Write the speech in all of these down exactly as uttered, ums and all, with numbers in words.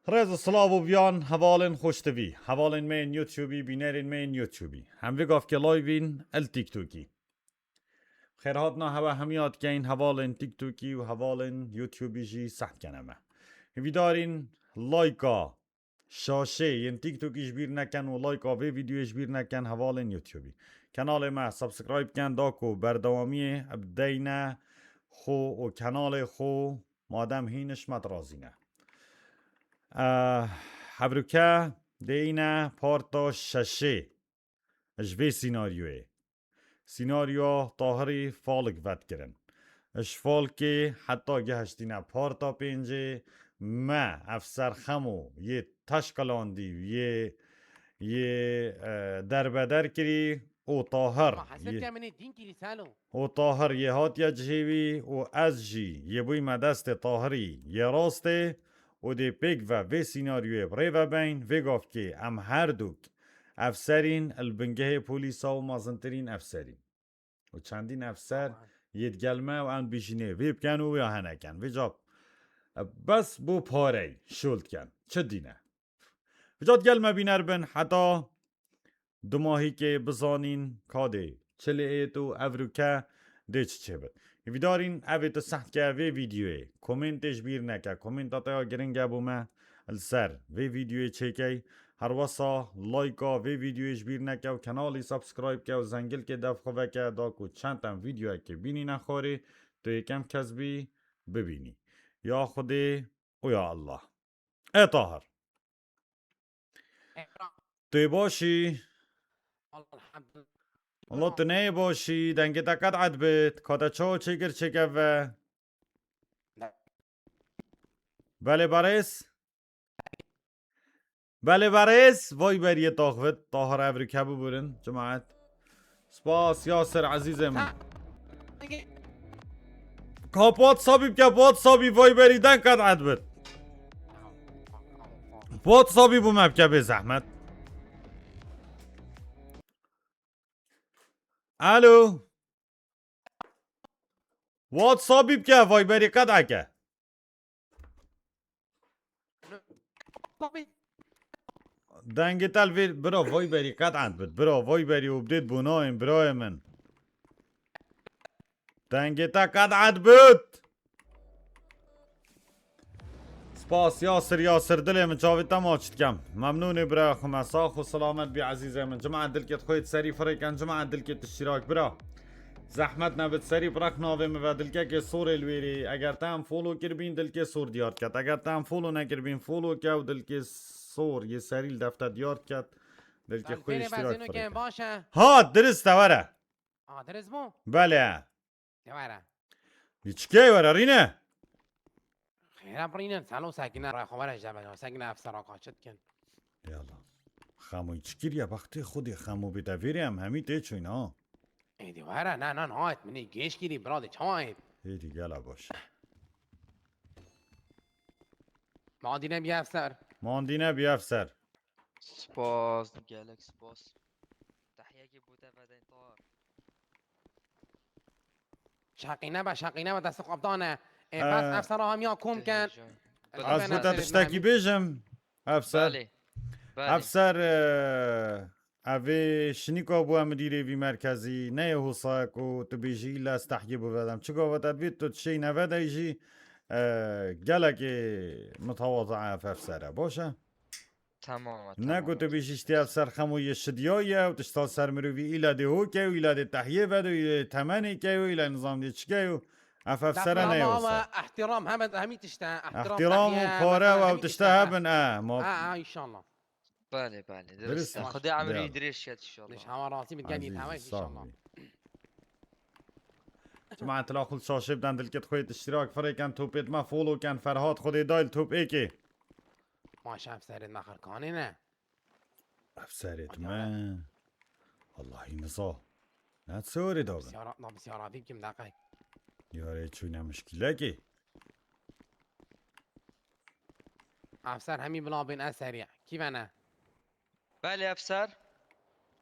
Rêz û silav û biyan hevalên xweştivî, hevalên me yên YouTubeî, bînerên me yên YouTubeî. Em vê gavkê live în el TikTokî. Xêrhatina hewe hemiya dikeyn hevalên TikTokî û hevalên YouTubeî jî seh dikene me. Hêvîdarîn layka şaşê yên TikTokî ji bîr neken û layka vê vîdyoyê ji bîr neken hevalên YouTubeî. Kenalê me subscribe ken da ku berdewamiyê bideyne xwe û kenalê xwe madem hîn ji me dirazîne. Eh, Hevruke dêyne parta şeşê ji vê sînaryoyê. Sînaryoya Tahirî falik vetkirin. Ji falikê heta gihiştîne parta pêncê me Efser Xemo yê teşkilandî yê, yê, e, derbeder kirî û Tahir Ama hesed yê ke min ê dîn kirî selo. û Tahir yê hatiye cihê wî û ez jî yê bûyme destê Tahirî yê rastê û dê pêk ve vê sînaryoyê bi rê ve beyn, vê gavkê em her dûk efserîn, li bingehê polîsa û mezintirîn efserîn. Û çendîn efser Tamam. yê digel me û em dibêjînê vê biken û ya heneken. Vê ca bes bo parey şol diken. Çi dîne? Vê ca digel me bîner bin heta dumahîkê bizanîn ka dê çi lê êt û evruke dê çi çêbit. Hêvîdarîn evê tu seh dike vê vîdyoyê. Komêntê ji bîr neke. Komênta te ya giring e bo me. Li ser vê vîdyoyê çêkey. Herwesa layka vê vîdyoyê ji bîr neke û kenalî subscribe ke û zengilkê dev xwe veke da ku çend em vîdyoyekê bînîne xwarê tu yêkem kes bî bibînî. Ya Xwedê û ya Allah. E Tahir. Ekran. Tu yê baş î? Elhamdülillah. Allah tu neyê baş î, dengê te qet ed bit, ka te çawa çêkir çêke ve. Belê barêz. Belê barêz, vay beriyê taxvit, Tahir evrik hebû burin, cemaet. Spas, Yasir, ezîzê min. Ka pat sabî bike, pat sabî vay berî den qet ed bit. Pat sabî bû me bike bê zehmet. Alo. WhatsAppî bike, Viberî qet eke. Dengê te li vê, bira, Viberî qet ent bit. Bira, Viberî update bû nayên, birayê min. Dengê te qet ent bit. Spas Yasir, Yasir, dilê min, çavê te maç dikem. Memnûnê bira xwe me, sax û selamet bî ezîzê min. Cemaet dilkê xwe yê serî firêken, cemaet dilkê tiştîrak bira. Zehmet nebit serî birex navê min ve dilkekê sorê li wêrê. Eger te em follow kiribîn dilkê sor diyar diket. Eger te em follow nekiribîn follow ke û dilkê sor yê serî li defte diyar diket. Dilkê xwe yê iştirak firêken. Baş e. Ha, dirist e, were. A, dirist bû? Belê. Ne were? Li çikê were rîne? Xêra birînin, salo sekine, rayxwe were ji debela, sekine efsera kaçit kin. Yala. Xemoy çi kiriye, bextê Xwedê xemo bê deverê em hemî tê çûyn ha. Êdî were, ne, ne, nayet, minê gêş kirî, bira de çawa yê? Êdî gela baş. Mandîne bî efser. Mandîne bî efser. Spas, gelek spas. Tehyekê bo te vedên tar. Şeqîne be, şeqîne be, destê xwe bidane. Ê, bes Ee, efsera hemiya kom ken. Ez bo te tiştekî bêjim, efser. Belê. Belê. Efser, e, ev ê şinika bû em dirê vî merkezî, neyê hosa ku tu bêjî îlla ez tehyê bivedem. Çi gava te divê tu tiştê nevede jî, e, gelekê mitewaza ev efser e. Baş e? Tamam, ne tamam, ku tu bêjî işte ev ser xemo yê şidiyaye û tişta ser mirovî îla dê hoke û îla dê tehyê vede û îla dê temenê ke û îla nizam dê çike û ev ev sere ne yose. Ehtiram hemen hemî tişte. Ehtiram û pare û ev tişte hebin e. Ha, ha, inşallah. Belê, belê, dirist e. Xwedê emrî dirêj ket inşallah. Lêş hema razî bit, gelî temaş inşallah. Cemaet la xul şaşê bidan dilkê xwe yê iştirak firêken topêt me follow ken Ferhat Xwedê dayl topêkê. Maşa ev serê me xirkanê ne. Ev serê me. Allahî niza. Ne serê da bin. Bisyara, na bisyara vî kim deqe. Yarê çûne mişkîlekê. Ev ser hemî bila bin ez seriye. Kî vene? Belê efser.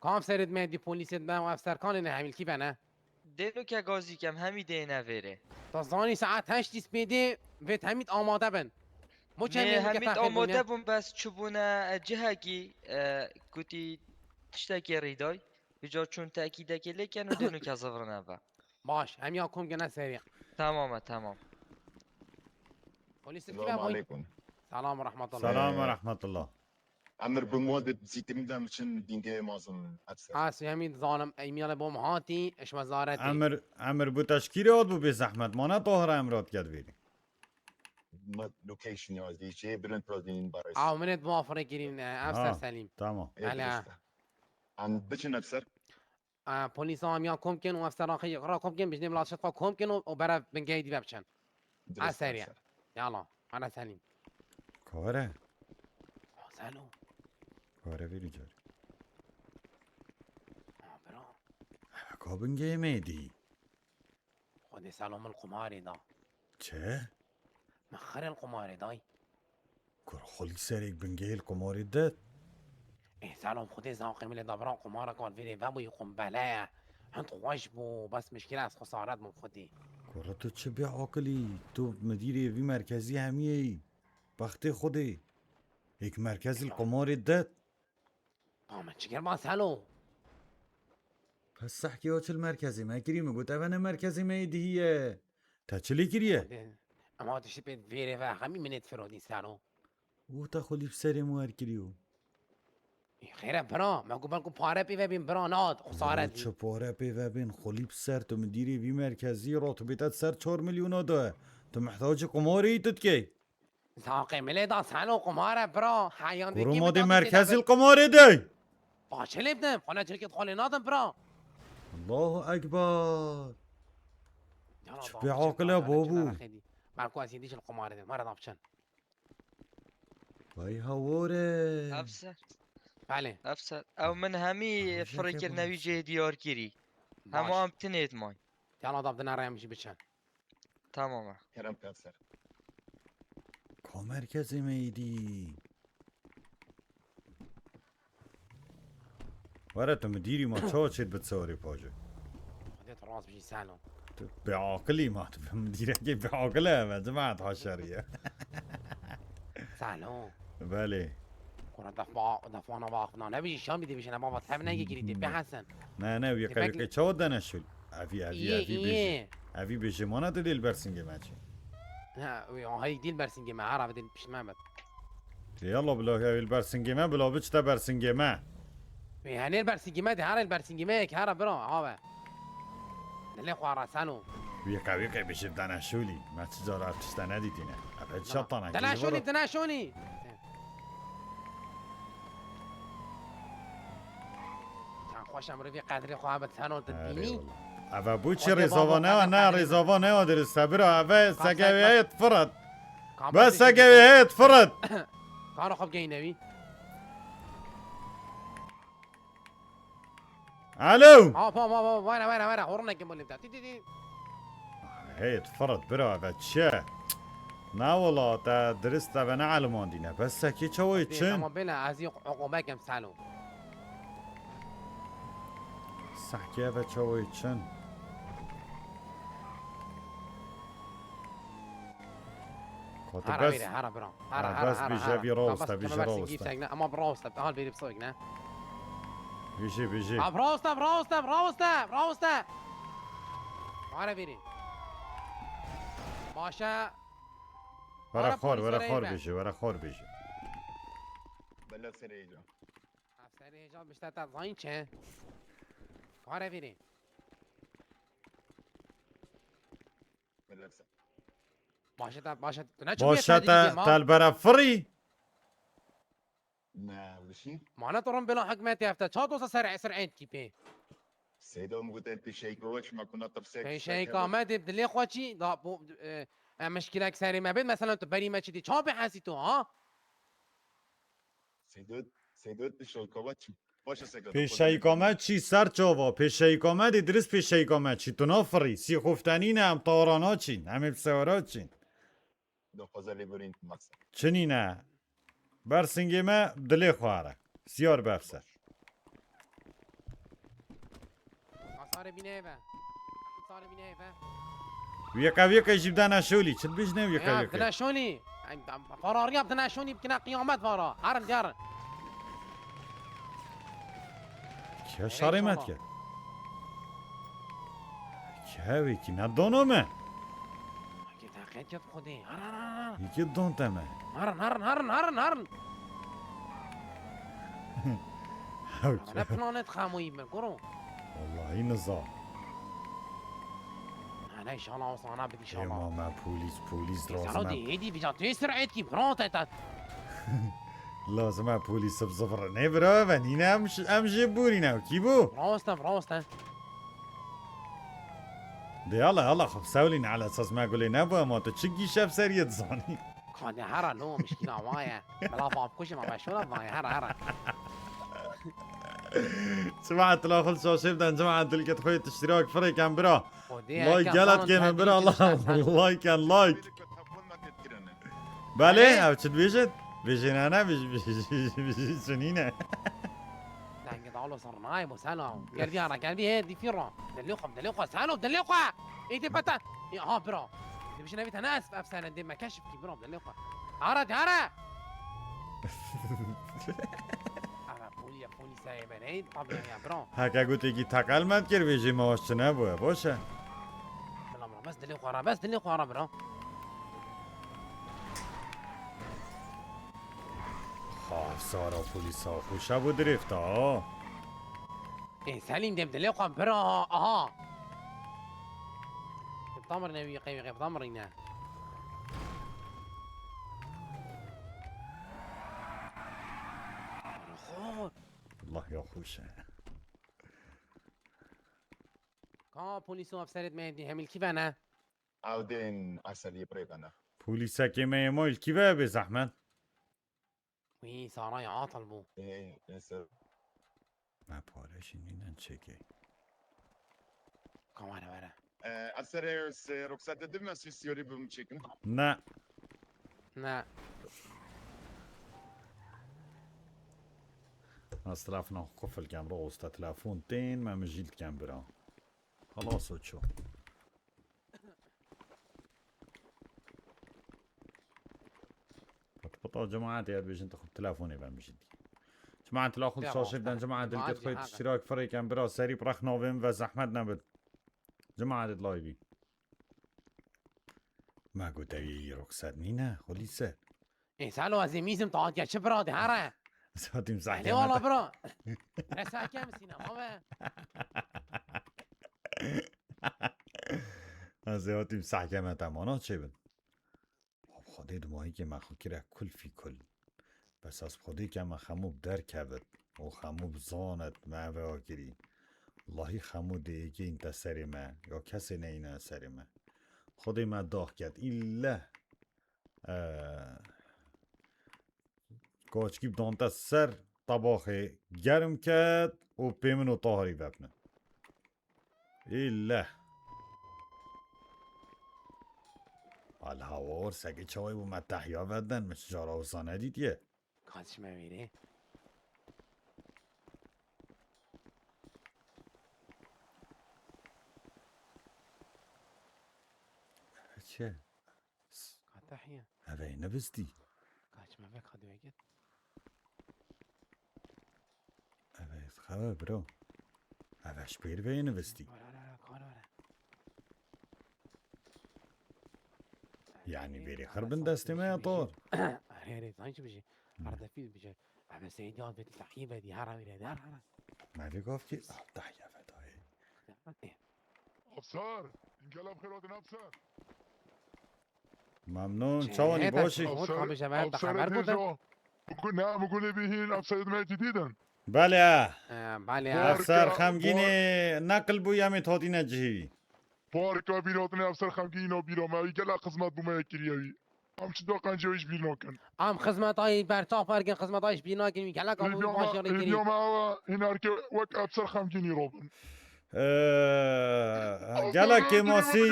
Kam serê me dî polîsê me û efserkanê ne hemî kî vene? Dêno ke gazî kem hemî dêne vêrê. Ta zanî saet heşt îspêdê vêt hemî amade bin. Bo çi hemî Nê, hemî amade bûn, bes çûbûne, e, cihekî, e, gotî tiştekê rîday. Vîca çûn tekîdekê lê ken û dê nûke zivirine ve. Baş, hemiya kom gene serî. Tamam e, tamam. Polîs kî Selamun ve boy? Aleyküm. Selam ve rahmetullah. Selam ve Ee, rahmetullah. Emir bi mod zîtimî de biçin bingê mazin efser. Ez hemî dizanim, e-mailê bo min hatî, ji wezaretê. Emir, emir bu teşkîrê hat bû bê zehmet. Mane Tahir emir hat ket vêrî. Ma location ya, zî şey, bilind protein barış. Aw, min ê dima firê kirîn, e, efser Ha, Selîm. Tamam. Ê, Ala. Dirist e. Em biçin efser. E, polîsan hemiya kom kin û efseran xwe ra kom kin, bijnê bila şit xwe kom kin û, û bere bingehê dî ve biçin. Dirist, Eseriye. Efser. Yala, ana Selîm. Kare. Selo. Kare vîrî car. Ha, bira. Ka bingehê me dî. Xwedê Selo min qumarê da. Çi? Min xirê li qumarê day. Kur xulî serek bingehê li qumarê dit. Ê Selo, Xwedê zaqê min lê da bira, qumara kal vêrê vebûyî qumbele ye. Hind xweş bû, bes mişkîle ez xwesaret bûm Xwedê. Kura tu çi bêaqilî? Tu midîrê vî merkezî hemiyê yî. Bextê Xwedê. Êk merkezî li qumarê dit. Ba min çi kir ba Selo? Pes sehkê o çil merkezê me kirî, min got, eve ne merkezê me yê dihî ye. Te çi lê kiriye? Ema tiştê pê vêrê ve hemî min ê difirodî Selo. Û te xulî bi serê min wer kiriyo. Ê, xêre bira, me got belku pare pê ve bên bira, nat, xesaret Çi pare pê ve bên, xulî bi ser tu, midîrê vî merkezî ra tu bê te ser çar milyona de. Tu mihtacê qumarê yî tu dikey. Zaqê min lê da Selo, qumar e bira. Heyan de Kuru kî madê bida merkezî li qumarê dey. Paçe lê bidim. Xwe ne cirkê xwe lê nadim bira. Allahu Ekber. Yala Çi da bê biçin, aqil e da baba. Belku ez yê dî jî li qumarê dim. Were da biçin. Vay hawore. Efser. Belê. Efser. Ew min hemî Hemî firî jeke kirine baş. Wî cihê diyar kirî. Baş. Hema em tinêt may. Yala da bidine rê em jî biçin. Tamam e. Kerem ke ser. Ka merkezê me yî dî. Were tu midîrî ma çawa çêt bi çawarê paje? Xwedê tu rast bijî Selo. Tu bêaqilî ma, tu midîrekê bêaqil e, me cimat haşeriye. Selo. Belê. Kura defa, defana va axna nebijî şan bidî bijîne baba tev nege girî dê behesen. Ne, ne, wî Dê qewî bekle. Qe çawa dene şul? Evî, evî, Îyê, evî îyê. Bêjî. Evî bêjî mana tu dê li ber singê me çi? Ha, wî ahayî dî li ber singê me, her ave dê li pişt me bit. Tê yalla bila evî li ber singê me, bila biçte ber singê me. Wî henê li ber singê me dê, her li ber singê me yek, her bira, ave. Dilê xwe re Selo. Wî qe, wî qe bêjî dene şulî. Me çi cara ev tişte nedîtîne. Ev hiç şatana. Dene şulî, dene şulî. Çend xweş e mirovî qedrê xwe hebe tenor tu Erê dibînî. Wala. Eve bû çi Xwedê rêzava babo ne, qedrê ne qedrê rêzava ne dirist e bira, eve Ka segevê sek heyet firat. Ka Be bes segevê heyet firat. Karo xwe bigeyne wî. Alo. Hop, hop, hop, hop, were, were, were, hornek bolê bide. Ti, ti, ti. Heyt firat bira ve çi? Na wala te dirist eve ne elmandîne. Bes sekê çawayê Ti, çin? Tamam bêle, ez yê oqobekem Selo. Sekê eve çawayê çin? Ka tu Hara bes, vêre, hara bira. Hara, ha, hara, bes hara, bêje hara. Vî Ka rawiste, bes bêje keme rawiste. Girsek ne, ama bi rawiste, hal vêrî bi soyek ne. Bêje, bêje. Ha, bi rawiste, bi rawiste, bi rawiste, bi rawiste. Hara vêrî. Başe. Were Hara xor, polîs were were xor be. Bêje, were xor bêje. Bela serê hêca. Ha, serê hêca bişte te zayîn çe. Hara vêrî. Bela ser. Başe te, başe te, tu ne çûbûye Başe te dî te, ma? Te li bere firî. Ne, wişî? Mane tu rin bila hikmetê hefte. Ça dosa ser esir ent kî pê? Seyda min gote pêşeyî kova çima kuna tirsek Pêşeyî ka me dê dilê xwe çî, da bu, e, e, mişkilek serê me bê, mesela tu berî me çi dî. Ça bê hesî tu, ha? Seyda, Seyda pêşeyî kova çi? Baş e Seyda. Pêşeyîka me çî ser çava, pêşeyîka me dê dirist pêşeyîka me çî. Tu nafirî, sî xoftenî ne, em tawara naçîn, em ê bi sewara çîn. Daxwaza lêborîn masa. Çinî ne. Bersingê me dilê xwe here. Siyar befser. Hasarê bîne eve. Hasarê bîne eve. Wî qe, wî qe jî bidene şolî. Çi dibêjine wî qe, Ya, wî qe? Bidene şolî. Em, em, Ferrariya bi tine şûnî bikine qiyamet vara. Herin diyarin. Kî şarê me dike? Kî hevê kî ne dana me? Kî teqet yat xwedê. Herin, herin, herin. Yekê don te me. Herin, herin, herin, herin, herin. Hew Ne planet xemoyî me, goro. Wallahî niza. Hele inşallah o sana bidî inşallah. Ema me polîs, polîs Sana lazim e. Dî, hêdî bica, tu sir etkî, bro, te, te. Lazim e polîs bi zifir. Ne bira, ben yine em, em jê borîne. Kî bû? Rast e, rast e. De yala, yala, xwe sewlîn, ala esas me gulê nebû, ema tu çi gîşe bi seriyê dizanî? Ka de hera no, mişkîla wa ye. Bila va bikujim, ama şuna va ye, hera, hera. Çima etla xil şaşê biden, çima dilket xwe iştirak firêken bira. Xwedê Like eke gelat zanin ke min bira, hemî like, tişt like and like. Belê, Belê. Ev çi dibêjin? Bêjê ne, ne, bêj-, bêj-, bêj-, bêj-, sunî ne. Dengê dalo ser nayê bo selo. Gelbî ara, gelbî hê, dîfî ra. Dilê xwe, dilê xwe, selo, dilê xwe. Ê dê bete. Ê, ha, bira. Dibêjin evî te ne ez, ev sene dê me keşif kî, bira, dilê xwe. Ara, de ara. Ara, polî, polî serê me neyê, tabi ya, bira. Heke gotekî teqel me dikir, vêjê me waş çi nebûye, baş e. Bila, bila, bes dilê xwe ra, bes dilê xwe ra, bira. Xafsara polîsa xweşa bû dirêfta. Ê, Selîm, dem dilê xwe bira, aha. Qebtamir ne wî, qey wî qebtamir ne. Xor. Allah ya xweş e. Ka polîs û efserêt me dî hemî li kî ve ne? Ew dên Eselî bi rê ve ne. Polîsekê me yê ma li kî ve bê zehmet? Wî Sarayê Atil bû. Ê, ê, ser. Me pare jî nînin çêkê. Ka were were. Ê, ez serê se-, ruxsete dibime sî sîyorî bim çêkin. Ne. Ne. Ez telefona xwe qufil kem, ro usta telefon tên, me mijîl dikem bira. Xelas o ço. Pat pat o cemaetê ya dibêjin tu xwe telefonê ve mijîl dî. Cemaet la xwe Ya, şaşê biden, cemaet dilket xwe tiştirak firêken bira serî bi rex navê min ve zehmet nebit. Cemaet layvî. Me got ew yê îro qised nîne, xulîse. Ê, salo, ez ê mîzim, ta hatiye çi bira de, here? Ez hatîm Hele zehkeme wala te. Bira. Resa kem sînema ve. Ez ê hatîm zehkeme te, mana çêbin. Bi Xwedê di mayîkê me xwe kire kul fî kul. Bes ez bi Xwedê ke me xemû bi derkevit û xemû bi zanit me eve akirî. Wellahî xemû dê êkê în te serê me, ya kesê neyîne serê me. Xwedê me dax ket. Îlle, e, kaçkî bi dante ser tebaxê germ ket û pê min û Taharî vebne. Îlle. Al hawar, seke çawê bû me tehya vedin, min çi cara wisa nedîtiye. Kaçme vîrê. Çi? Ka tehya. Eve nivistî. Kaçme ve kadüye git. Eve xewe bro. Eve ji pêr ve nivistî. Were, were, were, kar were. Yani vêrê xir bin destê me ya tor. Erê, erê, zanî çi bijî? Hı. Herdefî bijî. Eve Seydî al vêtî tehî vedî, hera vîrê de, hera, hera. Me vê gaf ki, al tehya vedayê. Afsar, îngel em xêr hatin Afsar. Memnun, çawanî, baş î? Afsar, Afsar, xeber bû de. Min got, ne, min got, lê bihîn, Afsar, me dîdî din. Belê. Ee, belê. Afsar xemgînî, neqil bû, yemê totîne cihî. Barika bîra tine, Afsar xemgînî, bîra me, gelek xizmet bû me kiriye wî. Em çi da qencê wî ji bîr nakin. Em xizmetayî berçav bergin, xizmetayî ji bîr nakin, wî gelek em baş yalê kirî. Hêviya me ew e, hîn her ke wek Afsar xemgînî robin. Ee, gelek kêmasî.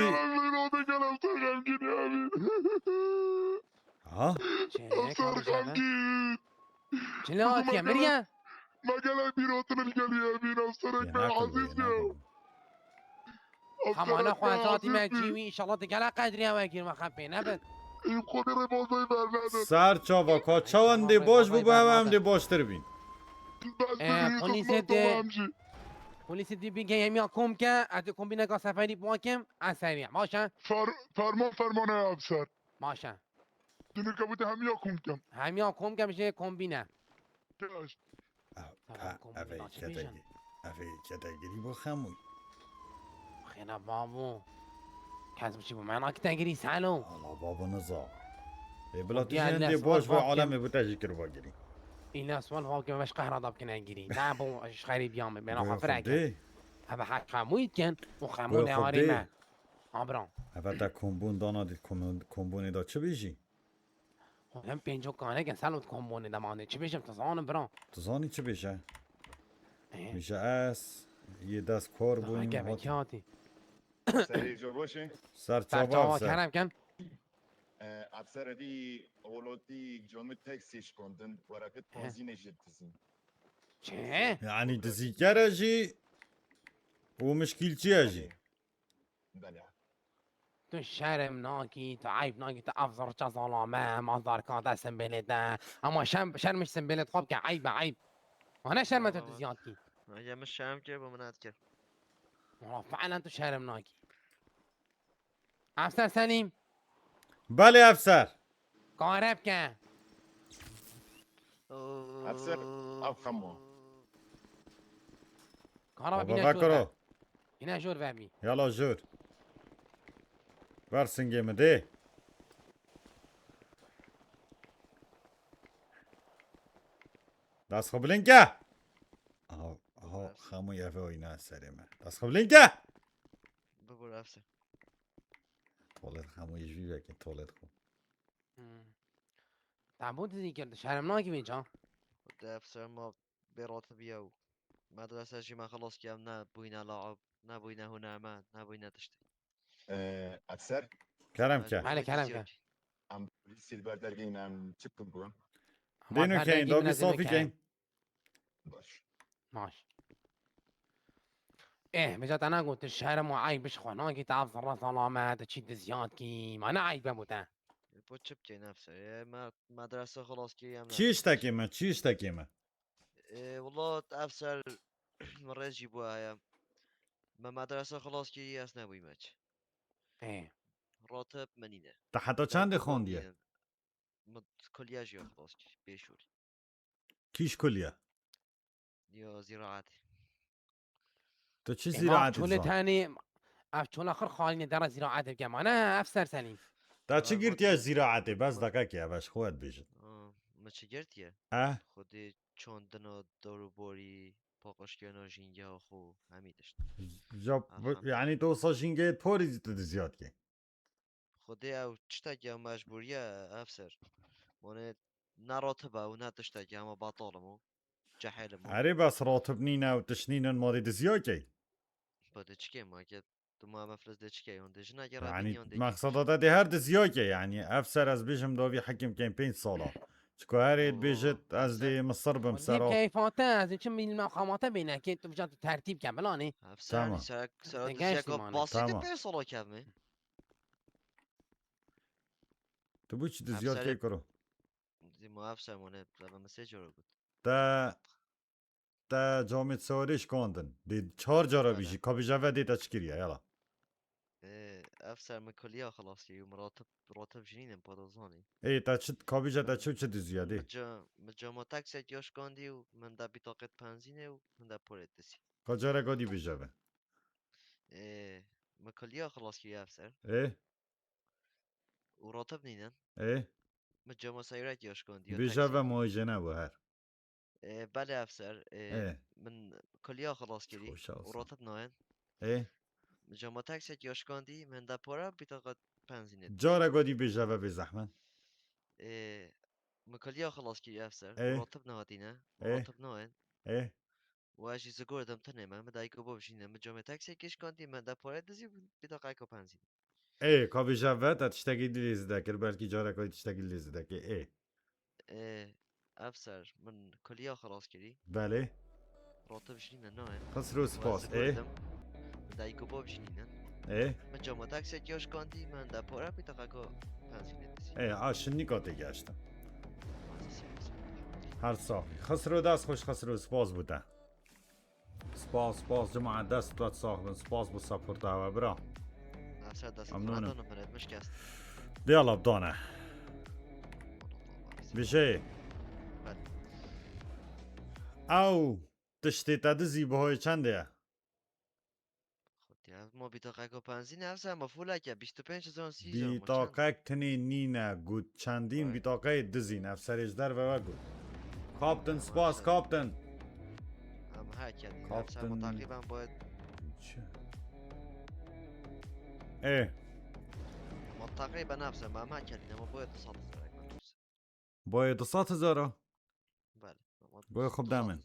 Ha? Afsar xemgîn. Çi ne hatiye, miriye? Me gelek bîrotin li gelî Emîn, Afsarek me ezîz bû. Hemana xwe ez hatî me cî wî, înşallah tu gelek qedriya we kir, me xepê nebit. Ê, xwedê rêbazayî bernedin. Ser çava ka çawan dê baş bû, bi hewe em dê baştir bîn. Bes Ee, bibî polîsê xizmet dê- dola em jî. Polîsê dî bî geyemiya kom ke, ez dê kombîneka seferî biwakim, ez serî. Baş e? Fer, ferman fermane ya bi ser. Baş e. Dinirke bû te hemiya kom kem. Hemiya kom ke bijê kombîne. Teş. Tamam, kombîne Ev ê açık bir şey. kedegî. Ev ê kedegirî bo xemû. Xêna babo. Kes biçî bo me nakite girî selo. Ala babo niza. Ê bila tu Diğer jî hindê neslan baş ve bakim. Alemê bo te jî kir bagirî. Îna sual hawke meş qehra dab kine girî. Ne bo ji xerî biyame. Bena Goya xafirek. Xwedê. Hebe heq xemû itken. O xemû Goya ne arî Xwedê. Me. Abra. Eve te kombûn dana di kombûn-, kombûnê da çi bêjî? Hem pênco kaneke selo kombûnê demane. Çi bêjim tu zanim bira. Tu zanî çi bêje? Ee, Bêje ez yê dest kor bûyim. Hege me hat- kiyatî. Serê jo boşê. Ser Serçava çava ser. Kerem ken. Efser evî olotî comî teksî şkondin. Wereqit ponzînê jî dizîn. Çi? Yani dizîkere jî û mişkîlçiye jî. Belê. Tu şerm nakî, tu eyb nakî, tu ev zirça zalame, mazdarka te sembêlê te. Ama şerm, şermiş sembêlê xwe bike, eyb e, eyb. Ane şerme tu Tamam. Diziyat kî. Eger min şerm kir, bo min nedikir. Wala fiilen tu şerm nakî. Efser Selîm. Belê efser. Kare bike. Efser, ev xemo. Kara Baba bîne vekiro. jor. Bîne jor vemî. Yala jor. Ver singê min dê. Dest xwe bilind ke. Aha, aha, xemû yeve oyna serê me. Dest xwe bilind ke. Bibur Efser. Tuvalet xemû ji vî vekî tuvalet xwe. Hmm. Te bû dizî kir, tu şerm nakî vê ca? De Efser ma bê ratibiye û medrese jî me xilas kir, em ne bûyne laib, ne bûyne hunermend, ne bûyne tiştê. Ee, Efser, Kerem Me ke. jî Hele, kerem diziya ke. kir. Em polîsî li ber dergehîn em çi bikin bû? Dêno Ama keyên, dergehîn davî ne safî demek keyên. Baş. Maş. Eh, meca te nagot, tu şerm û eyb ji xwe nakî, te ev zerre zalame, tu çî diziyat kî, ma ne eyb e bo te. Bo çi bikeyne Efser? Ê, me medrese xilas kir, em ne. Çi iştekê me, çi iştekê me? Ê, wala Efser, min rêz jî bo heye. Me medrese xilas kir, ez nebûyî meç. Eh. Ratib min nîne. Te heta çendê xwendiye? Min kulliye jî xilas kir, pêşûrî. Kîş kulliye? Ya ziraetê. Tu çi Ema ziraetê çolê dizan? Tenê, ev çola xir xalîne dera ziraetê bike. Ma ne Efser Selîm. Te çi Ev girtiye wextê ziraetê? Bes xwe- dakekê, ev ji xwe dibêjin. Aa, me çi girtiye? Eh? Xwedê çandina dorûborî, paqijkirina jîngeha xwe, hemî tişt. Ya, Aha. Yani tu wisa jîngehê porî zî tu diziyat kê. Xwedê ew tiştekî ew mecbûrî ye Efser. Mane ne ratibe û ne tiştekî hema betal im û cehêl im û. Erê bes ratib nîne û tişt nînin ma dê diziya key. Xwedê çi kê ma ke tu ma meflis dê çi key hûn dê jinekê Yani rebînî hûn dê kê. meqseda te dê her diziya key yani. Ev ser ez bêjim davî hekim keyên pênc sala. Çiko her ê Oo, dibêjit ez Efser. dê misir bim Wan sera. Dê keyfate ez çi mîlme xamate bêne kê tu vija tu tertîb ke bilanê. Efser Tamam. sera sera Te diziyeka gerçi mane. basît Tamam. pênc sala kevme. Tu bû çi diziya Efser- key kuro? Dî ma Efser mane lebe min sê cara got. Te te camêt sewarê şikandin. Dê çar cara Bele. Bijî. Ka bijeve dê te çi kiriye yala. Ee, Efser min kuliya xilas kiriye û min ratib ratib jinînin pa dozanî. Ê te çi ka bije te çi û çi diziya dê. Min ca min cama teksek ya şikandî û min de bîtaqet penzînê û min de porê dizî. Ka careka dî bijeve. Ee, min kuliya xilas kiriye Efser. Ê Û ratib nînin. ê. Min cama seyrek ya şikandî ya Bijeve ma jê ne bu her. Ee, belê Efser. Ee, Ê. Min kuliya xilas kirî. Xoşa Û olsun. Ratib nayên. Ê. Min cama teksek ya şikandî min de pora bîtaqet penzînê. Careka dî bijeve bê zehmet. Ê, min kuliya xilas kirî Efser. Ê. Û ratib nehatîne. Û Ê. Ratib nayên. Ê. Û ez jî zigor dim tinê me. Min dayik û bav jî ne. Min camê teksek şikandî min de pora dizî bîtaqeka penzînê. Ê, ka bijeve te tiştekî dî lê zêde kir, belkî careka dî tiştekî lê zêde kê. Ê. Ê, Efser, min kuliya xilas kirî. Belê. Ratib jî ne nayên. Qisr û spas. Ê. Dayik û bav jî nînin. Ê? Min cama taksiyekî ya şikandî, min de pora bîtaqeko benzînê dizî. Ê, a şinîka tê geştin. Her saxî. Xisro, dest xweş Xisro, spas bo te. Spas, spas, cemaet, dest we sax bin. Spas bo supporta we, bira. Nefser dest Memnûnim. Dana min et, mişkest. Dê Allah bidane. Bijê. Bel. Ew tiştê te dizî bihoyê çendê ye? Xwedî, ev ma bîtaqeka benzînê, ev ser ma fuleke, bîst û pênc hezar, sî hezar ma çend? Bîtaqek tinê nîne, got çendîn Vay. Bîtaqeyê dizîn, ev serê ji derve we got. Kaptin, spas, kaptin. Em heke dî, ev ser ma Kaptin. Teqrîben boye Çi? Ê. Ma teqrîben ev ser ma, em heke dî, ma boye du sed hezar ek ma. Boye du sed hezar a? Belê. Boye xwe bide min.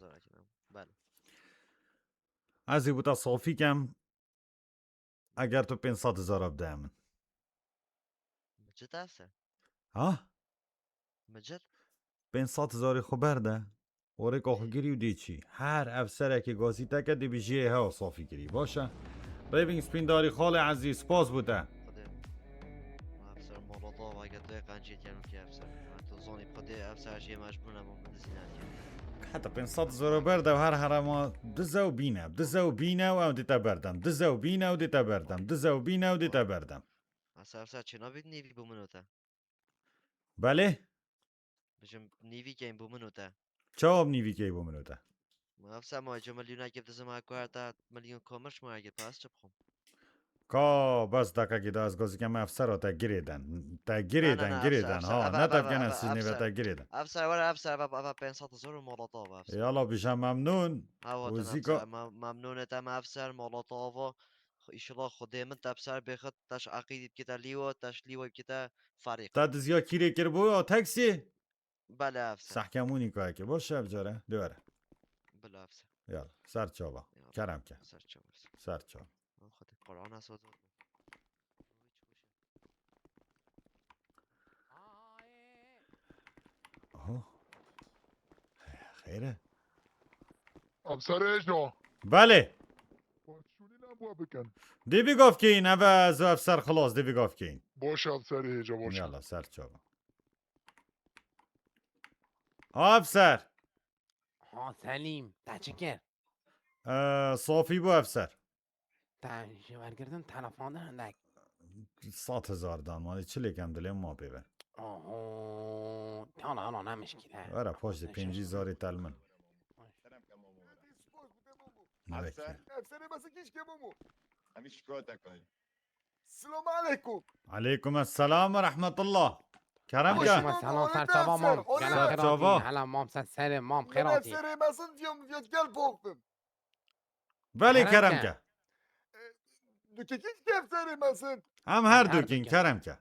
Belê. Ez ê bo te safî kem. Eger tu pênc sed hezar a bide min. Micit ese. Ha? Micit? Pênc sed hezarê xwe berde. Orêka xwe girî û dê çî. Her ev serekê gazî te ke dê bijiyê hewa safî kirî. Baş e? Raving Spîndarî xalê ezîz, spas bo te. Xwedê. Ma ev ser Molotov, eger tu yê qenciyê kevin ki ev ser. Ma tu zanî xwedê ev ser jê mecbûr nebû min dizî nediye. Heta pênc sed zoro berde û her herema dize û bîne, dize û bîne û ew dê te berdem. Dize û bîne û dê te berdem. Dize û bîne û dê te berdem. Esa ev ser çênabî nîvî bo min û te. Belê? Bijim nîvî keyn bo min û te. Çawa bi nîvî key bo min û te? Ma ev ser ma ji milyonekê dizim ha ku her te milyon komir ji ma yekê pa ez çi bixwim? Ka bes dakekê da ez gazî kem ev sera te girê den. Te girê den, girê den, ha, ne te bikene siznê ve te girê den. Ev ser were ev ser eve eve pênc sed zor û molotov ev ser. Yala bije memnûn. Ewa te Wezîka. Ev ser me-, memnûnê te me ev ser molotov. Îşillah Xwedê min te bi ser bêxit, te ji eqîdî bikite lîwo, te ji lîwo bikite ferîq. Te diziya kîrê kiribû ya teksî? Belê ev ser. Sehkemûnî kayekê. Baş e, ev care. Dê were. Bila ev ser. Yala. Ser çava. Yala. Kerem ke. Ser çava. Ser çava. Xwedê Qur'an ez wazim. Aha. Xeyr e? Ev ser hêja. Belê. Şûnî ne bû bikin. Dê vî gav keyîn, ev ez ev ser xilas, dê vî gav keyîn. Baş ev ser hêja, baş. Yala, ser çava. Ha, ev ser. Ha, Selîm, te çi kir? Ee, safî bû ev ser. Te ji wergirtin telefon de hindek. Sed hezar dan, malê çi lêkem dilê ma pê ve. Oho, yala, yala, ne mişkîl e. Were, paş de pêncî zarê tel min. Ev serê me sikîş ke Momo. Em şikayet ekin. Selamu aleykum. Aleykum esselam ve rahmetullah. Kerem ke. Aleykum esselam, ser çava mam. Gel ser çava. Hala mam, sen serê mam, xêr hatî. Ev serê me sin diye, gel boktum. Belê kerem ke. Dukî kî kevserê me sin? Em her dukîn kerem ke.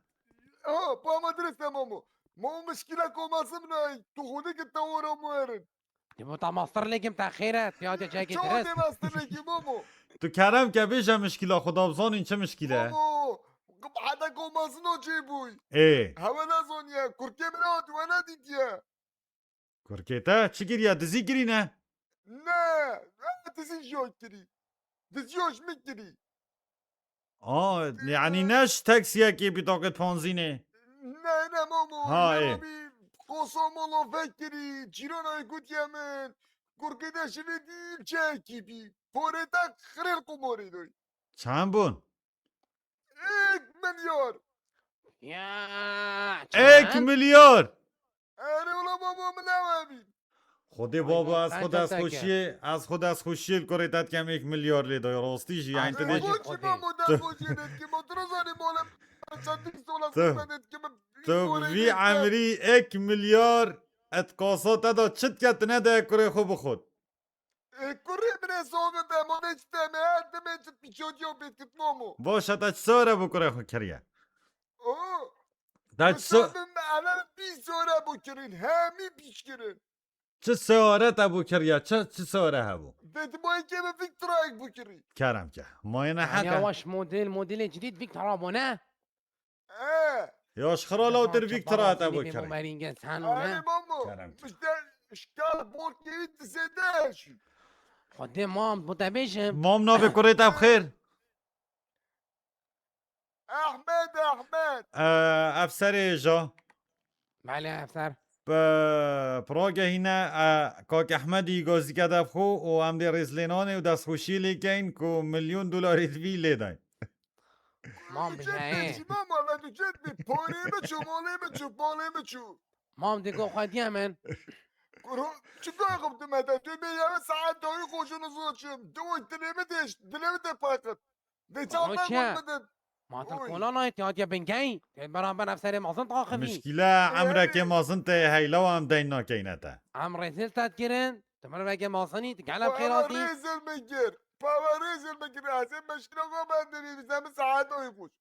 Ha, pa me dirist e Momo. Momo mişkîla ko me sin nayî. Tu xwedî ki te ora mu herin. Dê bo ta mastir lêkim te xêr e, tiya de cayekê dirist. Çawa dê mastir lêkim Momo? Tu kerem ke bêje mişkîla xwe da bizanîn çi mişkîle ye. Momo, heta ko me sin o çê bûy. Ê. Hewe nezaniye, kurkê min hat we nedîtiye. Kurkê te çi kiriye? Dizî kirî ne? Ne, dizî jî kirî. Dizî ji min kirî. A, yanî ne ji teksiyekê bîtaqet panzînê? Ne, ne, Momo. Ha, ê. Kosomola vekirî, cîrana gotiye min. Kurkê te şivê dî çekî bî. Porê te xirêl qumorê doy. Çend bûn? Ek milyar. Ya, ek milyar. Erê wala baba min ew hebî. Xwedê baba ez xwe dest xweşiyê, ez xwe dest xweşiyê li kurê te dikem ek milyar lê dayê rastî jî, yanî tu dê jî. Baba çi baba dest xweşiyê dikim, otura zanî mala çendik sola xwe dikim. Tu vî emrî ek milyar et kasa te da çi dike tu nede kurê xwe bixwit. E, kurê min ê somin be, ma ne işte me, her dime çi piçotiyo bit kit Momo. Baş e, te çi sewere bû kurê xwe kiriye? O. Te çi se- Somin be, eve pîs sewere bû kirin, hemî pîs kirin. Çi sewere te bû kiriye? Çi, çi sewere hebû? Dê tu bayê kê min Victorayek bû kirî. Kerem ke. Mayene heke. Yavaş model, modeli cidîd Victor abone. E. Ya ji xirala û tir Victor hate bû kirin. Erê Momo. Kerem. Işte şikal bol keyî dizê de şu. Xwedê mam, bo te bêjim. Mam navê kurê te bi xêr. Ehmed, Ehmed. Ee, efserê ja. Belê, efser. Bi pira gehîne, e, Kak Ehmedî gazîke dev xwe û em dê rêzlênanê û destxweşiyê lê keyn ku milyon dolarê divî lê dayn. Mam Tu çet bî, bî, çi mama, ve tu çet bî. Parê biçû, malê biçû, palê biçû. Mam dê go xwediye min. Kuro, çi go xwe tu mete? Tu bê yeme saet dawî xwe şunu zoçim. Tu oy dilê mi deş, dilê mi de paqit. Vê çav me çi? Gol bidin. Ma tu Oy. Kola nayê, tu hatiye bingey. Tu beraber ev serê mazin taxivî. Mişkîle emrekê mazin tê heyla û em deyn nakeyne te. Em rezil te dikirin. Tu mirovekê mazinî, tu gelek xêr hatî. Rezil bikir. Pawe rezil bikir. Ez ê meşkîla xwe bendirî. Bize min saet oy kuş.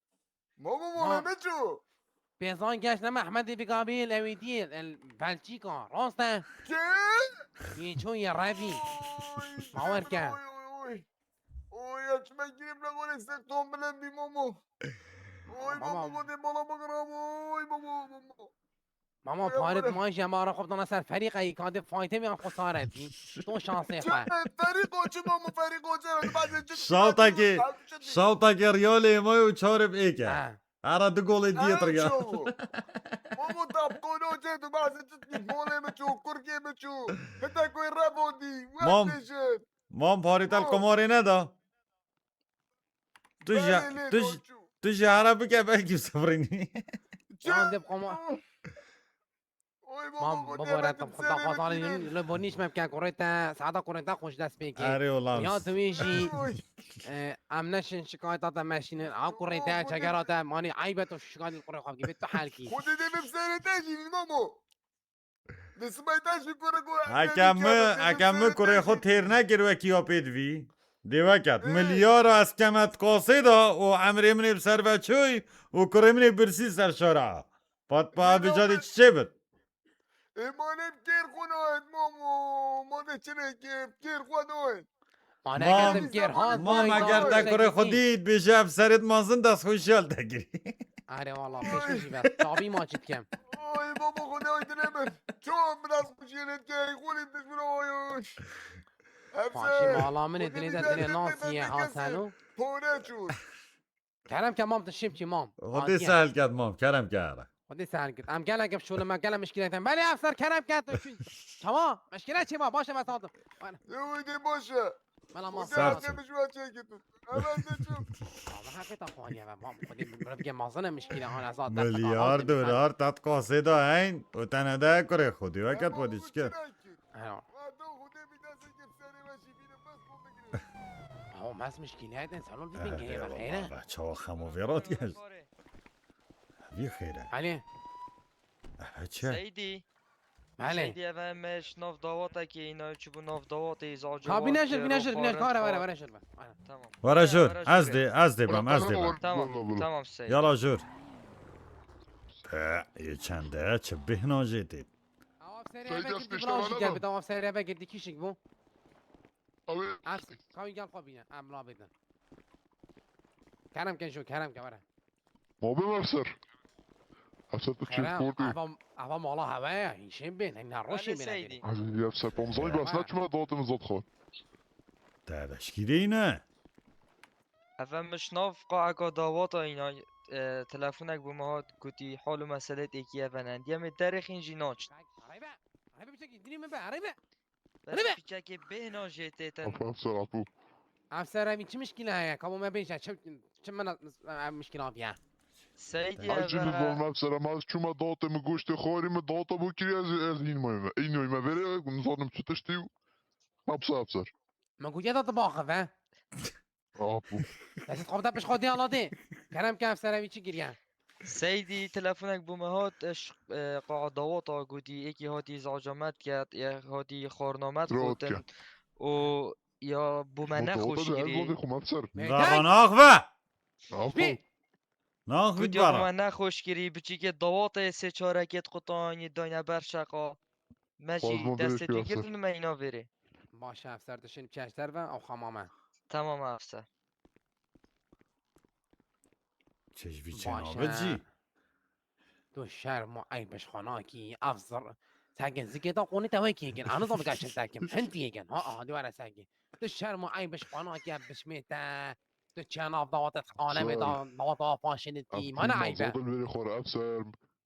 Momo momo ne çû? Pêzan geş ne Mehmedê Bigabil, ewî dîl. El Belçîka. Rast e. Çi? Yê çû yê revî. Bawer ke. Oy, oy, oy. Oy, ya çime gireyim la gore sekton bilen bir momo. Oy, momo, momo, de bala bakıram. Oy, momo, momo. Mama, oy, parê momo. Diman jî em ara xwe bidana ser ferîqe yî, kadê faytê me an xwe sare dî. To şansê xwe. Ferîqo çi momo, ferîqo çi? Şawtakê, şawtakê Realê may û çarê bi êk e. Ha. Ara du golê dî yê Real. Momo tap kolo çi, tu bazı çi, molê mi çû, kurkê mi çû. Hete koy rebo dî. Mam. Mam, parê te li qimarê neda? Tu ji, tu ji, tu ji here bike belkî sifirînî. Yan dê bi qoma-, Oy, baba, Mam, baba, baba, re tam xwe daxwazanê li bo nîş me bike, kurê te, saeta kurê te xweş dest pê ke. Erê, ola. Ya tu wê jî, e, em neşin şikayeta te meşînin. A kurê te, çegera te, manî eyb e tu şikayet kurê xwe bikî, bê tu helkî. Xwedê dê bim serê te jî, mamo. Heke mi, heke mi kurê xwe têr nekir wekî ya pê divî. Dê weket, milyara ez keme di qasê de û emrê min ê bi ser ve çûy û kurê min ê birsî ser şara. Pat pa vêca dê çi çê bit? Ê, ma ne bi kêr xwe nayet, mamo, ma ne çi neke, bi kêr xwe nayet. Mane Mam, eger te bi kêr hat, mam, eger te kurê xwe dît, bêje ev serê di mazin destxweşiya li te girî. Are wala, pêşkêşî be. Tabî ma çi dikem. Oy, baba, xwe ne oy dile min. Çawa bi destxweşiyê lê dike, ey xwelî dişmina oy, oy. Ev ser. Paşê mala min ê dilê de dilê nas ye, ha seno. Pore çû. Kerem ke mam, tu şim çi mam. Xwedê sehil ket mam, kerem ke here. Xwedê sehil ket. Em gelek ev şûle me gelek mişkîlek ten. Belê ev ser kerem ke tu çi? Tamam, mişkîle çi ma? Baş e, me sağ ol. Ew de baş e. Bela ma. Ser çi? Hemen de çöp. Ama hakikaten xwaniye ve mam. Xwedê bir bir mazın e mişkîle ana zaten. Milyar dolar tat qasê da hein. O tane de kurê xwedî weket xwedî çike. Ayo. Awa, mez mişkîleyetên salon bibin gehê ve xeyre. Çawa xemo vê rot geş. Vî xeyre. Alê. Ehe çe? Seydî. Belê. Seydî, eve me ji nav dawatekê îna, çi bû nav dawatê, zaca. Ha, bîne jir, bîne jir, bîne jir, kare, vere, vere jir be. Aynen. Tamam. Vere jir, ez dê, ez dê bam, ez dê bam. Tamam, tamam Seydî. Yala jir. Pe, yê çende, çi bihna jê tê. Ew serê eve girdi, bira jî gel bide, ew serê eve girdi, kîşik bû. Ew kawî gel xwe bîne, em la bidin. Kerem ke jo, kerem ke were. Ma bê efser. Efser tu çêf kurdî. Eva, eva mala heve ya, hîşên bê, ne, ne roşê bê ne. Aziz efser, pamzay bas ne çima dawatê min zat xwe. Te veşkîrî ne. Eve min ji nav qaeka dawata îna, e, telefonek bi me hat, gotî hal û meselê têkî eve ne. Diye me derê xîn jî naç. Erê be, erê be, piçekî, dilî min be, erê be. Erê be. Piçekê bêhna jê tê te. Aferin ser Apo. Efser, evî çi mişkîle heye? Kabo me bêje, çi, çi min, e, mişkîle aviye? Seydî eve. Ay çi nizanim efser, ama ez çûme dawatê min goştê xwarî min dawata bo kiriye, ez, ez hîn mayme. Hîn mayme. Verê nizanim çi tiştî û. Hepse efser. Me gotiye da tu baxive. Apo. Destê xwe bide pişt xwe dê aladê. Kerem ke efser evî çi kiriye? Seydî telefonek bo me hat, eş, e, qa'a dawata gotî, êkî hatî zacamet ket, yê hatî xwarnamet gotin. Û ya bo me nexweş kirî. Dara nax ve. Apo. Nax ve dara. Bo me nexweş kirî, biçîkê dawatê sê çarekê qutanî dayne ber şeqa. Me jî destê tu girtin, me îna vêrê. Baş e, efser, tu şin çeş derve, ew xema me. Tamam efser. Çeş vî çênavit jî. Tu şerm û eyb ji xwe nakî, ev zir-, sekin zikê te qonî te wekî yekin. Anu zam gaşin sekin, hintî yekin. Ha, aha, dû were sekin. Tu şerm û eyb ji xwe nakî, ev bişmê te. Tu çi nav dawet et alemê da dawet afa şinit ki. Mana aybe. Zadil veri xor efser.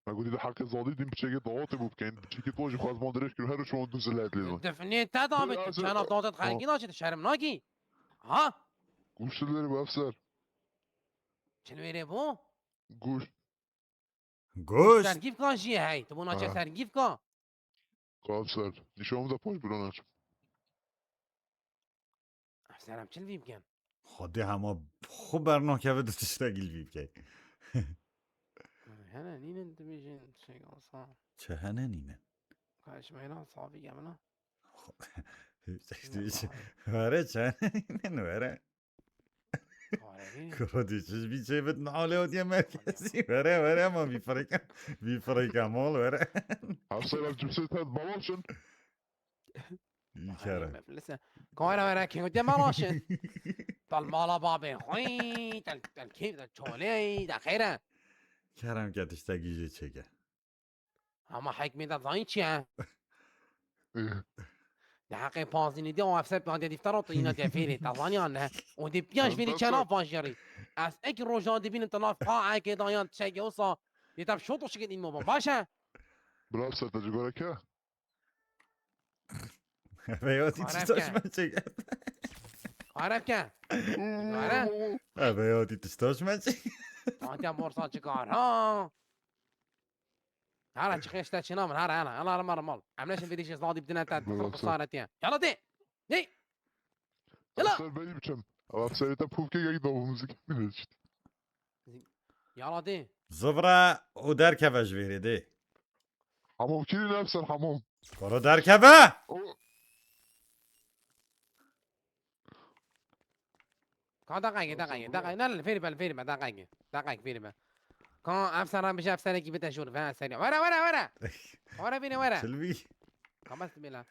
Me gotî de heqê zadî din piçekê dawetê bû bikeyn. Piçekê to jî xwaz man dirêj kir her şon du zilet lê. Difnê te da bit. Çi nav dawet et xelkî da çi şerm nakî. Ha? Gûş li veri bu efser. Çi li veri bu? Gûş. Goşt. Sergîfka jî hey. Tu bûna çe sergîfka? Ka ser. Nîşan bide paş bira naçim. Serem çil vî bikin. Xwedê hema xwe bernakeve di tiştekî li vî bike. Hene nînin dibêjin şey olsa. Çi hene nînin? Karşıma yine safi gemine. Were çi hene nînin were. Kuro dî çi ji bî çêbit nalê û diye merkezî. Were, were, ma vî firêke, vî firêke mal were. Hafsala cimsê te babaşin. Kara. Kara were, kî diye malaşin. Tal mala babê xwî, tal, tal kî, tal çolê, da xeyre. Kerem ke tiştekî jê çêke. Ama hikmê de zanî çi ye? Di heqê pazînê de o efser piyade dîftera tu îna de fêrê, te zanî an ne? O de piyaş vêrî çena paşyarî. Ez ek rojan dibînim tu nav qaekê da yan tişekê wisa. Dê te şoto şikit îmo ba. Baş e? Bira ser te cigoreke. Veyotî tiştaş me çek. Arefke. Ara. Veyotî tiştaş me çek. Antiya borsa çıkar ha. Hara çıkış te çina min hara hara. Hara hara hara mal. Em neşin veri şey zadi bidine te. Saretiye. Yala de. Hey. Yala. Ser beyim çem. Ama serete pufke gek da bu müzik. Yala de. Zıvra û derkeve ji vêrê de. Hamam kirî ne ser hamam. Koro derkeve. O. Ka deqayê, deqayê, deqayê. Ne, ne, fêrî be, fêrî be, deqayê. Deqayê fêrî be. Ka efsere bije efserekî bide jor, ve efsere. Were, were, were. Were bîne were. Çilvî. Ka bes bê la.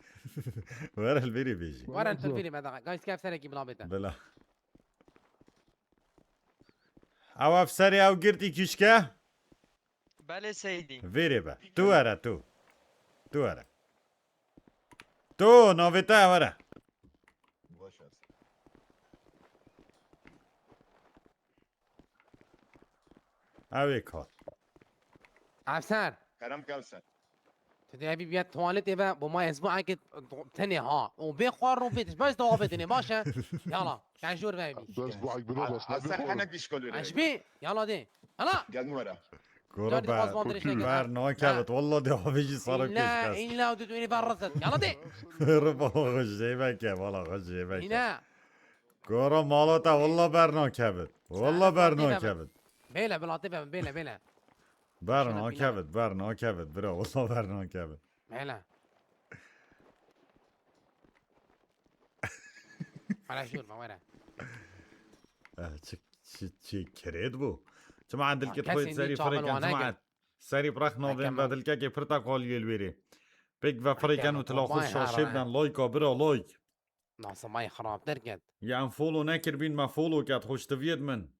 Were li vêrê bêjî. Were tu fêrî be deqayê. Ka îske efserekî bila bête. Bila. Ew efserê ew girtî kîşke? Belê seydî. Vêrê be. Tu were tu. Tu were. Tu navê te were. Ew ê kar. Efser. Kerem Kevser. Tu dê evî biya tuwaletê ve bo ma ez bu eke tenê ha. O bê xwar ro bê tiş bes dewa bê tenê baş e. Yala. Te jor ve evî. Bes bu ek bino bes. Efser henek dişkolü. Eşbî. Yala dê. Yala. Gel numara. Goro ber nakevit. Walla de havêjî sarok pêşkes. İlla, illa tu tu ver razet. Yala de. Goro bala xwe jêveke, bala xwe jêveke. Yine. Goro mala te walla ber nakevit. Walla ber nakevit. Bêle, bila te be, bêle, bêle. Ber nakevit, ber nakevit, bira, walla ber nakevit. Bêle. Hala şur, ma were. Eh, çi, çi, çi kirêt bû. Çima dilkê xwe serî firêken, çima serî firêk navên ve dilkekê pirta qaliyê li wêrê. Pêk ve firêken û tila xwe şaşê biden, like a bira, like. Nasıl may xirab derket. Ya em follow nekirbîn, me follow ket, hoştiviyet min.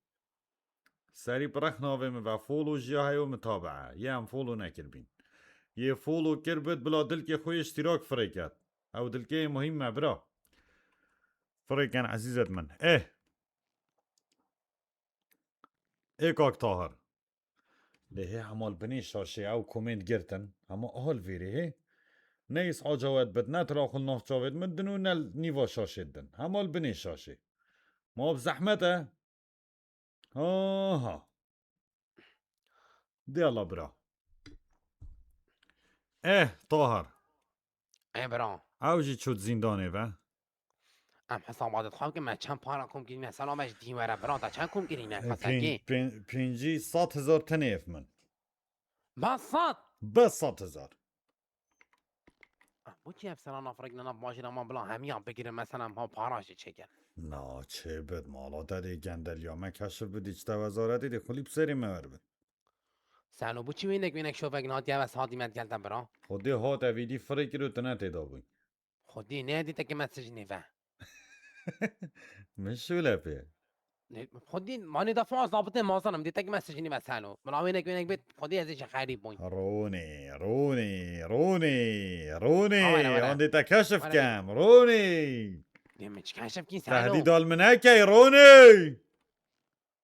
Serî pirek navê min ve follow jî ya heyo mitabi'e. Yê em follow nekirbîn. Yê follow kirbit bila dilkê xwe yê iştîrak firêket. Ew dilkeyê muhîm me bira. Firêken ezîzet min. Eh. Ê kak Tahir. Lê hê hema li binê şaşê ew komênt girtin. Hema aha li vêrê hê. Ne îsha cawet bit, ne tira xwe li nav çavêt min din û ne li nîva şaşê din. Hema li binê şaşê. Ma bi zehmet e. Aha. Dê Allah bira. Eh, Tahar. Ê bira. Ew jî çû di zîndanê ve. Em hesaba dixwazin me çend para kom kirîne, sela me ji dî were bira, te çend kom kirîne, Ê, kasekî? Pên-, pên-, pêncî sed hezar tenê ev min. Bes sed? Bes sed hezar. Ah, bo çi ev sera nafirek li nav bajêra me bila hemiya bigirin, mesela em ha para jî çêkin. Na, çê bit, mala te dê gendeliya me keşif bidî, çi te wezaretê dê xulî bi serê me wer bit. Seno, bo çi wênek wênek şovek nehatiye ve saetî me digel te bira? Xwedê hat evîdî firê kir û tu ne tê de bûyî. Xwedê ne dê te ke me sicnê ve. Min şûle pê. Ne, xwedî manê da faz zabitê mazanim, dê tek me sicnî me seno. Min awênek wênek bêt, xwedî ez ê ji xeyrî bûyn. Ronê, Ronê, Ronê, Ronê. Awêne, wêne. An dê te keşif kem, Ronê. Dê min çi keşif kî seno. Tehdîd al min nekey, Ronê.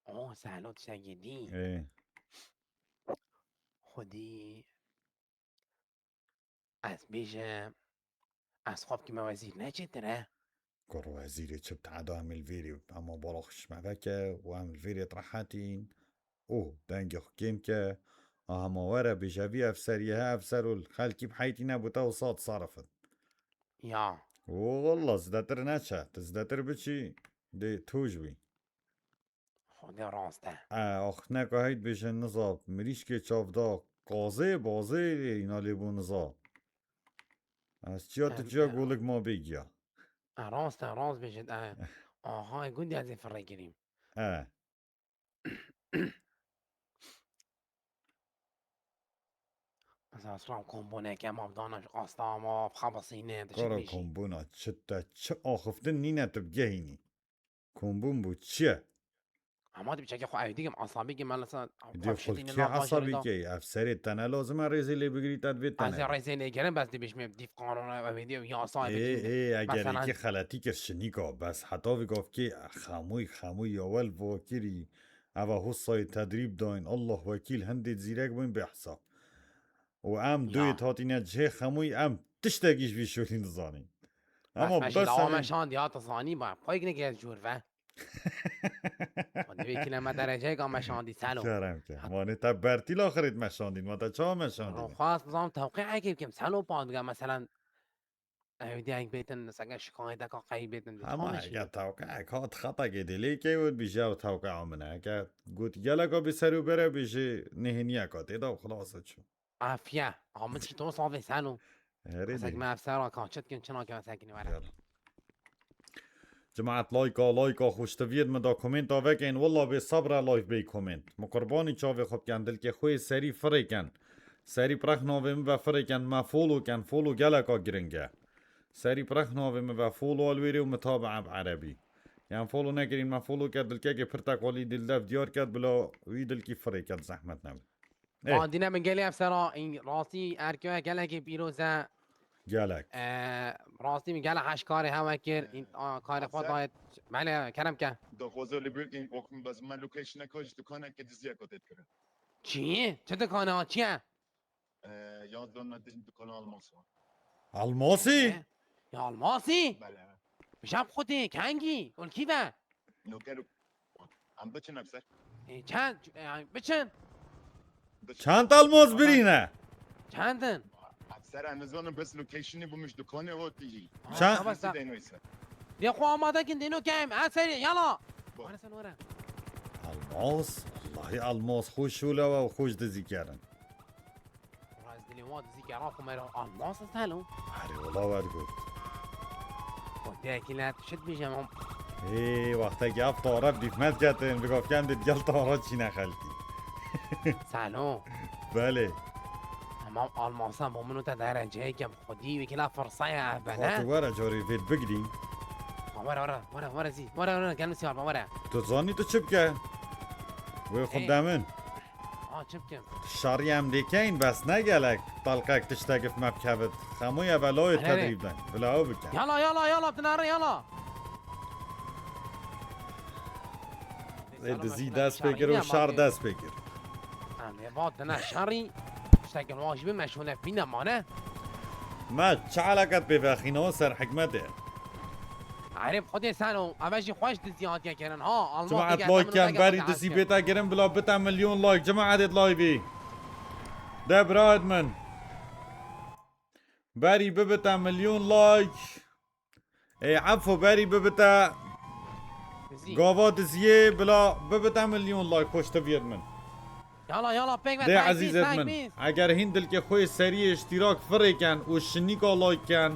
Oh, Selo, tiştekî dî. Ê. Xwedî ez bêjim, ez xwe bikime wezîr ne çêtir e? Kur wezîrê çi bi te'da em li vêrê, ema bala xwe şime veke û em li vêrê rehetîn û dengê xwe kêm ke. A hema were bêje vî efseriyê he, efser û xelkî bi heytî nebû te wisa disarifin. Ya. Û walla zidetir neçe, tu zidetir biçî dê tûj bî. Xwedê rast e. E, axneka hey dibêje niza, mirîşkê çav da, qazê, bazê lê îna lê bû niza. Ez çiya tu çiya golik ma bêgiya. E, rast e, rast bêjit, e. Aha, gundî ez ê firê kirîm. E. Mesela, sram komboneke ma dana asta ma xabasîne, Kara kombona çi te, çi axiftin nîne tu bigehînî. Kombon bû çi ye? Ama tu çekê xwe ew dikim, asabî kim, mesela, Dê xwe kê esabî key? Ev serê te ne lazim e rêzê lê bigirî, te divê te Ez ne. Rêzê lê gerim, bes dibêjim, dîv qanûn e, ev ê dî, yasa Ê, bikî. Ê, eger Mesela êkê xeletî kir şinîka, bes heta vî gavkê xemûy, xemûy ya wel vokirî. Eva hûsayê tedrîb dayîn, Allah wekîl, hindê zîrek bûyn bê hesab. Û em Ya. duyê hatîne cihê xemûy, em tiştekî ji vî şûlî nizanîn. Bes Ama me jî bes lawa em me şandî, hata zanî, ba, xweyk neke ez cûr ve. Divê kî ne me dereceyek a me şandî, Selo. Kerem ke. Hat- Manê te bertîla xirêt me şandîn, ma te çawa me şandîn? Roxas nizam tewqî ekê bikim, Selo, pa bige, meselen, ew diyek bêtin, seke şikayeteka qey bêtin, Ama dixwaze şî. eke tewqî ek hat xetekê dê lê key û dibîje ew tewqîa min e. Eke got geleka bi ser û bere bêjê nêhêniyeka tê de û xilas e çû. Afiye, a min çi to savê Selo. Herê Esek dê. me efsera ka çi dikin, çi nakin, esekinî were. Gel. Cemaat, layka, layka, xweştiviyêt min da, komenta vekeyn, walla bê sebr e live bê koment. Min qurbanî çavê xwe bikin, dilkê xwe yê serî firêken. Serî bi rex navê min ve firêken, me follow ken, follow geleka giring e. Serî bi rex navê min ve follow al wêrê û mitabi'a bi erebî. Yan follow nekirîn, me follow ket, dilkekê pirtek walî dil dev diyar ket, bila wî dilkî firêket, zehmet nebe. Ê. Bandîne min gelê ev sera, în rastî erkewe gelekî pîroz e. Gelek. Ee, rastî min gelek heş karê hewe kir, în, a, karê xwe Eser. dayet. Belê, kerem ke. Daxwaza li bir în oxum bez me location e, kaj dukaneke diziyeka têt kirin. Çi? Çi dikane ha, çi ye? Ee, ya zon me dijin dikana almasa. Almasî? Ee, ya almasî? Belê. Bijam xwedê, kengî, ol kî ve? Noker, em biçin ev ser. E, çend, e, yani biçin. Biçin. Çend almaz birîne? Çendin? Ev ser em nizanin bes locationî bûmiş dukanê o tijî. Çend? Tamam, tamam. Dê xwe amade kin, dêno kem, ha serê, yala. Bak. Were sen were. Almaz, Allahî almaz, xweş şûle ve xweş dizî kerin. Raz dilê wan dizî kera xwe me re almaz ez helo. Herê wala wergot. Xwediyekî ne tu çi dibêje mam? Hê, wextekî ev taref dîfmet ketin, bi gavken dê digel tara çîne xelkî. Selo. Belê. Tamam, almasa bo min û te dereceyeke bi xwedî wekî la firsaya ev bene. Xwe tu were carê vêt bigirî. Ha, were, were, were, were zî. Were, were, gel min siyar be, were. Tu zanî tu çi bike? Wê xwe Ê. demin. Ha, çi bikim? Şerî em dêkeyn, bes ne gelek telqek tiştek bi me bikevit. Xemûye ve layê Erê. tedrîb den. Bila ew bikin. Yala, yala, yala, dinare, yala. Ê dizî dest pê kir û şer dest pê kir. Em ê vat dine şerî. Tiştek wajibî meşûle pîne mane. Me çi eleqet pê vexîna ser hikmetê? Erê, bi Xwedê Selo, eve jî xweş dizî hatiye kirin, ha, Alman Cemaet, dige, like ken, berî dizî bête girin, bila bite milyon like, cemaetê live-ê. De birayet min. Berî bibite milyon like. Ê, efo, berî bibite Dizî. gava diziyê, bila bibite milyon like, xweştiviyet min. Yala, yala, pêk ve Dê ezîzet min, eger hîn dilkê xwe yê seriyê îştîrak firêken û şinîka like ken,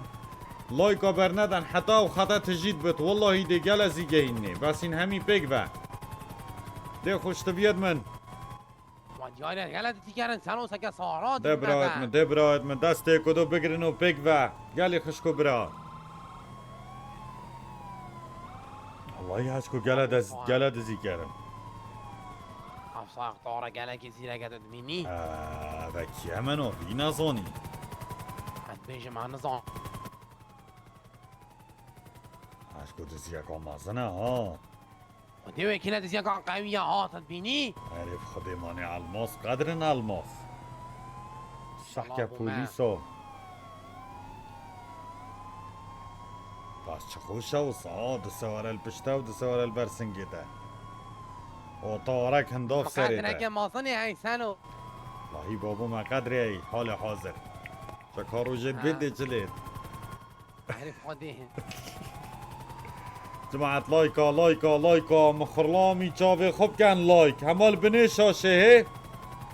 layka berneden heta ew xete tijî dibit, wellahî dê gele zî gehînê. Bes hîn hemî pêk ve. Dê xweştiviyet min. Wan diyare gele dizî kerin, sen o seke sahra Dê birayet min, dê birayet min, destê ku do bigirin û pêk ve. Gelê xişko bira. Wallahî hişko gele dez-, gele dizî kerin. Ev sax tara gelekî zîreke tu dimînî. Ee, vekî hemen o, vî nezanî. Ez bêjim, ez nizan. Hişko diziyeka mezin e, ha. Xwedê wekîle diziyeka qewî ya, ha, te dibînî? Herif Xwedê manê elmas, qedrin elmas. Şehke polîso. Bas çi xweş e wisa, ha, di sewere li pişt te û di sewere li ber singê te. Ota warek hindav serê te. Qedreke mazinê hey seno. Lahî babo me qedrê hey, halê hazir. Çeka rojê dibê dê çi lê. Herif Xwedê. Cemaet, layka, layka, layka, mixirlamî çavê xwe bikin layk. Hema li binê şaşê hê.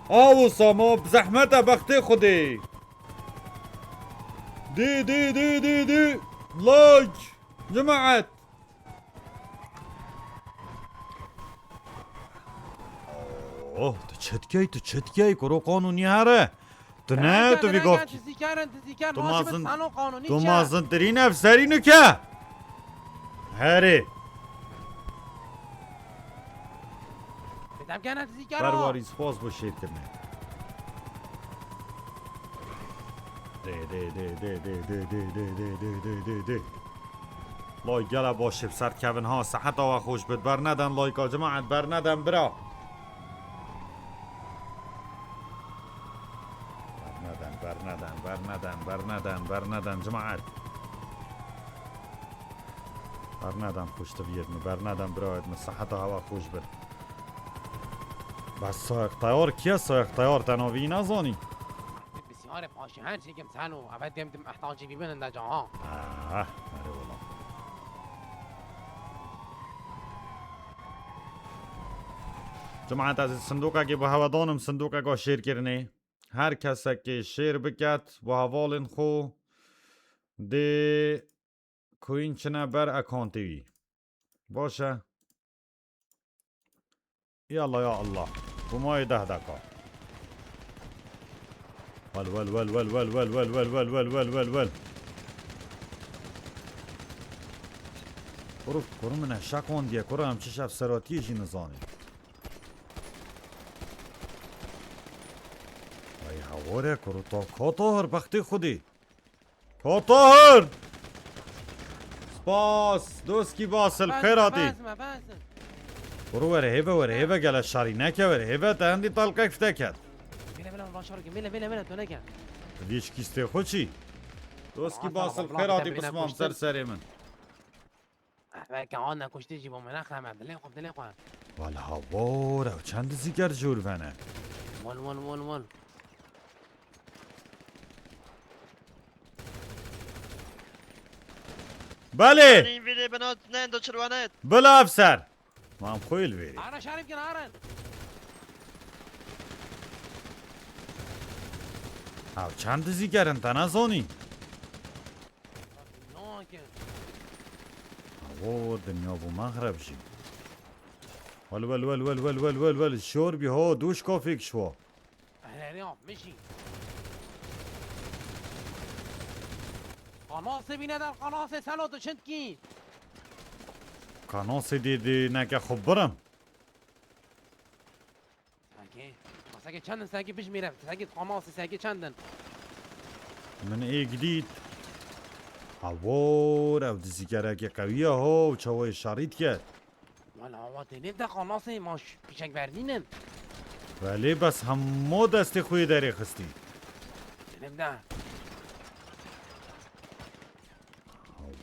A wisa ma bi zehmet e bextê Xwedê. Dê, dê, dê, dê, dê. Layk. Cemaet. Oh, tu çi dikey, tu çi dikey? Kuro qanûnî here. Tu ne, tu vî gov. Tu zîker in, tu zîker in. Tu mazin, tu mazintirîn efserî nuke. Herê. Berwarî spas bo şêrkirinê. Dê, dê, dê. Lay gele baş ê bi ser kevin ha, seheta we xweş bit. Bernedin layka cemaet, bernedin bira. Bernedin, bernedin, bernedin, bernedin, bernedin cemaet. Bernedin xweştiviyêt min, bernedin birayêt min, seheta hewa xweş bit. Bes Sayiq Teyar kiye? Sayiq Teyar te navî nazanî? Bisyarê paşê her çêkim seno, eve dem dim ehtacî bîbin inde ca ha. Ah, erê wala. Cemaet, ez sindokekê bi hewe danim, sindokeka şêrkirinê. Her kesekê şêr biket bo hevalên xwe dê coin çine ber accountê wî. Baş e. Yalla ya Allah. Bo mayê deh deka. Wel, wel, wel. Kuru, kuru min e şeqondiye, kuru em çi şefseratiyê jî nizanî. Ay haware kuru to, Ka Tahir, bextê Xwedê. Ka Tahir! Spas, doskî Basil, xêr hatî. Kuru were hêve, were hêve, gele şarî neke, were hêve, te hindî talqek fite ket. Mele, mele, başar ke, mele, mele, mele, tu neke. Vîş kîstê xwe çî? Doskî Basil, xêr hatî, pismam ser serê min. Belkî ana kuştî jî bo me nexeme, dilê xwe, dilê xwe. Wala hawar, ew çend dizîker jor vene. Wal, wal, wal, wal. Belê. Nîn vîrê binot, nên do çirwanet. Bila efser. Mam xwe li vêrê. Ara şerif kin, ara. Ew çend dizîker in, te nezanî? Nakin. Avo, dinya bû mexreb jî. Wel, wel, wel, wel, wel, wel, wel, wel, şor bî ho, dûş kofik şo. Herê, herê, af, mişî. Qanasê bîne der, qanasê selo tu çitkî. Qanasê dê, dê neke xwe birim. Seke, seke çend in, seke bijmîre, seke qamasî, seke çend in? Min êk dît. Hawor, ew dizîkerekê qewî ye ho, çawayê şerî dike. Wala, awa tênê de qamasê ma ş-, pîşek berdînin. Belê, bes hemû destê xwe yê derê xistî. Tênê de.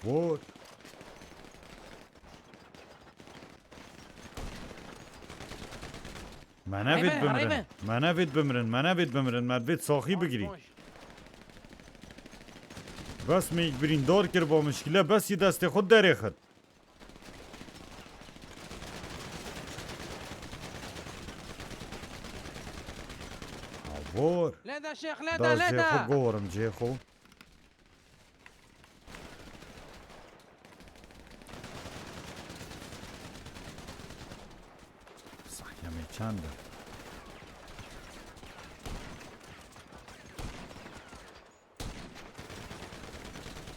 Hawor. Me nevêt bimirin. Me nevêt bimirin. Me nevêt bimirin. Me divêt saxî bigirî. Bes me yek birîndar kir bo mişkîle. Bes yê destê xwe derêxit. Havor. Lê de şêx, lê de, lê de. Cihê xwe gorim, cihê xwe. Sahyamê çend e?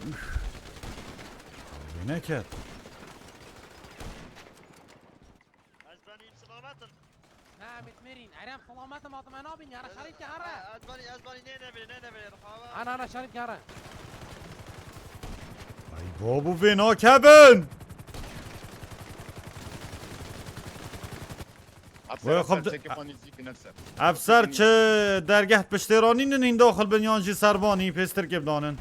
Üf. Wî neket. Ez zanî selamet im. Ne, mitmirîn. Erem selamet im, hatime nabîn, yara şerît ke here. Ez zanî, ez zanî, nê nebî, nê nebî, rixawa. Ana, ana, şerît ke here. Ay, babo, vê nakevin. Wê xwe bi-, Sersekê xwe nêzîk nefse. Ev ser çi dergeh piştêranî nin hîn daxil bin yan jî servanî pêstirkê bidanin?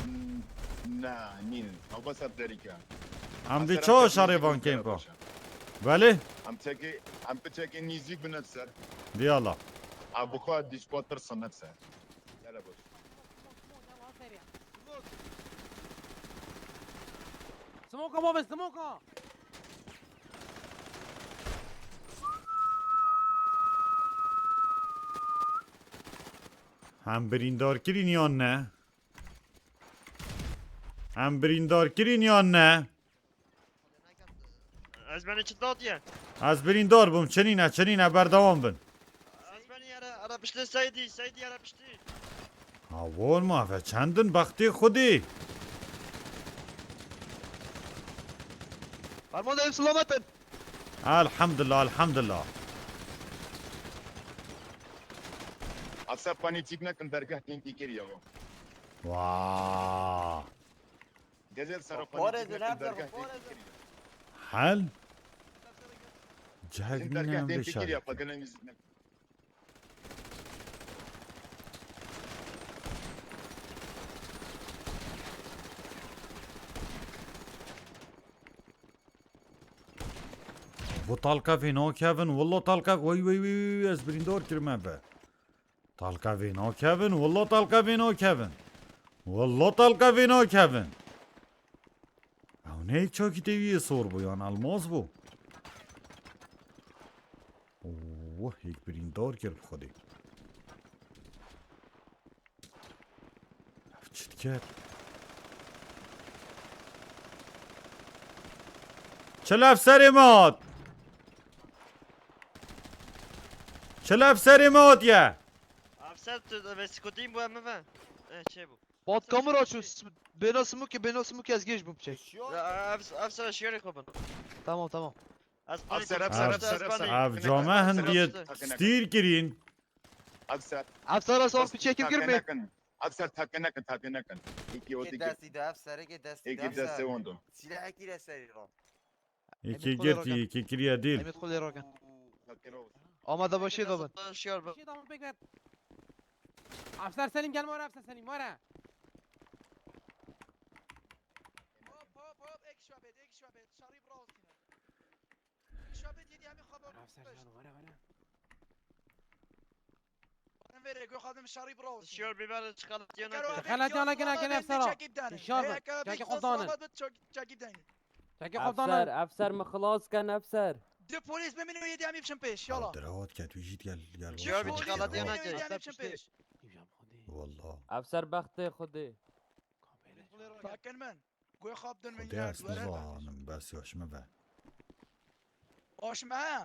Na, nîn. Ew bes ev derîke. Em vî çawa şerê van kêm pa? Belê. Em çekê, em piçekê nîzîk bin ev ser. Diyala. Ev bi xwe dîşpa tirsin ev ser. Gele baş. Smoka, baba, smoka! Em birîndar kirîn yan ne? Em birîndar kirîn yan ne? Ez benî çi datiye? Ez birîndar bûm, çinîne, çinîne, berdewam bin. Ez benî yere, ara piştî Seydî, Seydî yere piştî. Ha, wor ma ve çendin bextê Xwedê. Fermanda ev selamet in. Elhamdulillah, elhamdulillah. Asa panî çîk nekin, dergeh tênkî kiriye. Wa. Gezel sera panî çîk nekin, dergeh tênkî kiriye. Hel. Cihek nîne vê şarê. Bu talka vê nakevin, walla talka, wey, wey, wey, wey, ez birîndar kirime be. Talka vê nakevin, walla talka vê nakevin. Walla talka vê nakevin. Ew ne çakî tevî yê sor bû yan elmas bû. Oh, yek birîndar kir bi Xwedê. Ev çi diket? Çil ev serê mat. Çil ev serê mat ye. Ev ser tu ve skotîn bû em ve. Eh, şey bû. Pat kamera çû, bêna simûkê, bêna simûkê ez gêj bûm çek. Ev, ev ser şiyarê xwe bin. Tamam, tamam. Ez panî ser, ev ser, ev ser, ev ser. Ev came hindiye stîr kirîn. Ev ser. Ev ser, ez wan piçekî kir mi? Ev ser take nekin, take nekin. Êkî o dike. Destî de, ev serê destî de. Êkî destê wan do. Silahekî de serî ro. Yekê girtî, yekê kiriye dîl. Em ê xwe lê rakin. Amade başê de bin. Şiyar bin. Şiyar bin, pek ver. Afser Selim, gelme oraya Afser Selim, var ha. Hop, hop, hop, ek şabet, ek şabet. Şarî brawsine. Şabet yedi, hemen xabar. Afser Selim, var ha, var ha. Xwedin vêrê, guh xwedin şerî biraw. Şiyor biber çikolatiye ne? Çikolatiye ne gene gene efsera. Şiyor bi. Çekip dene. Çekip komutanı. Çekip komutanı. Efser, efser mi xilas ken efser. Du polîs bimînin û yedî em ê biçin pêş, yala. Dira hat ket, wî jî gel, gel. Şiyor bi çikolatiye ne? Yedî em ê biçin pêş. Wallah. Efser bextê Xwedê. Sakin min. Guh xwe bidin min. Xwedê ez nizanim, bes yaş min ve. Aşme he?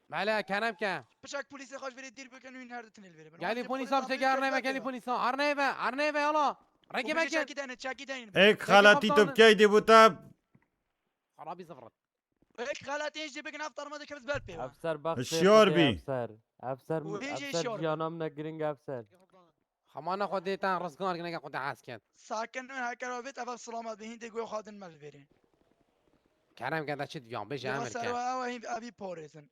Mele, kerem ke. Piçek polîsê xwe ji vêrê dîr bikin û her ditin li vêrê bin. Gelî polîsa biçe, erneve, gelî polîsa. Erneve, erneve, yala. Rengê me çekî denin, çekî denin. Ek xeletî tu bikey dê bû te. Xerabî zifret. Ek xeletî ji bikin ev tarma dikevit ber pê. Efser bak. Hişyar bî. Efser. Efser, efser jiyana min ne giring efser. Xemana Xwedê te rizgar gineke Xwedê hez ket. Sakin in, heke avêt ev selamet bi hîndê guh xwe din me li vêrê. Kerem ke de çi diyan bêje emir ke. Ew hîn evî parêzin.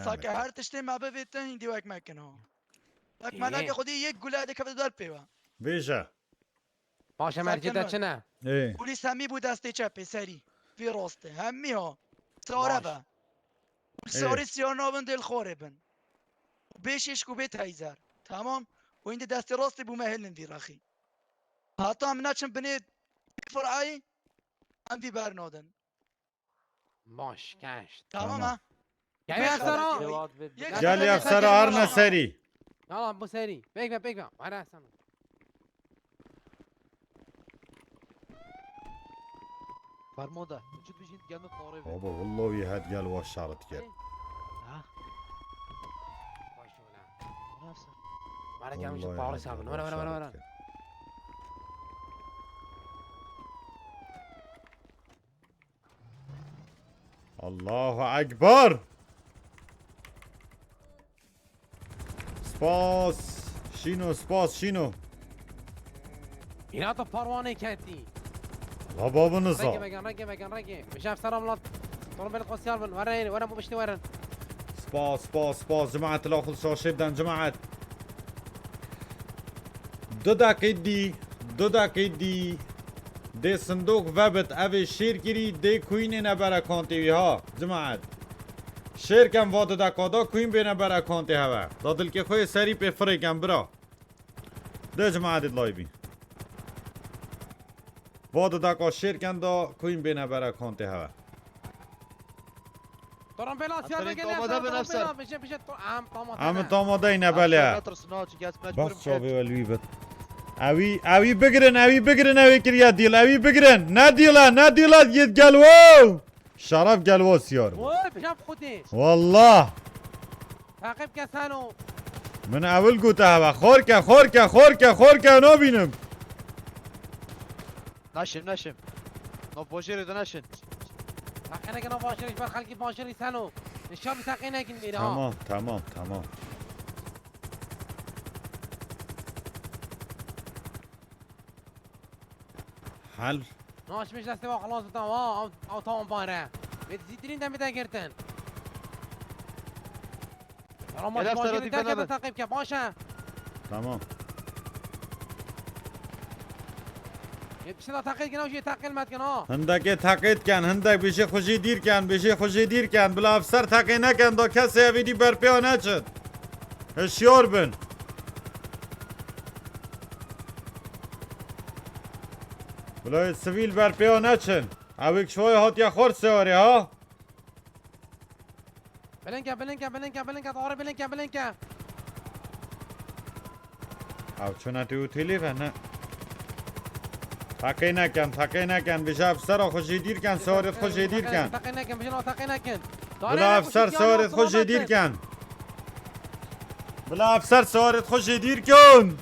Sake her tiştê me bivêtin hîndê wek me kin ha. Wek me neke Xwedê yek gule dikevit ber pê we. Vêje. Paşe mercê te çi ne? Polîs hemî bû destê çepê serî. Vê rastê. Hemî ha. Sare be. Û sarî siyar nabin dêl xorê bin. Û bê şêşk û bê teyzer. Tamam. Û hîndî destê rastê bûme hilin vî rexî. Heta em neçin binê firayî em vî bernadin. Baş, keşt. Tamam ha. Gel ya sera. Gel ya sera arne serî. Tamam bu serî. Pek be pek be. Ara sana. Fermanda, vücut bijîn gelme parê ve. Baba, vallahi hat gel wa şarit gel. Ha? Baş ola. Nasıl? Mara gelmiş parê sabın. Vara, vara, vara, vara. Allahu Ekber. Spas. Şîno, spas, Şîno. Îna tu parwanê ketî. La babin niza. Rengê megan, rengê megan, rengê. Mijaf selam lan. Torun beni kosyar bin. Were, were bu bişti weren. Spas, spas, spas. Cemaet, la xul şaşê biden, cemaet. Du deqî dî, du deqî dî. Dê sindok vebit, evê şêr kirî, dê kuyînê nebere kantê wî ha, cemaet. Şêr kem va du deqa da kuyîn bêne bere kantê heve. Da dilkê xwe yê serî pê firê kem, bira. De cemaetê layî bî. Va du deqa şêr ken da kuyîn bêne bere kantê heve. Toran bela siyar Aferin, bigel ya, tamada toran bin Efser. Bela, bije, bije, to-, am, tamada Em ne. Tamada yine Efser bele. Natirsin ha, çünkü ez mecburum Bas çavê ki. Welwî bit. Ewî, ewî bigirin, ewî bigirin, ewî kiriya dîl, ewî bigirin. Ne dîl e, ne dîl e, yêt gel wo. Şeref gel wo siyar bû. Oy, bije xudê. Wallah. Taqib ke sano. Min ewil gote heve. Xor ke, xor ke, xor ke, xor ke, nabînim. Naşim, naşim. No bojêrê de naşin. Taqe nekin o bojêrê, ji ber xelkî bojêrê seno. Nişan bi taqe nekin bêrê ha. Tamam, tamam, tamam. Hel. Naşmiş destê wa xelas bita, wa, ew, ew tamam bare. Bê zîtirîn de bide girtin. Yalan baş, Elef baş, Serhat'ı bir dakika beraber. Takip ke, baş ha. Tamam. Yetmişte de takip gene, o şey takip etken ha. Hindekê teqê dikin, hindek bijê xwe jê dîr ken, bijê xwe jê dîr ken. Bila efser teqê neken, da kesê evî dî berpêya neçin. Hişyar bin. Bila sivîl berpêya neçin. Ewik şoy hatiye xor sewarê ha. Bilinke, bilinke, bilinke, bilinke, doğru bilinke, bilinke. Ev çuna tu têlî ve ne? Taqê nekin, taqê nekin. Bija efsera xwe jê dîr ken, sewarê xwe jê dîr ken. Taqê nekin, bijin o taqê nekin. Bila efser sewarê xwe jê dîr ken. Bila efser sewarê xwe jê dîr ken.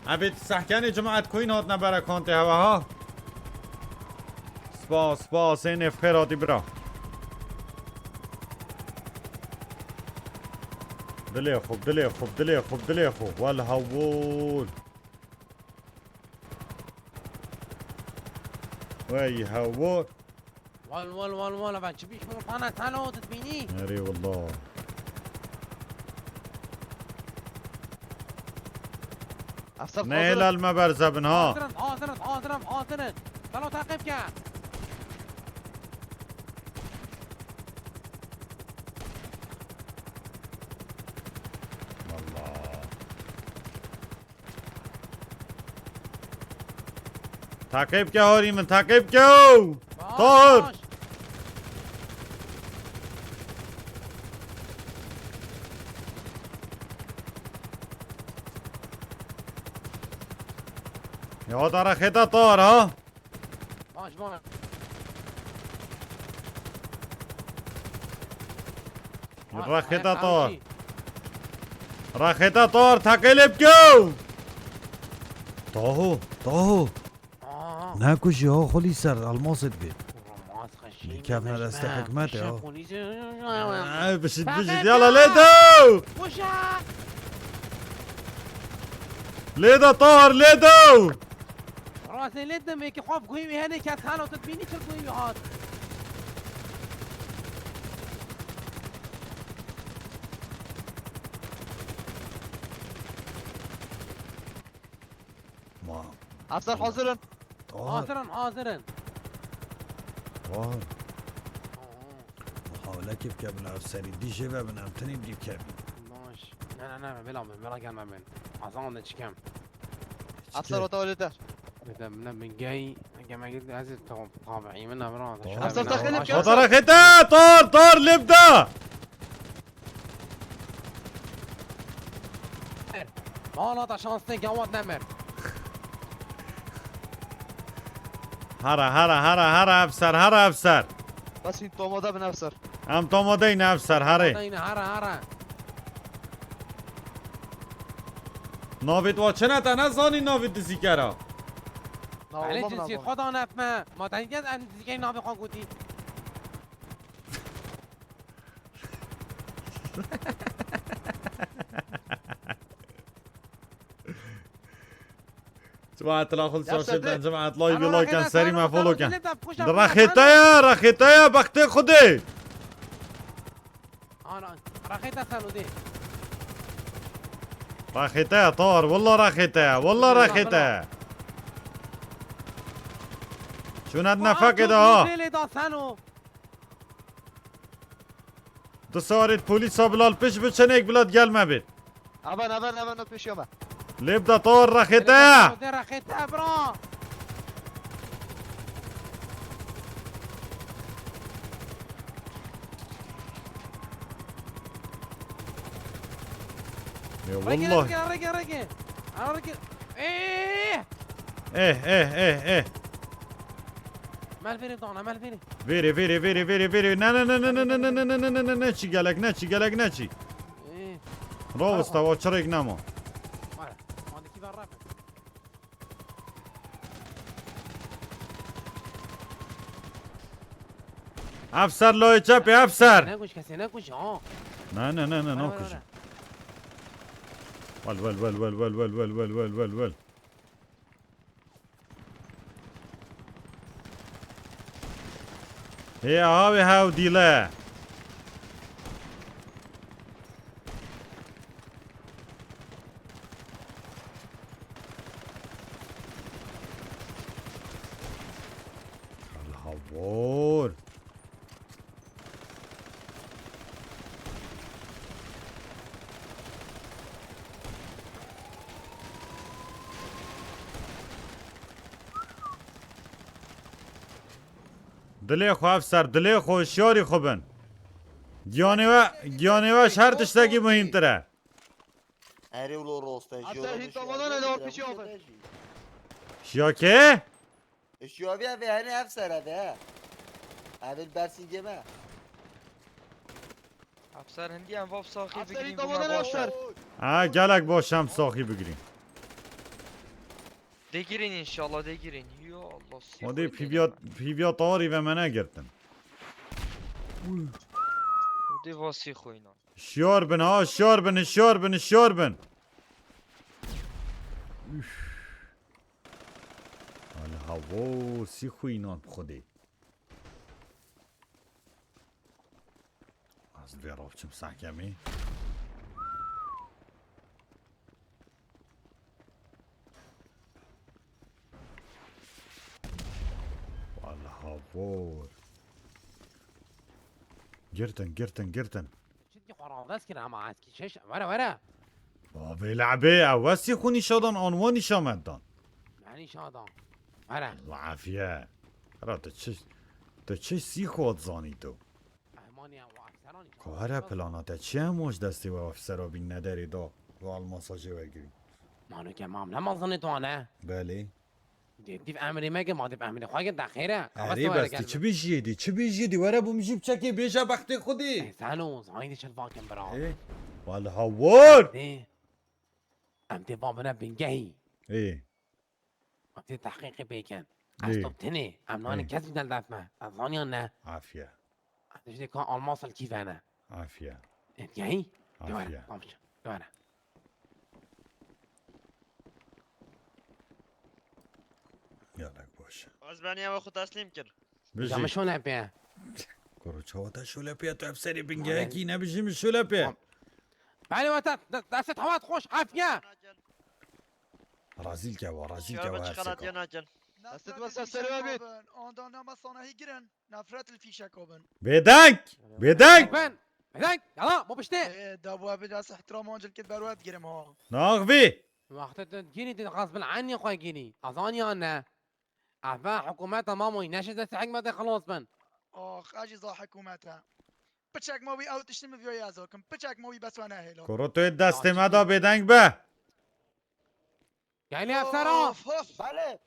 Evê sehkenê cemaet koyîn hatine berekantê heve ha. Spas, spas, ê nêv xêr hatî bira. Dilê xwe, dilê xwe, dilê xwe, dilê xwe. Wel hewol. Wey hewol. Wal, wal, wal, wal, ben çi biş min tane tane o dibînî? Erê wallah. Efsar Ne hazırım. Helal me berze bin ha. Hazırım, hazırım, hazırım, hazırım. Salo takip ke. Wallah. Taqê bike horî min, taqê bike ew! Baş, Tahir! Baş. Ya da rexêta Tahir ha? Baş, baş. Rexêta Tahir. Rexêta Tahir, teqê lê bike. Taho, Taho. Aa. Nekujî ha xulî ser, elmasê dibê. Kevne destê hikmetê ha. Bişit, bişit, yala lê dew. Lê de Tahir, lê dew. Rastê lê demê ki xwe bi guhê wî henê kes halo tu dibînî çi guhê wî hat. Ma. Efser hazir in. Tahir. Hazir in, hazir in. Tahir. Muhawelekê bike bila ev serî dî jê ve bin em tenê dî kevî. Baş. Ne, ne, ne, bela bin, bela gelme bin. Azan da çıkam. Efser o tawlê te. Bide min, min gey, gemegir ez tam tabiî min, ne bira. Efser daxilî bike. Fotoğraf ete, tor, tor, lip da. Mala da şanslı gawat nemir. Hara, hara, hara, hara, efser, hara, efser. Bas in tomada bin efser. Em tomada yine efser, hare. Tomada yine, hara, hara. Navê tu çi ne, te nezanî navê dizîkera? Elê cinsiyê xwe da nefme. Ma te nî em dizîkeyê navê xwe gotî. Cemaat la xul şaşê ben, cemaat lay bi lay ken, serî me follow ken. Rexête ya, rexête ya, bextê Xwedê. Ana, Raxete Seno dê. Raxete ya tar, walla raxete ya, walla raxete ya. Şuna nefaqê de ha. Lê da Seno. Du sarit polîsa bilal piş biçin, êk bilal gel me bêt. Avan, avan, avan, o pêşiya me. Lêb de tor rexête. Dê rexête, bira. Ya wallah. Rege, rege, rege. Ana rege. Eee! Eh, eh, eh, eh. Mel vêrê dana, mel vêrê. Vêrê, vêrê, vêrê, vêrê, vêrê. Ne, ne, ne, ne, ne, çi gelek, ne, çi gelek, ne, çi. Ee. Rawista wa çirêk nema. Mala, mandaki ver rap. Efser loyê çepê, efser. Ne kuş, kesê ne kuş, ha. Ne, ne, ne, ne, ne kuş. Wel, wel, wel. Hê awê hewdîle. Hal havor. Dilê xwe efser, dilê xwe hişyarî xwe bin. Giyanê we, giyanê we ji her tiştekî muhîmtir e. Erê wilo rost e. Efser hîn tamadan e, dawar pişiya bin. Şiya kê? Şiya vê, vê hene efser e vê. Evê li bersîngê me. Efser hindî em vav saxî bigirîn bû me baş e. Ha, gelek baş em saxî bigirîn. Dêgirîn înşallah, dêgirîn. Yo Allah, sî. Hadi pîviya, pîviya tarî ve me negirtin. Hadi vasî xwîna. Şiyar bin ha, şiyar bin, şiyar bin, şiyar bin. Üf. Hal havo sî xwînan xwedê. Ez vê rav çim sehkemê. Wala havor. Girtin, girtin, girtin. Çitkî xwe ravdest kir ama ez kî şeş. Were, were. Bavê lebê, ew wesî xwe nîşadan, an we nîşa me dan. Me nîşadan. Were. Lafiye. Ra tu çi, tu çi sî xwe dizanî tu? Ehmanî ya, wa efseranî. Ko here plana te çi em ji destê we efsera bîn nederê da, we almasa jê we girî. Mano ke mam ne mazanê tu ane? Belê. Dê dîv emrê me ke, ma dîv emrê xwe ke de xêre. Erê bes, tu çi bijiyê dî, çi bijiyê dî, were bû min jî biçekê bêje bextê xwe dî. Ê, sen o, zanî dî çil vakin bira. Ê, wala hawor. Dê. Em tê van bine bingehî. Ê. Em tê tehqîqê pê kin. Ez Ê. Top tenê. Em nanî Ê. Kes bidel def me. Ez zaniyan ne. Afiye. Em tê jidê ka almas li kî vene. Afiye. Ê, gehî? Afiye. Dewere. Tamam. Dewere. Gelek baş. Ez benî ew xwe teslîm kir. Bijî. Camin şole pê. Kuro çawa te şole pê, tu efserê bingehekî nebijî min şole pê. Belê wata, de-, destê tewat xweş, afiye. Razîl kewa, razîl kewa her seka. Destê wasa serê abî. Onda nema sanahî girin, nefret li fîşeka bin. Bêdeng! Bêdeng! Ben, bêdeng, yala, bo piştê. Ee, da bu abi dest ihtiram ancil kit berwet girim ha. Naxvî! Wextê tu gînî, tu xas bil eynî xwe gînî. Azan ya ne? Eve hikûmeta mamoyî neşe dest hikmetê xilas bin. Ax, ez jî za hikûmet e. Piçek ma wî ew tiştî min viyo ya zokim. Piçek ma wî bes we nehêlo. Kuro tu yê destê me da bêdeng be. Gelî efsera. Of, of. Belê.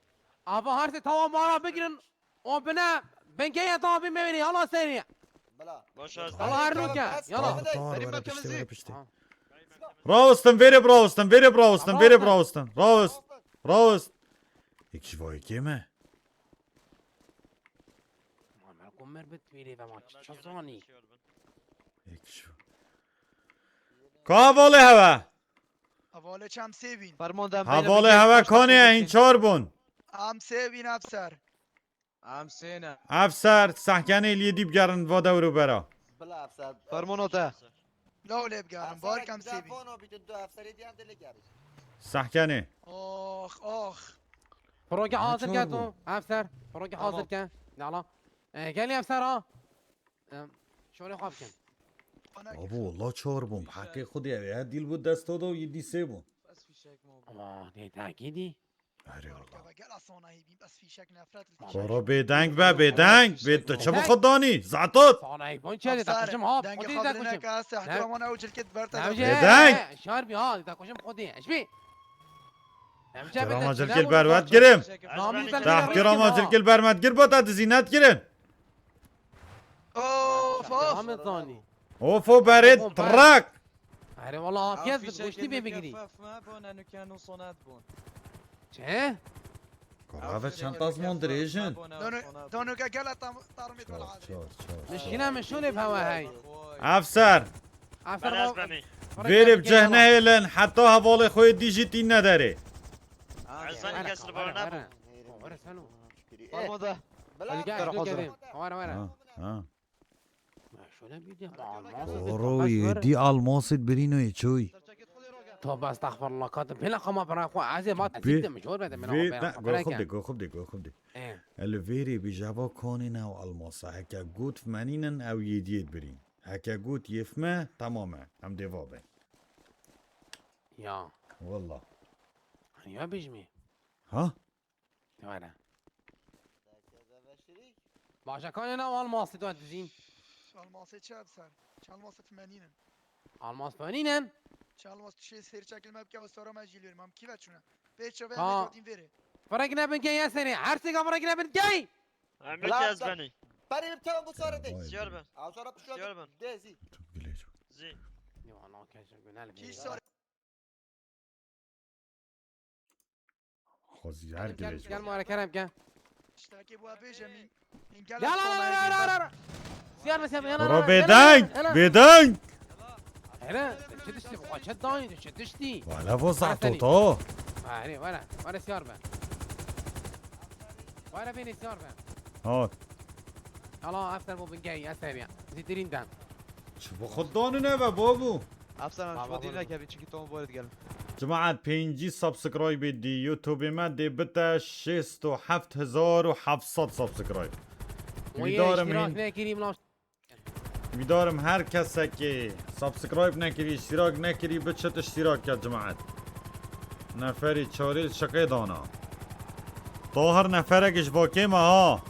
Ava her sê tawa mara bigirin. O bine bingeye tawa bin meverî. Yala serî. Bila. Baş Yala her nûke. Yala. Rawustin, vêrê birawustin, vêrê birawustin, vêrê birawustin, rawust. Rawust. Yek ji vayê kêm e. Ma me ku mir bi twîrê ve ma çi zanî? Yek ji. Ka hevalê heve. Hevalê çem sêvîn. Fermon dem. Hevalê heve kanê hîn çar bûn. Em sêvîn efser. Em sê ne. Efser, sehkenê liyê dî bigerin va dewr û bera. Bila efser. Fermona te. Dawlê bigerin, barkam sêbî. Sehkenê. Ox, ox. Proge hazır ke tu, Efser. Proge hazır ke. Nala. E, gel Efser ha. Em, şöyle xwe bikin. Abo, wallah çar bûm. Heqê Xwedê ew ê dîl bû dest da û yedî sê bûn. Ama ne takîdî. Erê wallah. Koro bêdeng be, bêdeng. Bê tu çi bi xwe danî? Zatot. Sana ek bun çeri, da kuşum ha. Xwedê da kuşum. Bêdeng. Şar bi ha, da kuşum Xwedê. Eşbî. Ehtirama cilkil berwet girim. Ehtirama cilkil bermet gir bota dizinet girin. Of, of. Ahmet Zani. Of, o berê trak. Erê, wala afiyet, goştî bê bigirî. Çe? Kurave çend tazman dirêjin. Donu, donu ke gela tam, tarmit wala. Çor, çor, çor. Mişkine mişûnê pewe hey. Efser. Efser. Vêrê bi ceh nehêlin, heta hevalê xwe yê dî jî tîn nederê. Ez zanî kes li bar nebû. Were, were, were. Fermada. Hadi gel, şunu gelin. Were, were. Ha, ha. Şöyle bir de almaz. Koro yedî almasê birîno yê çoy. Tövbe estağfurullah, katım. Pela kama bırak, ez ê mat zît demiş, hor bedem. Vê, ne, goxub de, goxub de, goxub de. E. El vêrê bi java kanê ne o almasa. Heke got menînin ew yediyê birîn. Heke got yefme, tamam e. Em dê va ben. Ya. Wallah. Ya bijmi. Ha? Were. Baş e, kanê ne almasê tu dizîn? Almasê çi Efser? Çi almasê tu menînin? Almas tu menînin? Çi almas tu şê sêr çekil me bike, westara me jî lêrim. Em kî ve çûne? Pê çave me dîn vêrê. Ferek nebin gey eserê. Her sêka ferek nebin gey! Em ne ki ez benî. Berê bi tevan bu sarı de. Siyar ben. Siyar ben. Dê zî. Zî. Kî sarı? Xwezî her Gel, girêj gel, bû. Mare Kerem, gel. Tiştekê bû, bêje min. Gel, gel, gel, gel, gel. Siyar be, siyar be, yana, yana, yana, yana. Bêdeng, bêdeng. Hele, çi tiştî bu, çi dayî, çi tiştî? Wala vo zato to. Ha, hele, wala, wala siyar be. Wala beni siyar be. Hat. Allah, after bu bin gay, after ya. Zitirin dan. Çi bu xwe danine be, babu? Efsane, şima dî nekevin, çikî tom boret gelin. Cemaat, pêncî subscribe dî, YouTube me dê bite şêst û heft hezar û heft sed subscribe. Wîdarim hin-, wîdarim her kesekê subscribe nekirî, iştirak nekirî, biçit iştirak ke cemaat. Neferî çarê şiqê dana. Tahir neferek ji bakê me ha.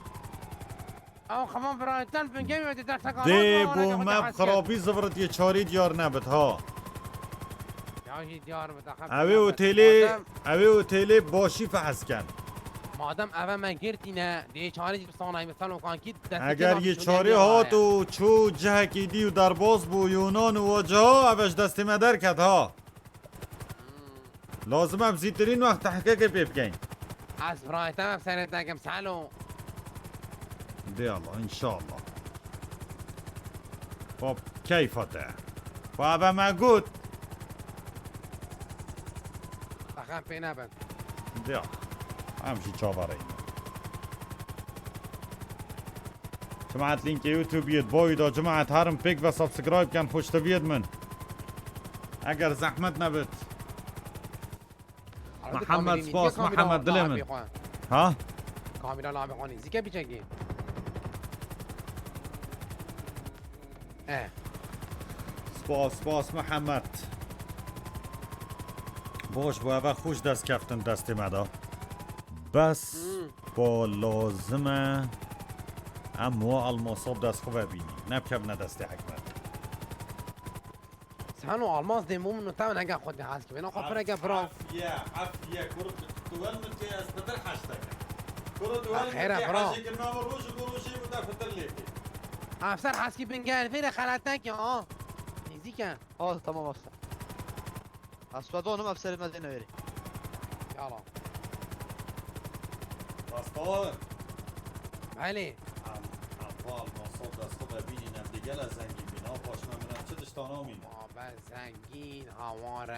Ew xeman birayeten bingê wê di dersa Dê bo me xirabî zivirit yê çarî diyar nebit ha. Ya jî diyar bit, axir Ew ê otêlê, ew ê otêlê başî fehs ken. Madem eve me girtîne, dê çarî jî sanayî misal o kankî destê Eger yê çarî hat û çû cihekî dî û derbas bû, Yunan û wa ciha, eve ji destê me derket ha. Lazim e bi zîtirîn wext tehqîqê pê bikeyn. Ez birayê te me bi serê te kim, selo. Dê Allah, înşallah. Xwe keyfa te. Xwe eve me got. Texem pê nebin. Dê Allah. Em jî çavereyne. Cemaat, lînkê YouTube yê di boyî de, cemaat, herin pêk ve subscribe ken, xweştiviyêt min. Eger zehmet nebit. Mihemed, spas, Mihemed, dilê min. Ha? Kamera la abi xwani. Zîke biçekî. Eh. Spas, spas, Mihemed. Baş bû, eve xweş dest keftin destê me de. Bes, hmm, pa lazim e. Em wa almasa bi dest xwe ve bînî. Nebikevine destê hikmet. Sen o almaz dê mum nota ne gel xwe de has ki. Ben o xwe pire gel bro. Afiye, afiye, kuru tu wen min tê ez pitir heşte ke. Kuru tu wen min tê heşte ke, nava roj û rojê bu da pitir lê tê. Afser haskî bin gel, vêre xelatek ya, ha. Nêzîk e. Ha, tamam Afser. Ez xwe donim, Afserê me dêne wêrê. Yala. Rasta. Belê. Em, em va almasa dest xwe ve bînîn, em dê gele zengîn bîn. Ha, paşme min em çi tiştan amîn. Ma be zengîn, hawar e.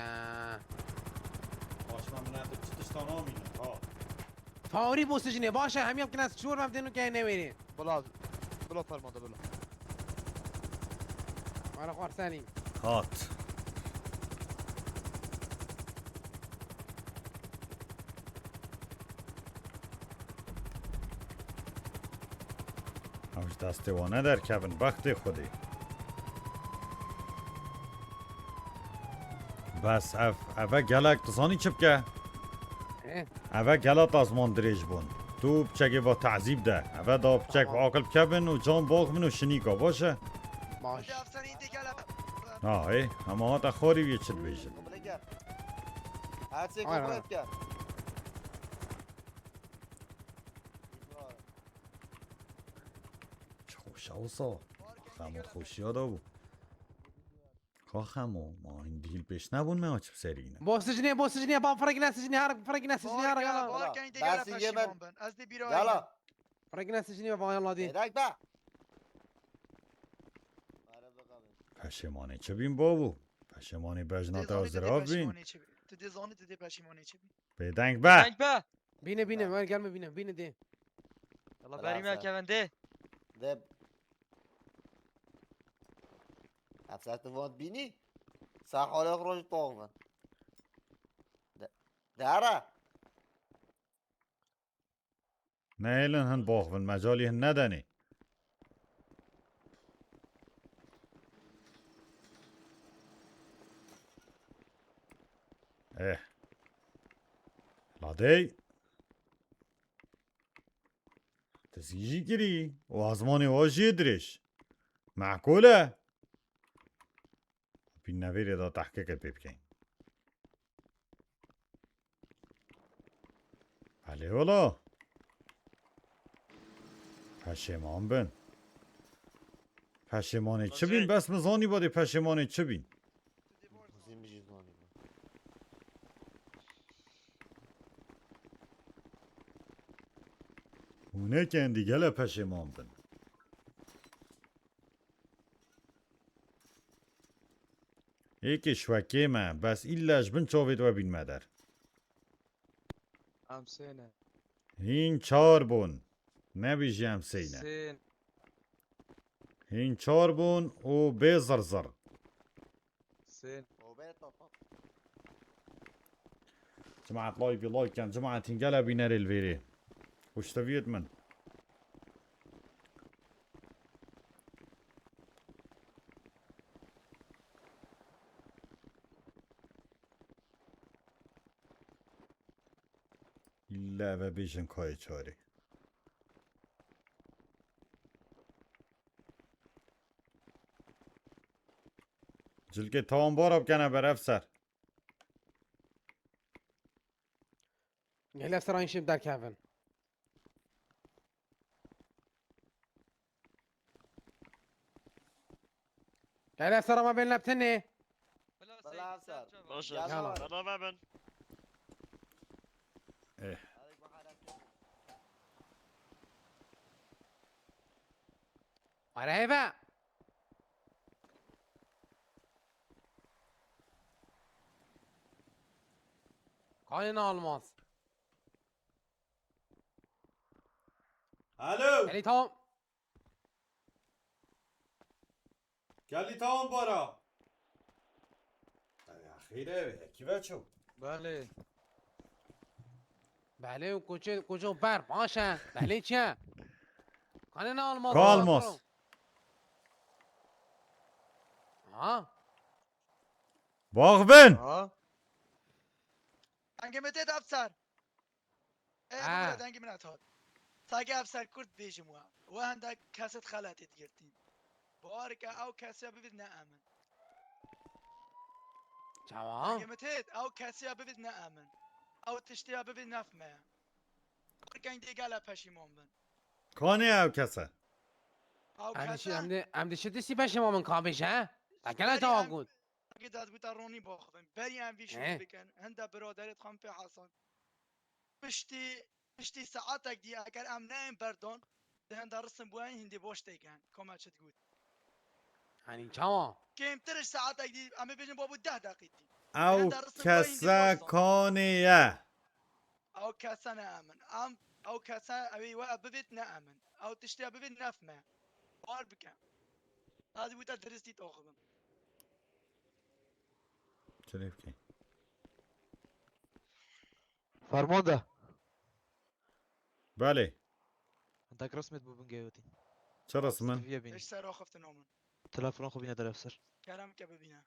Paşme min em çi tiştan amîn. Ha. Fawrî bo sicnê, baş e, hemiya bikine şor, em dêno ke newêrê. Bila, bila fermanda, bila. Wala xwar Selîm. Hat. Ew ji destê wan nederkevin, bextê Xwedê. Bes ev, ev e gelek, tu zanî çi bike? Ê? Ev e gelek azman dirêj bûn. Tu piçekê va tezîb de. Ev e da piçek Tamam. aqil bikevin û can box min û şinîka, baş e? Baş. Hadi efsane indi gel. Ha, ê, hema hate xwarî wî çi dibêjin? Qubile gel. Her şey Aynen. Qubile gel. Çi xweş e wisa. Xemot xweşiya da bû. Ka Xemo, ma hîn dîl pêş nebûn me çi serîne. Bo sicnê, bo sicnê, ba firekine sicnê, her firekine sicnê, her Barka, gala. Barka, indi Bas gel ince ben. Peşiman bin. Ez de bir Gala. Firekine sicnê, ba yalla dî. Êdek be. Peşêmanê çi bîn babû? Peşêmanê bejna te zirav bîn. Tu dê zanî, tu dê peşîmanê çi bî. Bêdeng be. Bêdeng be. Bîne, bîne, wer gelme bîne, bîne dê. Yalla berî me kevin dê. Dê. Hepsat van bînî. Sa halek roj toxvin. De-, dere. Nehêlin hin boxvin, mecalî hin nedenê. Eh. Ladey. Ti zî jî kirî. Û azmanê wa jî dirêj. Meqûl e. Bîn navêrê de tehqîqê pê bikeyn. Belê wela. Peşêman bin. Peşêmanê çi bîn? Bes min zanî badê peşêmanê çi bîn? Hûn ê kendî gele peşêman bin. Êkê şwekê me, bes îlle ji bin çavê we bînme der. Em sê ne. Hîn çar bûn. Nebîjî em sê ne. Sê. Hîn çar bûn û bê zirzir. Sê. Cimaet like, like ken. Cimaet hîn gele bînerê li vêrê. Xweşteviyet min. Îlle eve bêjin kayê çarê. Cilkê tawanbara bikene ber efser. Gelê ser an şim derkevin. Gelê ser ama ben leptini. Bela ser. Baş e. Yala. Bana ver ben. Eh. Araya be. Kanê almaz. Alo. Gelî tamam. Gelî tamam bara. Ay, axire, yekî veço. Belê. Belê û koçê, koço ber, baş e. Belê çi ye? Kanê ne almaz? Ka almaz. Ha? Baxvin. Ha? Dengê min tê de efser. Ê, Ha. Bûra dengê min hat. Sage efser kurt bêjim we. We hende keset xeletê digirtîn. Barike ew kesiya bibit ne emin. Tamam. Dengê min tê, ew kesiya bibit ne emin. Ew tiştiya bibit nef me. Barike îndê gele peşîman bin. Kanê ew kese? Ew Em dişi, kese em de, em dişi dişi peşîman bin kabêj, he? Te gele Serî tawa em got. Agi dad bûta ronî baxivin. Berî em vî şûnî He. bikin. Hinde biraderê dixwin pê Hasan. Piştî, piştî saetek dî eger em neyên berdan, di hinde risin bûyên hindî boş têken. Koma çi digot. Hanî çawa? Kêmtir ji saetek dî, em ê bêjin babû deh deqî dî. Ew Hinde risin bûyên hindî kese boş dan. kanê ye? Ew kese ne emin. Em, ew kese ew ê we bivêt ne emin. Ew tiştê bivêt nef me. Bar bike. Ez wî te diristî toxibim. Çi lê bikeyim? Fermanda. Belê. Hindak resmê bû bingeyotî. Çi resmin? Viye bînî. Pişt ser axiftin omin. Telefona xwe bîne der efser. Kerem ke bibîne.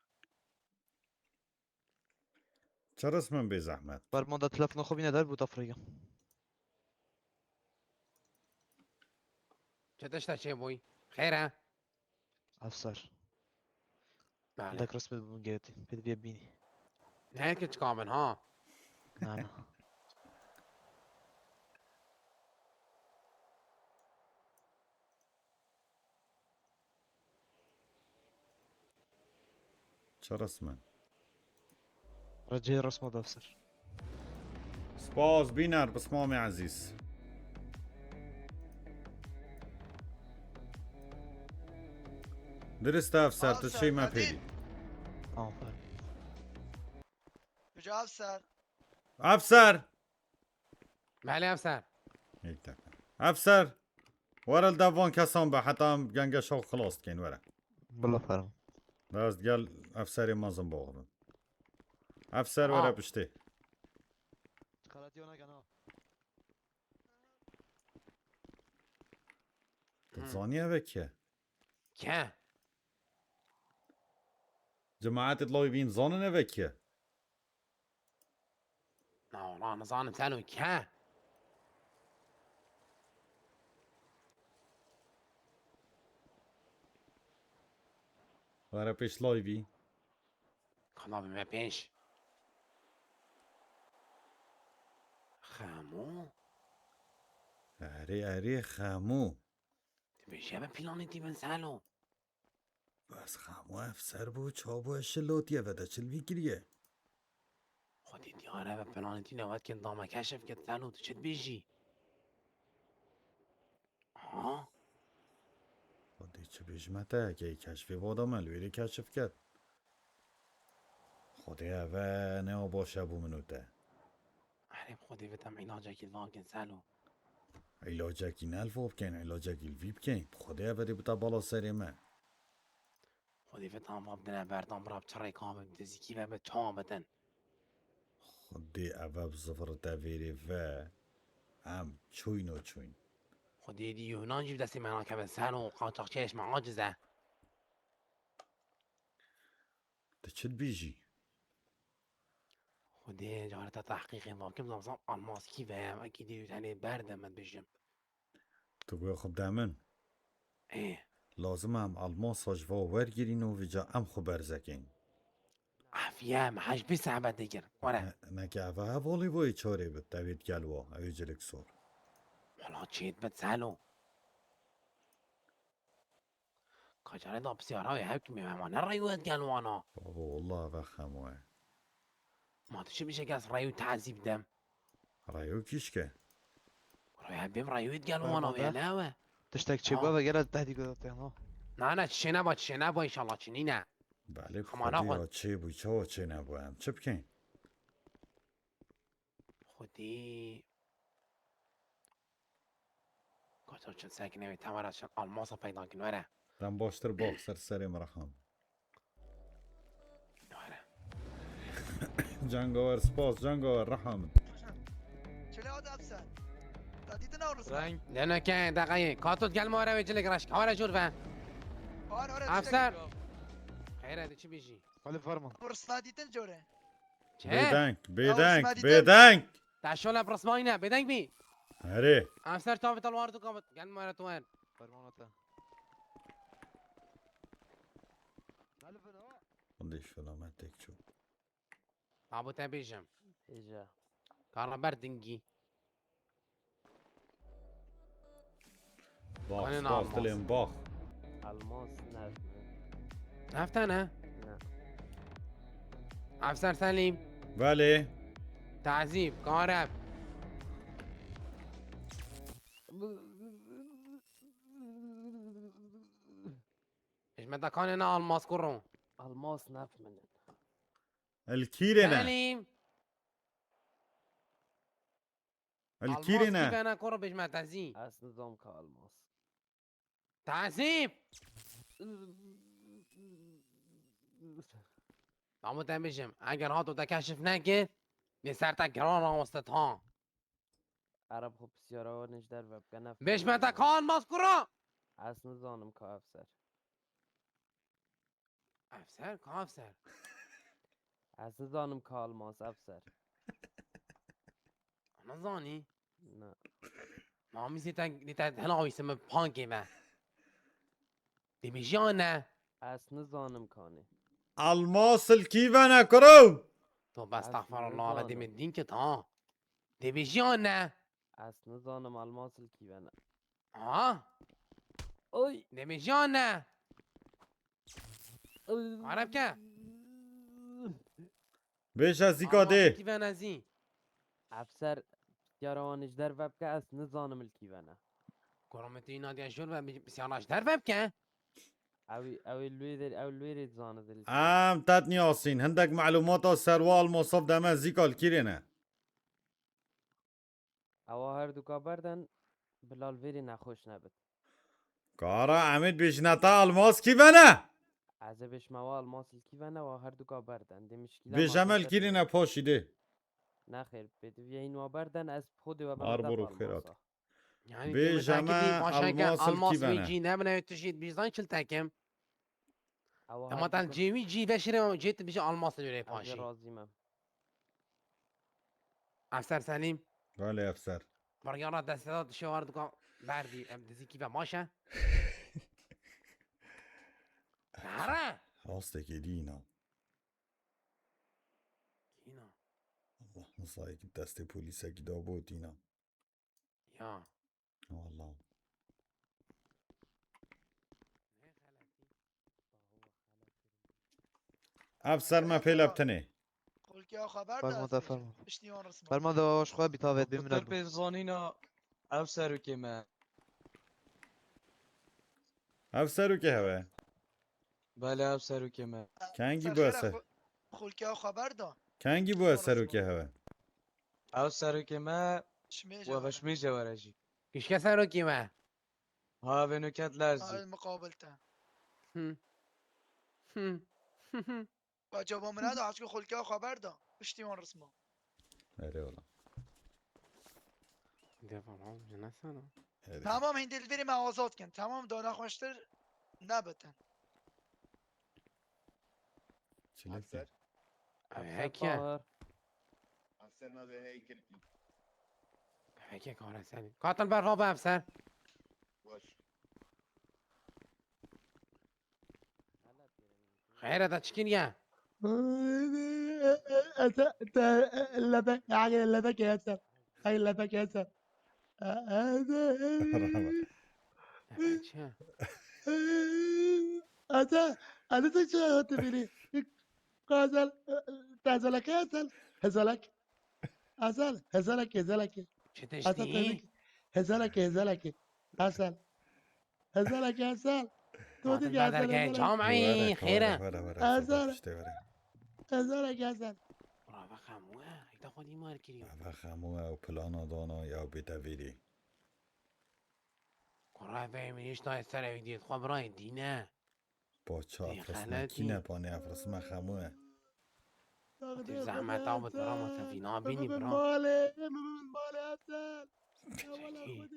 Çi resmin bê zehmet? Fermanda telefona xwe bîne der bû tafrêga. Çi tişta çêbûyî? Xêr e? Efser. Belê. Hindak resmê bû bingeyotî. Pê viye bînî. Ne ki çika min ha? Na na. Çi resmin? Recê resma da efser. Spas bîner pismamê ezîz. Dirist e efser, tu Efser, çî me hadi. pêdî. Aferin. Kuca efser. Efser! Belê efser. Yek dakika. Efser! Were li dev van kesan be, heta em gengeşa xwe xilas dikeyn, were. Bila fermo. Dest gel efserê mezin boxivin. Efser Ha. were piştê. Xeletî ona gana. Tu Hı. zanî eve kî ye? Ke? Cemaetê lawî bîn zanin eve kî ye? Na wala nizanim selo ke? Were pêş lawî bî. Kana bime pêş. Xemo? Erê, erê, Xemo. Tu bêje be planê tî bin selo. Bes Xemo efser bû, ça bû eşilotiye ve de çil vî kiriye. Xwedî diyar e be planê tî ne wet kin dame keşif ket selo tu çi dibêjî? Ha? Xwedî çi bêjime te, heke keşfê vada me li wêrê keşif ket. Xwedê eve ne o baş e bû min û te. Erê bi Xwedê ve tem îlacekî li van kin selo. Îlacekî ne li va bikeyn, îlacekî li vî bikeyn. Xwedê eve dê bita bala serê me. Xwedê ve tam va bidine berdan bira bi çi rêka min dizîkî ve bi çawa bidin. Xwedê eve bi zifirite vêrê ve. Em çûyn û çûyn. Xwedê dî Yunan jî bi destê me nakeve selo, qaçaxçiyê ji me aciz e. Tu çi dibêjî? Xwedê carê te tehqîqê nakim, zam zam almas kî ve ye, wekî dî tenê berde me dibêjim. Tu guya xwe bide min. Ê, Lazim e em almasa ji va wergirîn û vêca em xwe berzekin. Efiye me hej bî sebet digir. Were. Ne, neke eve hevalî voyê çarê bit, tevê digel wa, ew ê cilik sor. Wala çêt bit selo. Kaçarê da pisyara wê hevkî me hema ne rey wê digel wana. Baba, wallah eve Xemo ye. Ma tu çi bişe kes rey û tazî bidem. Reyo kîşke. Rey hevbêm rey wê digel wana wê ne we. Tiştek çêbû ve gele tehdî gudatê no. Na ne çişê neba, çişê neba, înşallah çi nîne. Belê Xemana xwedî xwe. Ya çêbû, çawa çênebû, em çi bikeyn? Xwedî. Kaçar çin sekinê wê temera çin almasa peyda kin were. Dem baştir bax ser serê min rexan. Were. Cengawer spas, cengawer reha min. Çile o da efser. Ta dîtin ew risna. Reng. Leneke deqeyê. Katot gel mare wê cilik reş. Kawara jor ve. Ar ar. Efser. Xeyre de çi bêjî? Xalî ferman. Bu risna dîtin core. Çe? Bêdeng, Ew bêdeng, risna dîtin. Bêdeng. Te şole bi rismayî ne. Bêdeng bî. Herê. Efser çavê te li war dû kabit. Gel mare tu wer. Fermana te. Hindê şolamet tek çû. Abo te bêjim. Êca. Kara ber dingî. Bax, Kanê bax, almaz. dilên bax. Almaz nerede? Hefte ne? Ne. Efser Selim. Belê. Tazîb. Kareb. Hizmeta kanê ne almaz kuro. Almaz nef min. El kîrê ne? Selim. El kîrê Almaz ne? kî bena kuro bêjme tezî. Ez nizam ka almaz. Tezî. Tamam, te bêjim. Eger hato te keşif nekir, lê ser te giran rawestit ha. Ereb xwe pisyara wan ji derve bike, ne Bêj me te ka Elmas kuro. Ez nizanim ka efser. Efser, ka efser. Ez nizanim ka Elmas efser. Nizanî. Ne. Namî zê te, zê te hela wî sime pankê me. Dibêjî ya ne. Ez nizanim kanê. Elmas li kî ve ne kuro? To bes Ez taxfara Allah ve nizanim. demê din ki ta. Dibêjî ya ne. Ez nizanim Elmas li kî ve ne. Ha? Oy. Dibêjî ya ne. Arabke. Bêje zîka dê. Kî ve ne zî. Efser pisyara wan ji derve bike, ez nizanim li kî ve ne. Korometî nadiya jor ve pisyana ji derve bike. Ew ê, ew ê lûêrê, ew lûêrê dizanit li kî. Em tet niyasîn. Hindek melûmata ser wa Elmasov deme zîka li kîrê ne. Ewa her duka berden, bila li vêrê nexweş nebit. Kara Emîd bêjine te Elmas kî ve ne? Ez ê bêjme wa Elmas li kî ve ne, wa her duka berden. Dê mişkîla Bêje me li mezin kîrê ser ne paşî dê. Nexêr, pêdiviyê hîn wa berden, ez xwe dê we Ar bime boro def xêrat. Elmasa. Yani Bêje dê me maşeke Elmas li Elmas kî ve wê ne? Cî ne bine tu jî bizdan çil tekim. Ewa Ama her tan duka cêwî cî veşire cê tu bije Elmas li wê Ez ê paşî. razî me. Efser Selîm. Belê efser. Baryara desteda dişe war duka berdî em dizî kî ve maşe. Nere? Rastekê dîna. Kîna. Allah, misayekî destê polîsekî da bo dîna. Ya. Wallah. Ev ser me pêle bitinê. Xulkiya xeber Fermo da da, ez fermo. Piştî wan risma. Fermo da, ew ji xwe bî tavê bê min Doktor bû. Pêzanîna ev serokê me. Ev serokê hewe. Belê, ev serokê me. Kengî Ser bû xêr eser. xu-, Xulkiya xeber da. Kengî bû eserokê hewe. Ev serokê me Şimê û jewere. ev şimê jewere jî. Kişke serokê me. Ha, vê nuket lerzî. Ay muqabil te. Hı. Hı. Acaba min neda, aşkı Xulkiya xeber da. Piştî wan risma. Erê wala. Devam al, ne sana? Erê. Tamam, hindî li vêrê me azad kin. Tamam, da nexweştir nebitin. Çilekê. Abi heke. Tahir. Heke kare seni. Katil berfa be efser. Xeyre da çikin ya. Ete, te, lebek, yani lebek yeter. Hayır lebek yeter. Çe? Ete, ete te çe hatı biri. Gazel, tezelek yeter. Hezelek. Ezel, hezelek, hezelek. Çi Ete tiştî? tenik. Hezelek, hezelek. Ezel. Hezelek, ezel. Katil dergehê camî xêre. Ezel. Hezelek, ezel. Ura ve xemû e. Heyda xwe dîmar kiriyo. Eve xemû ew plana dana ya bête vêrê. Kura ve min hiç nayê ser ew diyet xwe birayê dîne. Paça Ê, efrisme xeletî. kîne panê efrisme xemû e. Tê zehmet abi drama te vîna bînî bira. Malê, malê, ezel. Çekî.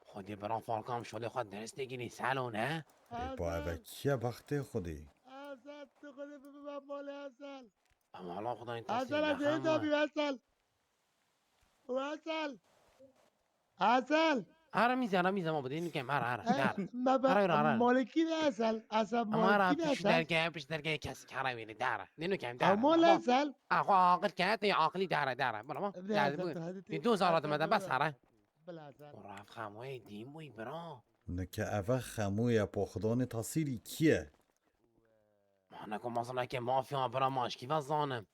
Xwedê bira falkam şolê xwe derstê girî selo ne? Ê pa eve kî ye bextê xwedî? Ezel, tu xwedê bibe malê, ezel. Ama Allah xwedayê Ezel, tesîr ez ê nexema. dabî, ezel. Ezel. Ezel. Ara mîze, ara mîze ma bidê nikem, ara, ara. Dar. Me be, Ara, ara, ara. Maliki de ezel. Ezel, Ama ara Maliki de pişt ezel. Derge, pişt derge kes kara wînî dara. Ne nukem dara. Ama la ezel. Axwe aqil ke te aqilî dara, dara. Bula ma. De Dara ezel, bu. tu hadi Di doz aradime de bes ara. Bila ezel. Raf xamoyê dîm uy bira. Nike eve xemû ye poxdanê tasîrî kî ye? Mane ku mazana ke mafya bira maşkî ve zanim.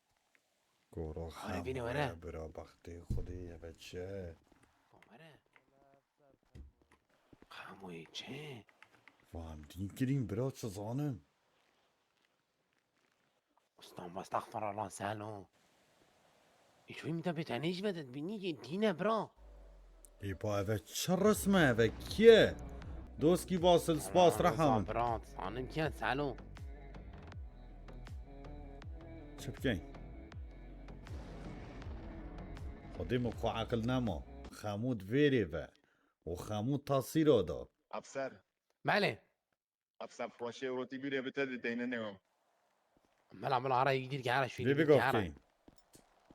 Goro Hadi bîne xemû were. ye bira bextê xwedê ye ve çi ye? Were. Xamoyê çi? Vam dîn kirîn bira çi zanim? Ustam, estağfurullah, selo. Îçoyî min te bê tenê ji ve de dibînî yê dîne bira. Ê pa eve çi risme eve kî ye? Doskî Vasil spas Aa, reha Rıza min. Bira, zanim kî ye selo. Çi bikeyn? Xwedê min xwe eqil nema. Xemû di vêrê ve. Û xemû tasîra da. Efser. Belê. Efser xweşê rotî bîrê bi te dideyne ne. Mela, mela, ara yî dîrke, ara şûyî Dê dîrke, bigav ara. Keyn.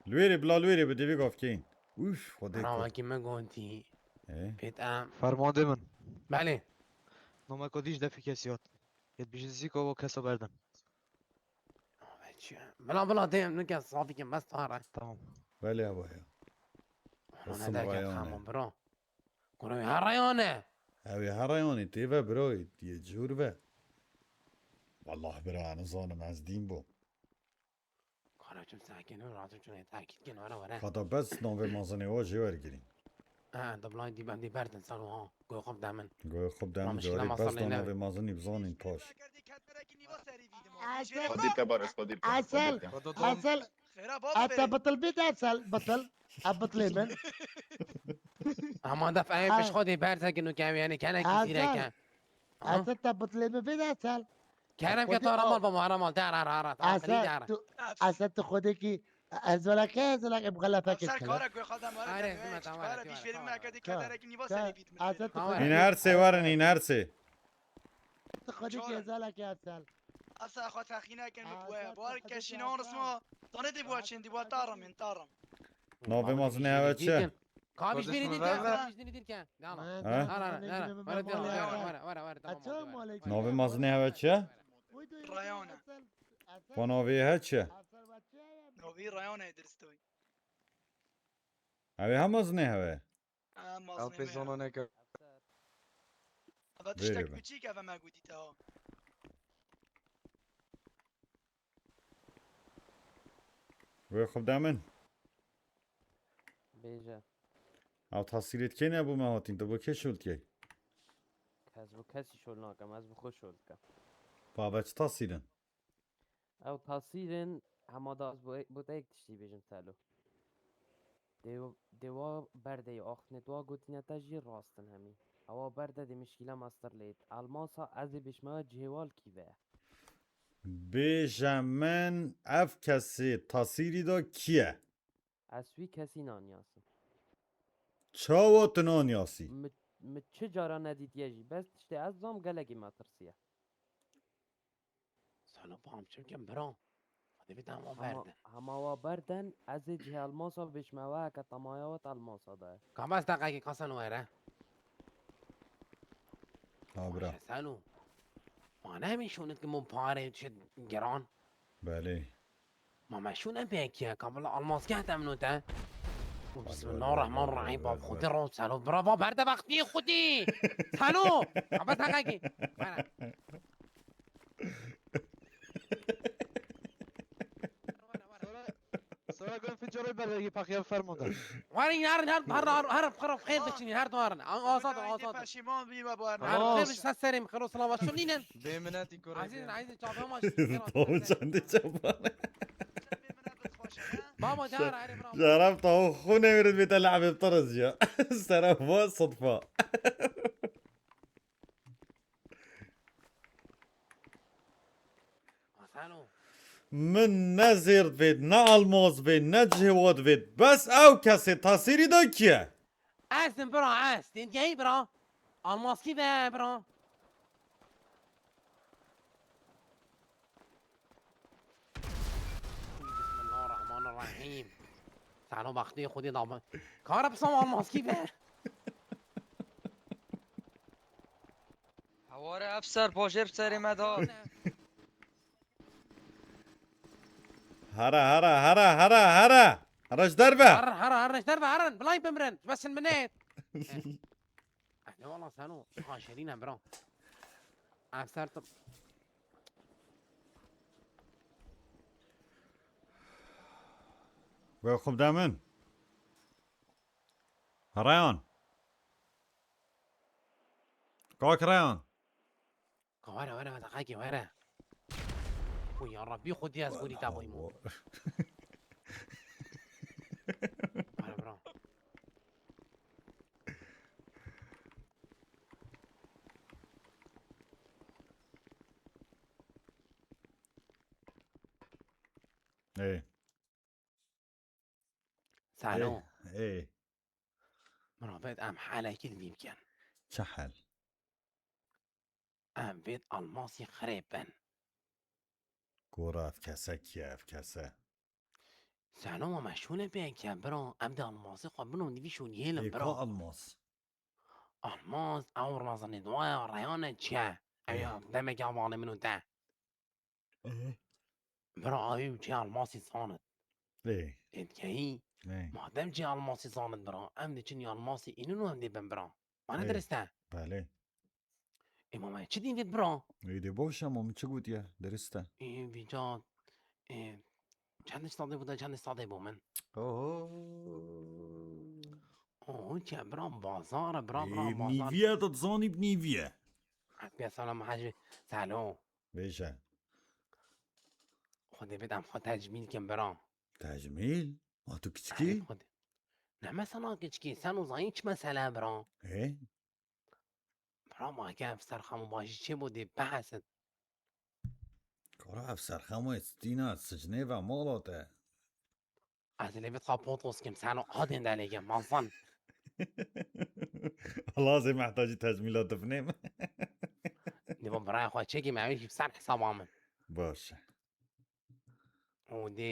Li wêrê, bila li wêrê bi dê bigav keyn. Uf, Xwedê Ana kurt. Wekî me gontî. E? Pêt em. Fermandê min. Belê. Nomeko dîş defî kesiyat. Yet bijin zîko bo keso berden. Mela, mela, dê em nike safî ke bes tare. Tamam. Belê, abo ya. Ana Qasım derke Rayane. Tamam, bro. Kuro wî hereyane. Ew ê hereyane, tê ve bro, yê cûr ve. Wallah bira, nizanim ez dîn bû. Kara çim sakin û rahat çim takît kin were were. Qada bes navê mazinê wa jê wergirîn. Ha, da bilay dî ben dî berdin ser ha. Goy xub demin. Goy xub demin. Mamişkîla carê bes da navê mazinî bizanîn paş. Xwedî te baris, Xwedî te, Xwedî te. Esel, Esel, Xêra bab Ete bê. Bitil bê de Esel, bitil. A bitilê min. Ama da fehê Ha. Piş xwedî berze ki nûke yani kene ki Esel. Zîreke. Ha? Esel te bitilê min bê de Esel. Kerem ke Xwedî tu ara mal bama, ara mal, de ara, ara, ara. Esel, tu, Esel tu xwedê ki ez wela ke, ez wela ke bi xelefe kir. Ser kara ku xadam ara Are, zima tamam, ara, tamam, dîş verim tamam. Eke dî kedere ki niva serî bît min. Esel tu Tamam. Xwedê Hîn her sê werin, hîn her sê. Tu xwedê ki ez wela ke Esel. Asa xwe texîne kin min Esel, boya. Bar tu xwedê keşî ki nan Esel. Risma. Tanê dî bu açin, dî bu tarim, in tarim. Navê mazinê hewe çi? Ka bijnî dîr ke, ka bijnî dîr ke. Dala. Ha? Ara, ara, ara. Wara, wara, wara, wara, wara, tamam, tamam. Navê mazinê hewe çi? Rayane. Xwe navê he çi? Novî Rayane diristoy. Ew ê he mazinê hewe? Ha, mazinê me. Ew pê zona neke. Ava tiştek biçîk eve me gotî te ha. Wê xwe bide min. Bêje. Ew tasîrê dikê ne bû me hatîn, tu bo kê şol dikey? Ez bo kesî şol nakem, ez bi xwe şol dikem. Baba çi tasîrin? Ew tasîrin hema da ez bo, bo te yek tiştî bêjim Selo. Dê, dê wa berdeyê axnet wa gotîne te jî rast in hemî. Ewa berde dê mişkîle mestir lêt. Elmasa ez ê bêjme we cihêwal kî ve ye? Bêje min ev kesê tasîrî de kî ye? Ez wî kesî nanyasim. Çawa tu nanyasî? Mi, mi çi cara nedîtiye jî. Bes tiştê ez zam gelekî me tirsiye. Salo pam çimkim bira. Hadi bir tane Hema, verdi. Hema wa berden ez ê cihê elmasa bêjme we heke tamaya we elmasa de. Ka bes deqekî kasan were. Ha bira. Salo. Ma ne min şunit ki mun pare çi giran. Belê. Ma me şûne pêkiye, ka bila almaske hete min û te. Û bismillahirrahmanirrahîm, bab xwedî ro, selo, brava, berde vextî xwedî. Selo, ha bes heqekî. Were. Sora, sora gön fincaroy berdegî paqiya fermonda. Were, her, her, her, her, her, her, xêr biçin, her duarin. An, azad, azad. Peşiman bî baba. Her, xêr biçin, ses serê min, xêr û silava şûnînin. Bê minetî kurê. Azîz, azîz, çape ma. Tamam, çendê çapa. Baba, cara, are, bravo. Şeref tawo xûnê min bête lehbê bi te re ziya. Sere va sidfa. Asano. Min ne zêr divêt, ne almaz divêt, ne cihêwa divêt. Bes ew kesê tasîrî de kî ye? Ez im bira, ez. Tên geyî bira. Almaskî ve bira. Bismillahirrahmanirrahîm. Sano baxtê xwedê da. Kara pisam almaskî ve. Heware efser pajêr bi serê me da. Hara, hara, hara, hara, hara. Hara ji derve. Hara, hara, hara ji derve, hara. Bilay bimrin. Ji besin minêt. Eh, ne wala Sano. Ha, şerîne bira. Efser tu. Wê xwe bide min. Reyan. Kak Reyan. Ka were, were, were, deqekê were. Xwe ya Rabbî xwe diyaz gurî ta boymo. Were, bro. Ê. Salo. Ê. Ê. Mirabet em halekî li dî bikin. Çi hal? Em vêt almasî xirêb bin. Gora ev kese kiye ev kese? Salo, ma me şûne pê ke bira, em de almasî xwe binon dî vî şûniyê lim Ê, ka bira. almas? Almas, ew nazanin doya reyane çi ye? Ew Ê. ya demeke avalê min û te. Ê. Bira, ew çi almasî zanit. Ê. Ê dikeyî, Ê. madem çi almasî zanit bira, em diçin ya almasî înin û em dê bin bira. Ma ne Ê. dirist e? Belê. Ê ma me çi dîn vêt bira? Ê, dê baş e, ma min çi gotiye? Dirist e. Ê, vîca, ê, çend sadê bû de, çend sadê bû min? Oho. Oho, çi bira, bazar e, bira, bira, Ê, bazar. nîviye de zanîb nîviye. Hatiye selam hacî. Salo. Bêje. Xwedê bêt em xwe tecmîl kin bira. Tecmîl? Ma tu kiçikî? Xwedê. Ne mesela kiçikî, sen û zayîn çi mesele bira? Ê? Bira ma ke ev ser xem û başî çê bû dê behsin. Kara ev serxema stîna sicnê ve mala te. Ez lê vêt xwe potos kim, sen û adên de lê kim, mazan. Allah zê mehtacî tecmîla dibnêm. Dê bo biraya xwe çekî me, ew jî ser hesaba min. Baş e. Û dê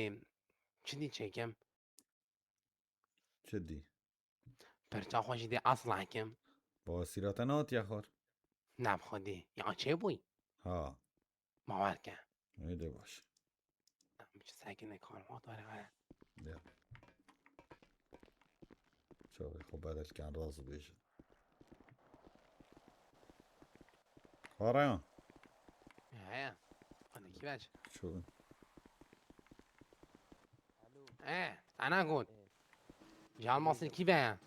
çi dî çêkim? Çi dî? Pirça xwe jî dê asla kim. Bawasîra te nehatiye xwar. Ne bi xwedî. Ya çê bûyî? Ha. Bawer ke. Ê de baş. Em çi sekine kar hat were were. Ya. Çavê xwe bedel ken rast bêje. Xwarayan. He. Hadi kî veç. Çû. E, sana got. Ê. Jalmasın kî ve ya?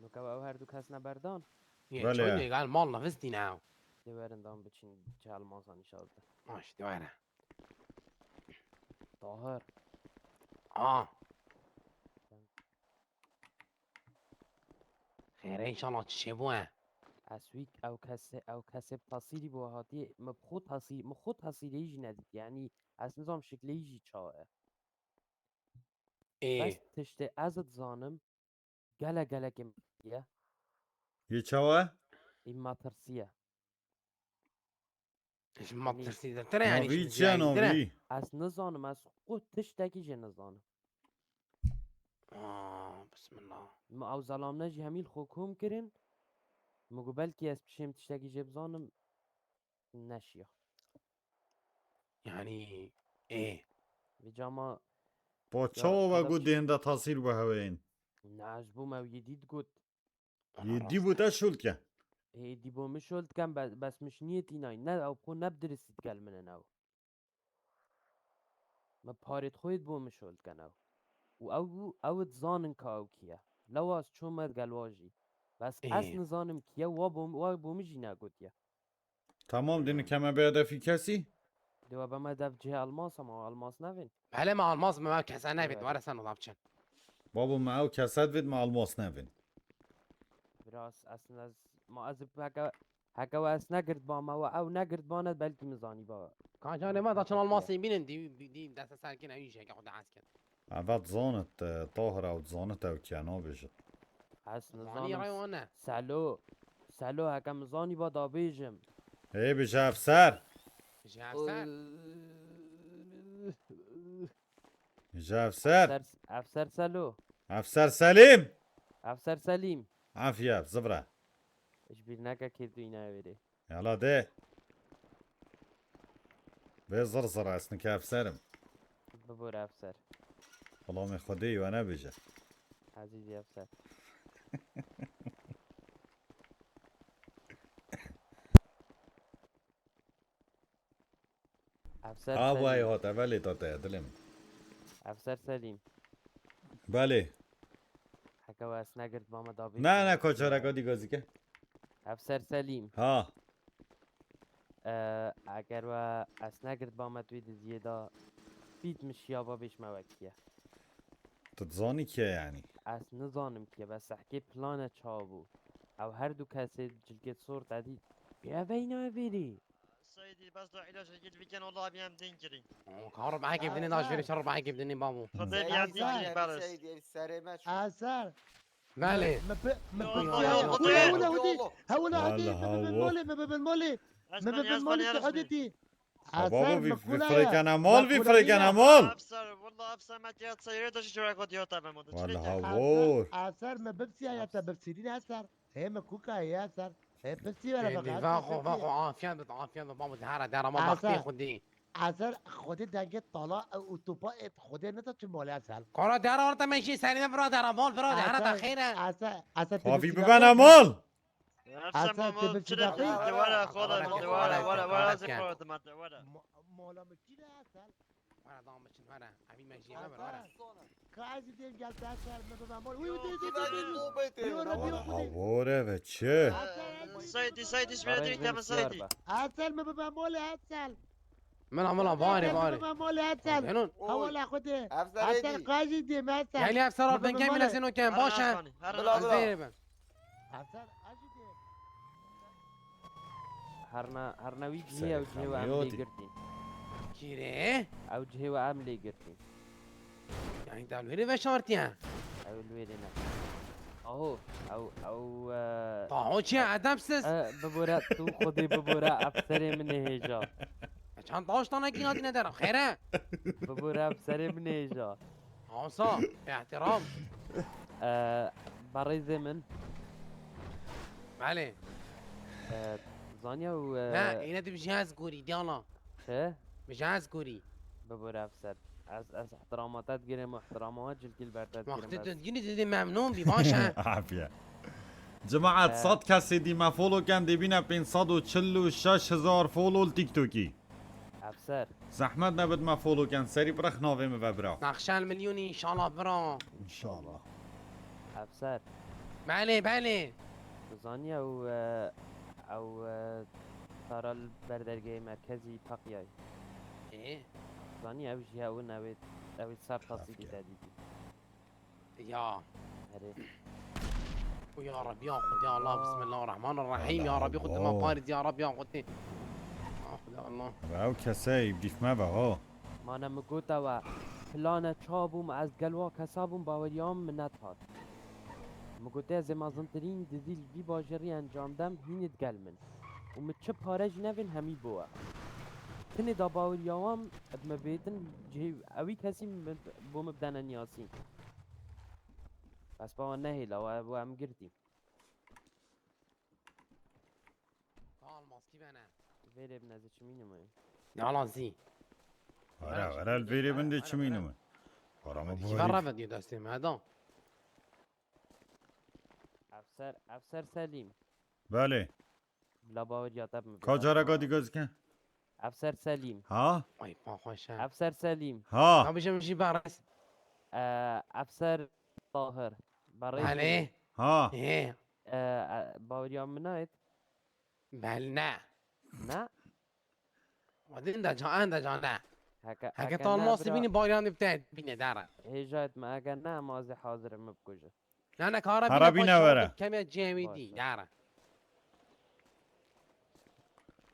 Nuka ew her du kes ne berdan. Ye, Belê. Ço legal mal navistîne ew. Dê werin dan biçin jalmazan inşallah. Aş, dê were. Tahir. A. Xêre inşallah çi şey bû e. Ez wî ew kesê, ew kesê bi tasîrî bo hatî, min bi xwe tasî-, min xwe tasîrê jî nedît. Yanî ez nizam şiklê jî çawa ye. Ê. Bes tiştê ez dizanim, gele gelekê ye. Yê çawa? Î matirsiye. Ji matirsî zêdetir e, yanî Navî ji çi ye ziyayî zêdetir e. navî? Ez nizanim, ez xwe tiştekî jê nizanim. Aa, bismillah. Min ew zelamne jî hemî li xwe kom kirin. Min got belkî ez pişêm tiştekî jê bizanim. Neşiya. Yanî, ê. Vîca ma Pa çawa we qedem got çi- dêhinde tasîr bi heweyên? Ne, ez ji bo me ew yê dî digot. Ana Yê dî rast. Bo te şol dike. Ê, dî bo min şol dikem, be-, bes min ji niyetî nayî. Ne, ew xwe ne bi diristî digel min in ew. Me parêt xwe yê bo min şol diken ew. Û ew, ew dizanin ka ew kî ye. Lewa ez çûme digel wa jî. Bes ez Ê. nizanim kî ye, wa bo, wa bo min jî negotiye. Tamam, dê nike me bêje defî kesî. Dê we be me dev cihê elmas, ama elmas nevin. Hele me almaz mı, me kese ne bit, Evet. Var sen ola biçin. Babo, me ew keset bit, me almas nevin. Biraz aslında ez, ma ez heke, heke we ez negirt ba me, we ew negirt ba ne, belkî min zanî ba. Ka canê me da çin almasın binin, di, di, deste serkin ev işe, ki o da askin. Ev zanit, e, Tahir ew zanit ew kiye nabêjit. Ez Zanî nizanim. raywane. Selo. Selo, heke min zanî ba da bêjim. Hê bêje efser. Ji efser. Bêje efser. Efser, Efser Selo. Efser Selîm. Efser Selîm. Afiye, zivre. Ji bîr neke kê tu îna wêrê. Yala de. Vê zir zir ez nike efserim. Bibore Efser. Xulamê Xwedê we nebêje. Ezîzî Efser. Efser Ha, vay Selîm. Hat, evelê tate, dilê min. Efser Selîm. Belê. Heke we ez negirt ba me da bêjim. Ne, ne, koçereka dî gazike. Efser Selîm. Ha. Ee, eger we ez negirt ba me tu yê diziyê da bît min şiya ba bêj me we kî ye. Tu dizanî kî ye yanî? Ez nizanim kî ye, bes sehkê plane çawa bû. Ew her du kesê cilkê sor te dît. Bîre veyna wê bêrî. Seydî, bes do îlaç git bikin, Allah abi em din kirî. Kar rebehekê bidinê daş verê şer rebehekê bidinê babo. Xwedê biyan din kirî Eser, baris. Seydî, ev serê me çû. Eser. Belê. Mi bi mi Yo, bi yo, siya yo, ya. yo, Hewle yo, hewle yo, hewle. yo. Hewle hadi Vallahi mi bi wo. moli mi bi moli. Mi Esmani, bi esmani, moli esmani. hadeti. Baba Eser bi mi kula frekan ya. emol, Mi vi kula frekan ya. emol. Absar, wallah absar ma tiya seyre de şu çora kot yo tamam oldu. Vallahi Çilika. ha. Vur. Eser, Eser mi bi siya ya te bi sirîn Eser. He mi kuka ya Eser. He bi siya ya Êdî bak. va xwe va xwe afiyet bit afiyet bit babo dihara dera ma Asa. baxtê xwedî. Eser xwedê dengê tala û topa et xwedê ne ta tu moli Eser. Kara dera orta me jî serî me bira dera mal bira dihara ta xêre. Eser, Eser. Kavi biben emol. Absar Hasan, mama tu bi çile çile de wara xole Wara de wara xole, wara wara wara xole. Zikro de madde wara. Mola mi kî de Eser. Wara da me çin wara. Evî me jî me wara. Kazi dengel Eser mi bi moli. Uy Yo, uy uy ben de uy. nobet Yo elim. Rabbi yo Vallahi xwedê. vore ve çi? Seydi, Seydi, şmire direkt hemen Seydi. Eser mi bi moli Eser. Mela mela bari bari. Mi bi moli Eser. Henon. Hewle xwedê. Ev Eser serê dî. Kazi dê mi Eser. Gel ev serar Mi bi dengê moli. mine seno ken baş e. Bila, bila. Zêre ben. Hasan, Hacı diye. Herna, herna wî cihê ew cihê we em lê girtîn. Kîrê? Ew cihê we em lê girtîn. Yani da lûrê veşartiye. Ew li wê ne. Aho, ew, ew, e, Taho çiye edepsiz. e, bibore, tu xwedê bibore, ev serê min ê hêja. Çand taş tane ki hatine der. Xêre. Bibore, ev serê min ê hêja. Hasa. Ehtiram. E, Berêzê min. Belê. E, zanya û, e, Ne, yine de bir cihaz guri diyala. Çi? Bir cihaz guri. Bibore ev ser. Ez, ez ihtirama te digirim û ihtirama we cilkî li ber te digirim. Wextê tu yine dedi memnun bir baş ha. Afiye. Cemaat, sed kesê dî me follow ken dê bîne pênc sed û çil û şeş hezar follow li TikTokî. Ev ser. Zehmet nebit me follow ken, serî bi rex navê min ve bira. Naqşel milyonî inşallah bira. İnşallah. Ev ser. Belê, belê. Tu zaniye ew, e, ew, e, tara li ber dergehê merkezî Peqiyayê. Ê, Zaniye ew jî ew in, ew ê, ew ê ser tasî Aferin. dîte dîtî. ya. Herê. O ya Rabbi ya Xwedê Allah, Bismillahirrahmanirrahim. Ya Rabbi Xwedê ma parêz ya Rabbi ya Xwedê. Ah Xwedê Allah. Ve ew kesey dîf me ve ha. Mane min gote we, plane ça bûm, ez gel wa kesa bûm, baweriya min min nedihat. Min gote ez ê mezintirîn dizî li vî bajarî encam dem, hînî digel min. Û min çi pare jî nevên hemî bo we. Tinê da baweriya wan bi min bêtin cihê ewî kesî min bo min bidene niyasîn. Bes bawa nehêla we, we em girtî. Kalmaz ki bene. Vêrê bin ez ê çimînim ê. Yalan zî. Were, were li vêrê bin dê çimînim. Para me Ki borî. ver reve diyor destê me da. Efser, Efser Selîm. Belê. Bila baweriya te bim. Ka careka dî gözike. Efser Selîm. Ha? Ay pa xweşe. Efser Selîm. Ha. Nabijim jî beres. E, Efser Tahir. Barê. Belê. Ha. Ê. E, e, baweriya min nayêt. Bel ne. Ne? Wadin da can, en da can ne. Heke, Heke tan nasibînî baweriyan dipte bîne dara. Hêjayet me eke ne, em azê hazir em bikujin. Ne ne kara Hara bîne bîne paşa were. Keme cemî dî dara.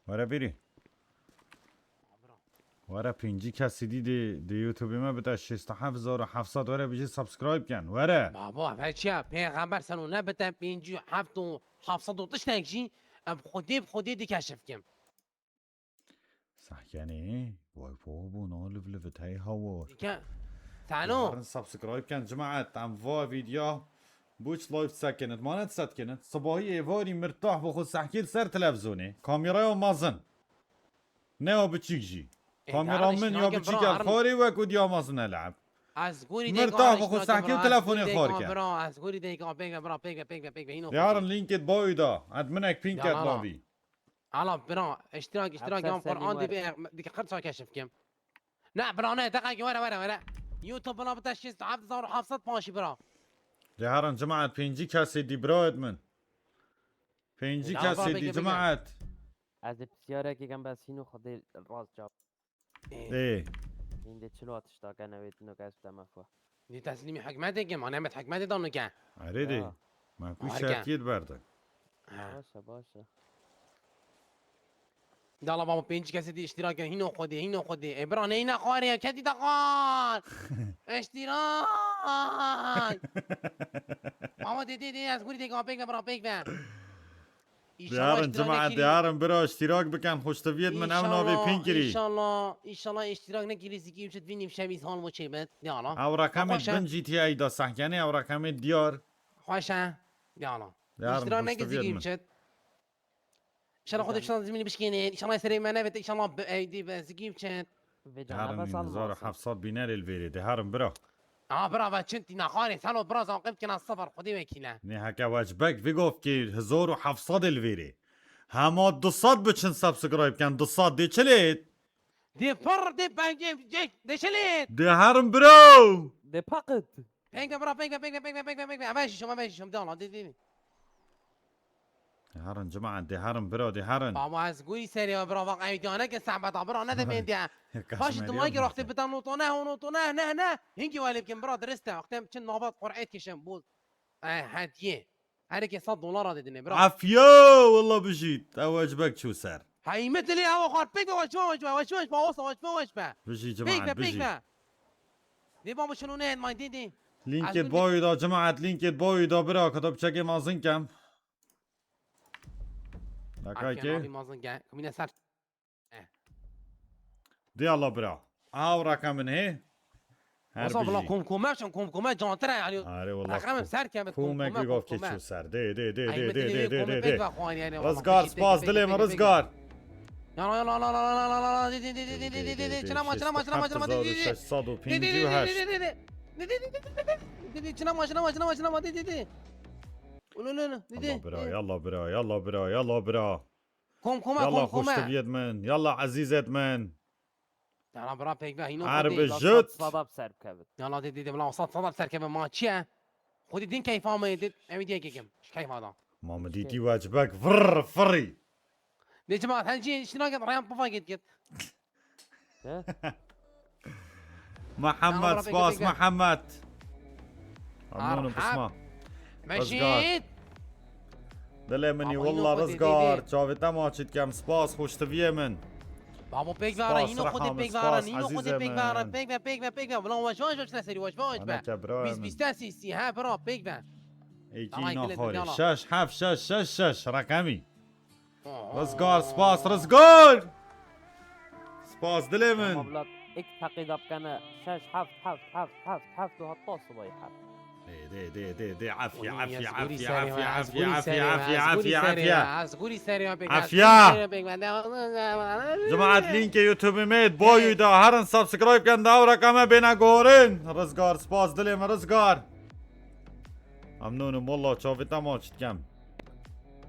Were bîrî. Were pêncî kesî dî dê, dê YouTube me bide şêst û heft hezar û heft sed were bijî subscribe ken. Were. Baba, ve çiya, pêxember sen o ne bite pêncî û heft û heft sed û tiştek jî, em xwedê bi xwedê dikeşif kim. Sehkenê, vay po bu no liv liv hey hawar. Dike, tano. Yarın subscribe ken cemaat, em va video buç live sekinit, manet setkinit. Sıbahi êvarî mirtah bi xwe sehkê li ser televizyonê. Kameraya mezin. Ne ya biçîk jî. Ê, Kamera dara min ya iştirakê biçîk bira ya herin. Xarê wek û diya mezin e leb. Ez gorî Mirtah bi xwe sehkê û telefonê xar ke. Ez gorî dêka pêke bira pêke pêke pêke hîno. Yarın linkêt bayî da. Ed minek pîn ket Yalan. Lavî. Ala bira, iştirak, iştirak, Hepse em Kur'an Selîm dibe, dike qirsa keşif kim. Ne, bira, ne, deqa ki, were, were, were. YouTube bana bita şêst heft hezar û heft sed paşî, bira. Lê herin cemaat pêncî kesê dî birayet min. Pêncî Ya, kesê baba, dî gebe, cemaat. Ez ê pisyarek kem bes hîno xwedê rast cevap. Ê. Hîn de çilo tişta kene wê tino kes deme xwe. Dî teslîmî hikmetê kim, anemet hikmetê dano ke. Erê dê. Ya. Me ku Harika. şertiyê berdi. Ha. Başe, başe. Dala baba pênc kesê dî iştirak e. Hîno xwedê, hîno xwedê. E, bira, neyna xwarê, ketî de xwar. İştirak. Baba, dê, dê, dê, ez gurî têka, pêk ve, bira, pêk ve. Dê herin, cemaet, dê herin, bira, iştirak bikin, xweştiviyet min, ew navê pîn kirî. İnşallah, inşallah iştirak nekirî, zikî biçit, vînî şevîz hal bo çêbet. Dê ala. Ew reqemê bin G T A da sehkenê, ew reqemê diyar. Xweş e. Dê ala. Dê herin, iştirak nekir, zikî biçit. İnşallah xwedê şans zimînî bişkênê. İnşallah serê me nevête, inşallah bi-, ey dî be zikî biçit. Vê Herin canebe sal hezar û heft sed bînerê li vêrê, dê herin bira. Aha, bira, ve çin tîna xwarê, salo, bira, zaqê bikina sifir, Xwedê wekîle. Nê heke wecbek vê gov kê hezar û heft sed li vêrê. Hema du sed biçin subscribe ken, du sed dê çi lêt? Dê pir, dê pengê, cek, dê çi lêt? Dê herin bira. Dê paqit. Pengve, bira, pengve, pengve, pengve, pengve, pengve. Eve şişim, eve şişim, de ala, dê, dê, dê. Dê herin cemaet, dê herin bira, dê herin. Baba, ez gurî serê ya, bira, bak, ev diyane ke sehbeta, bira, ne demên diye. Baş tu mayke roxte bida notone, o notone, ne, ne. Hingi wale bikin, bira, diriste. Wextem çin nabat Qur'et kişim, bol. E, hediye. Her ke sed dolar dedine, bira. Afiya, wallah bijît. Ew ecbek çû ser. Heymet li ew xar, pek be, weş be, weş be, weş be, weş be, weş be, weş be. Bijî cemaet, bijî. Pek be, pek be. Dê baba şunu ne etmayın, dê, dê. Linkê boyu da, cemaet, linkê boyu da, bira, kata biçekê mazin kem. Dakika. Afiya, ke abi mazin gel. Kumine ser. Eh. Dê Allah bira. Aw raka min hê. Her bijî. Wasa bila komkome çan, komkome cantir e, yani. Are wallah. Raka min ser keme, komkome, komkome. Komek gavkê çû ser. Dê, dê, dê, dê, dê, dê, dê, dê. Rizgar, spas dilê min, Rizgar. Yala, yala, yala, yala, yala, yala, dê, dê, dê, dê, dê, dê, dê, dê, dê, çinama, çinama, çinama, çinama, dê, dê, dê, dê. Şeş sed û pêncî û heşt. Dê, dê, dê, dê, dê. Dê, dê, dê, dê, dê, dê, çinama, çinama, çinama, çinama, dê, dê, dê. Ulu, ulu, ulu, dê, dê, dê. Yalla bira, yalla bira, yalla bira, yalla bira. Komkoma, komkoma. Yalla xweştiviyet min, yalla ezîzet min. Yalla bira pêk ve hîno. Her bijit. Sada bi ser bikevit. Yalla dê, dê, dê, bila sada, sada bi ser keve ma çi ye? Xwedî din keyfa me dê, ew diye kekim. Keyfa da. Ma min dîtî wecbek vırr, fırrî. Dê cemaat, her cî şina git, reyam pifa git, git. He? Muhammed, spas, Muhammed. Memnûnim, pisma. Rizgar. Dilê min î, wallah, Rizgar. Çavê te maçî dikem, spas, xweştiviyê min. Babo, pêk ve ara, yîno xwedê pêk ve ara, yîno xwedê pêk ve ara, pêk ve, pêk ve, pêk ve. Ulan weş, weş, weş, ne serî, weş, weş be. Bîst, bîst, sî, sî, he, bira, pêk ve. Êkî naxorê. Şeş, heft, şeş, şeş, şeş, reqemî. Rizgar, spas, Rizgar! Spas, dilê min. Tamam, lat, ek teqîda bikene. Şeş, heft, heft, heft, heft, heft û heta sibayî heft. Dê, dê, dê, dê, dê, afiye, afiye, afiye, afiye, afiye, afiye, afiye. Ez gurî serê ya, pêk, ez gurî serê ya, pek. Afiye. Cemaat, linkê YouTube-ê me, boyu da, herin subscribe ken, da ew reka me bêne gorin. Rizgar, spas, dilê min, Rizgar. Memnûnim, wallah, çavê te maç dikem.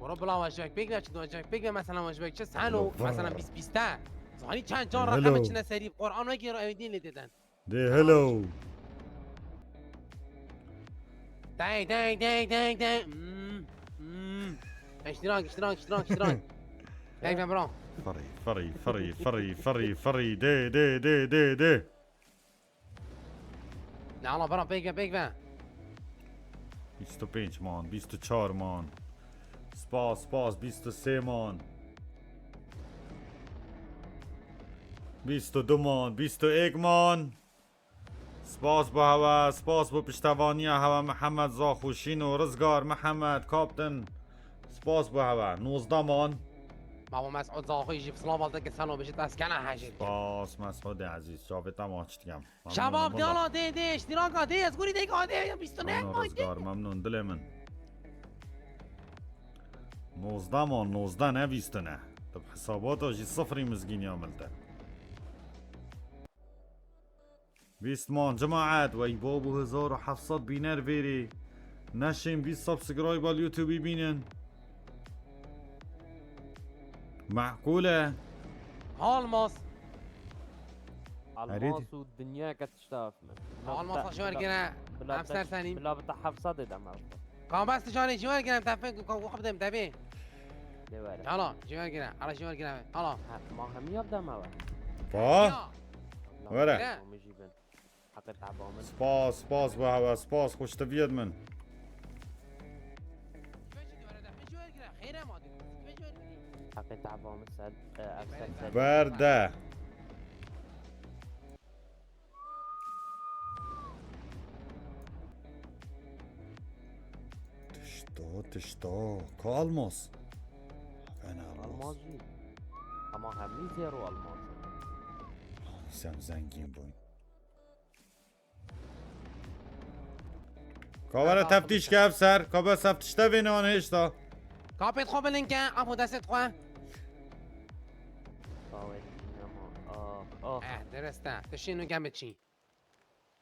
Bro, bila wajibek pêk ve, çi wajibek pêk ve, mesela wajibek çi? Salo, mesela bîst bîst e. Zanî çend can raqeme çine serî, Qur'an wekî ra ew dîn lê têden. De hello. Dey, dey, dey, dey, dey. Hmm, hmm. İştirak, iştirak, iştirak, iştirak. Pêk ve, bro. Fırrî, fırrî, fırrî, fırrî, fırrî, fırrî, de, de, de, de, de. Ne ala, bira, pêk ve, pêk ve. Bîst û pênc man, bîst û çar man. Spas, spas, bîst û sê man. Bîst û du man, bîst û êk man. Spas bo hewe, spas bo piştevaniya hewe, Mihemed Zaxo, Şîno, Rizgar, Mihemed, Kaptin. Spas bo hewe, nozdeh man. Mamo Mes'ud Zaxo jî silav te kir, selo bijî, te ez kena hejir kir. Spas, Mes'udê ezîz, çavê te maç dikem. Şebab, de ala, dê, dê, iştiraka, dê, ez gurî dê, dê, bîst û neh. Memnûn, Rizgar, memnûn, dilê min. Nozdeh man, nozdeh ne bîst û neh. Tu bi hesabata jî sifrî mizgîniya min te. Bîst man, cemaet, wey bo, bu hezar û heft sed bîner vêrê. Neşên bîst subscribe al YouTube bînin. Meqûl e. Almas. Almas û dinyayeke tişta. Almas ji wer gire. Bila bi te, bila bi te heft sed de me. Ka bes tu canê ji wer gire, te fek ku xwe bidem te bê. Lê were. Hala, ji wer gire. Hala ji wer gire. Hala. Ha, ma hemiya bideme we. Ba. Were. Heqê teba min. Spas, spas bo hewe, spas, xweştiviyet min. Xêre ma dî, ji wer gire. Heqê tehva min ser, e, ev ser ser. Berde. Tişto, tişto. Ka almaz. Fena almaz. Almaz jî. Ama hemî zero almaz. Sen zengîn bûn. Ka were teftîş ke ev ser. Ka bes ev tişte vêne an hêşta. Kapêt xwe bilinke, apo destê xwe. Bawê ama. Ah, ah. Eh, dereste. Tiştê nû gem biçî.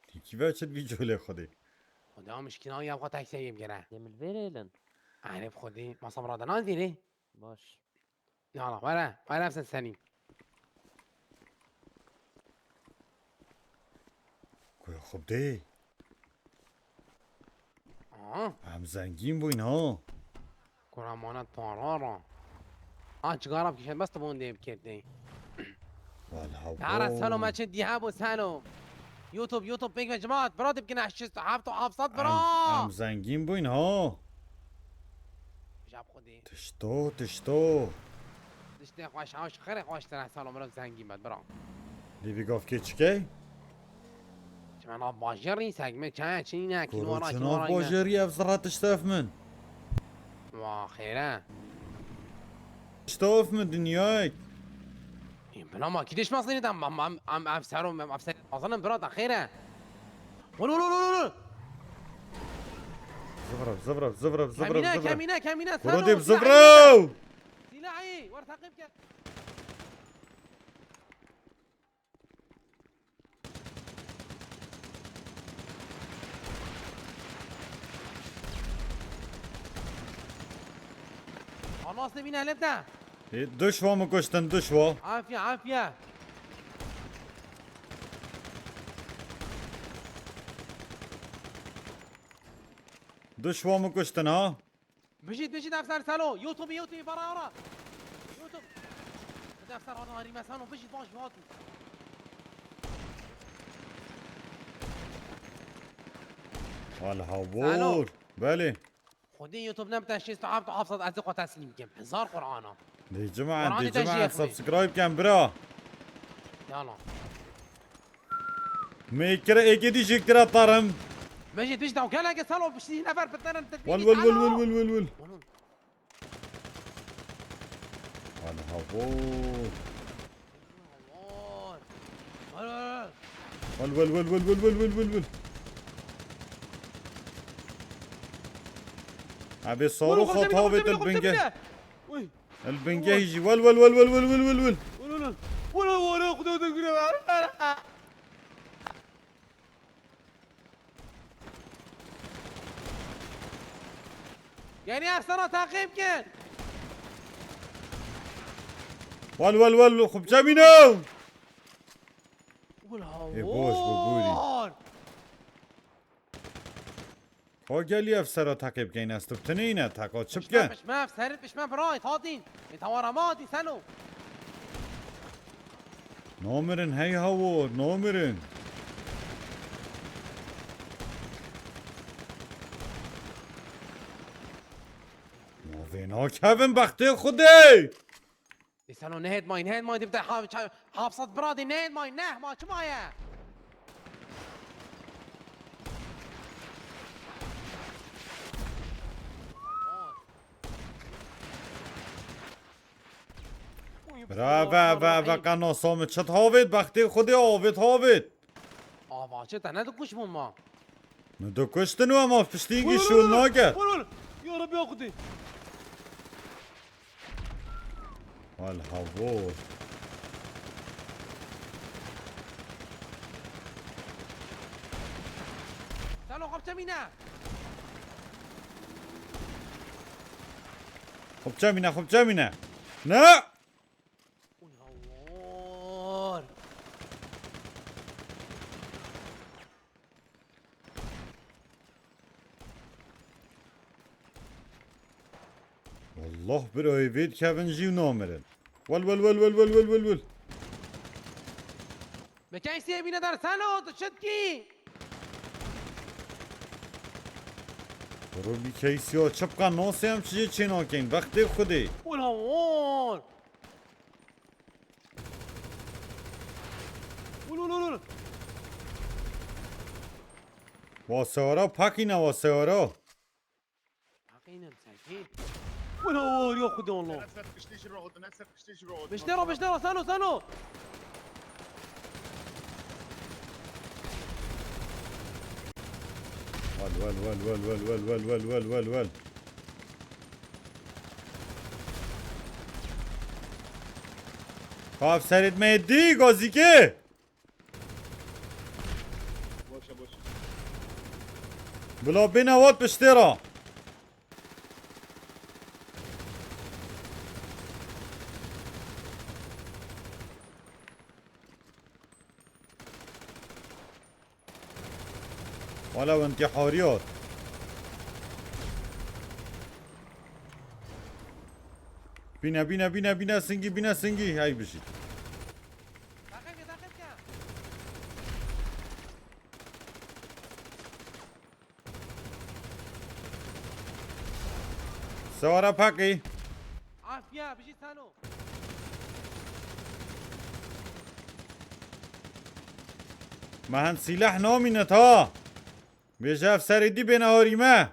Tîkî ve çi dibî colê xwedê. Xweda mişkîna ya xwe tek seyê bigire. Demir verêlin. Erê bi xwedê. Masa bira de nazîrê. Baş. Yala, were. Were sen senî. Ku xwedê. Aha. Em zengîn bûyn ha. Kura mana tarara. A cigara bikişen bes tabon dê bikirdi. Wal Tara havo. Selo me çi diha bu Selo. YouTube, YouTube pek ve cemaat. Bira dip kine şist hafta hafsat Em, bira. Em zengîn bûyn ha. Jab xwedê. Tişto, tişto. Dişte xweş, xweş, xire xweş tira Selo mirov zengîn bet bira. Dê vî gavkê çikey? Çima nav bajarî, segme çaya çîne, Kuro kînora, çi kînora nav yine. Bajarî ev zira tişte ev min. Wa xêre. Tişte ev min dinyayek. Ê, bila ma kî dişmasînî tam, am, am, am, ev sero, am, ev sero, azanim bira da xêre. Ol, ol, ol, ol, ol. Zıvrav, zıvrav, zıvrav, zıvrav, Kemîne, zıvrav. kemîne, kemîne, Kuro sero, dê bi silahî, zıvrav. Silahî, war takip ke. Anas de bine lep de. E, duş wa mı kuştin, duş wa. Afiye, afiye. Duş wa mı kuştin ha. Bijî, bijî defser Selo. YouTube, YouTube, bara ara. YouTube. Defser ana harîme Selo, bijî baş vatu. Al havur. Belê. Xwedî YouTube ne bite şêst û heft û heft sed ez ê xwe teslîm bikim. Hezar Qur'ana. Dê cemaat, Qur'anê dê te jî cemaat yexmî. Subscribe ken bira. Yala. Mekire eke dî jêktir atarım. Mecîd tişt daw geleke Selo piştî nefer pitnerin te Wal wal wal wal wal wal wal. Al havur. Wal wal wal wal wal wal wal wal wal. Abi soru xot havêt el binge. Uy. El binge jî wal wal wal wal wal wal wal wal. Wal wal wal. Wal wal wal. Gel ya sana takip gel. Wal wal wal xubçe mîno. Wal E, boş bu, buyurun. havur. Ka gelî ev sera teqê bikeyn ez tu tinîne teka çi Pişme, bike? pişme, serit pişme bira, Tatin. E, tawara ma di Selo. Namirin hey hawo, namirin. Navê nakevin bextê Xudê. Di Selo nehêt may, nehêt may dibde ha-, ça-, hafsat bira di nehêt may, neh ma çima ye? Bira ve ve ve qeno somi çit havêt bextê Xudê avêt havêt. Ava çi te ne dikuş bûn ma? Mi du kuştin û ema piştîngî şûl nake. Wul wul. Ya Rabbi ya Xudê. Wal havor. Selo xapçe mîne. Xupçe mîne, xupçe mîne. Ne? Uy hawar. Wallah bir ew vê dikevin jî û namirin. Wel wel wel wel wel wel wel wel. Me keysê bîne der Selo, tu çi dikî? Rûbî keysiya çi bika nasê em çi jê çênakin. Vextê Xwedê. Ulan, ulan. Ul, ul, ul, ul. Wa sewara pakîne wa sewara. Pakîne sakîn. Ula, ul, ya Xwedê Allah. Eser kiştî ji rohodin, eser kiştî ji rohodin. Biştero, biştero, sano, sano. Wal, wal, wal. Xaf serêt me dî, gazîkê. Boş e, boş. Bila bêne wat piştê ra. Wala wintîhariyat. Bîne, bîne, bîne, bîne singî, bîne singî. Hey bijî. Sewara pakî. Afiya, bijî sano. Me hin sîleh namîne ta. Bêje ev serê dî bêne horî me.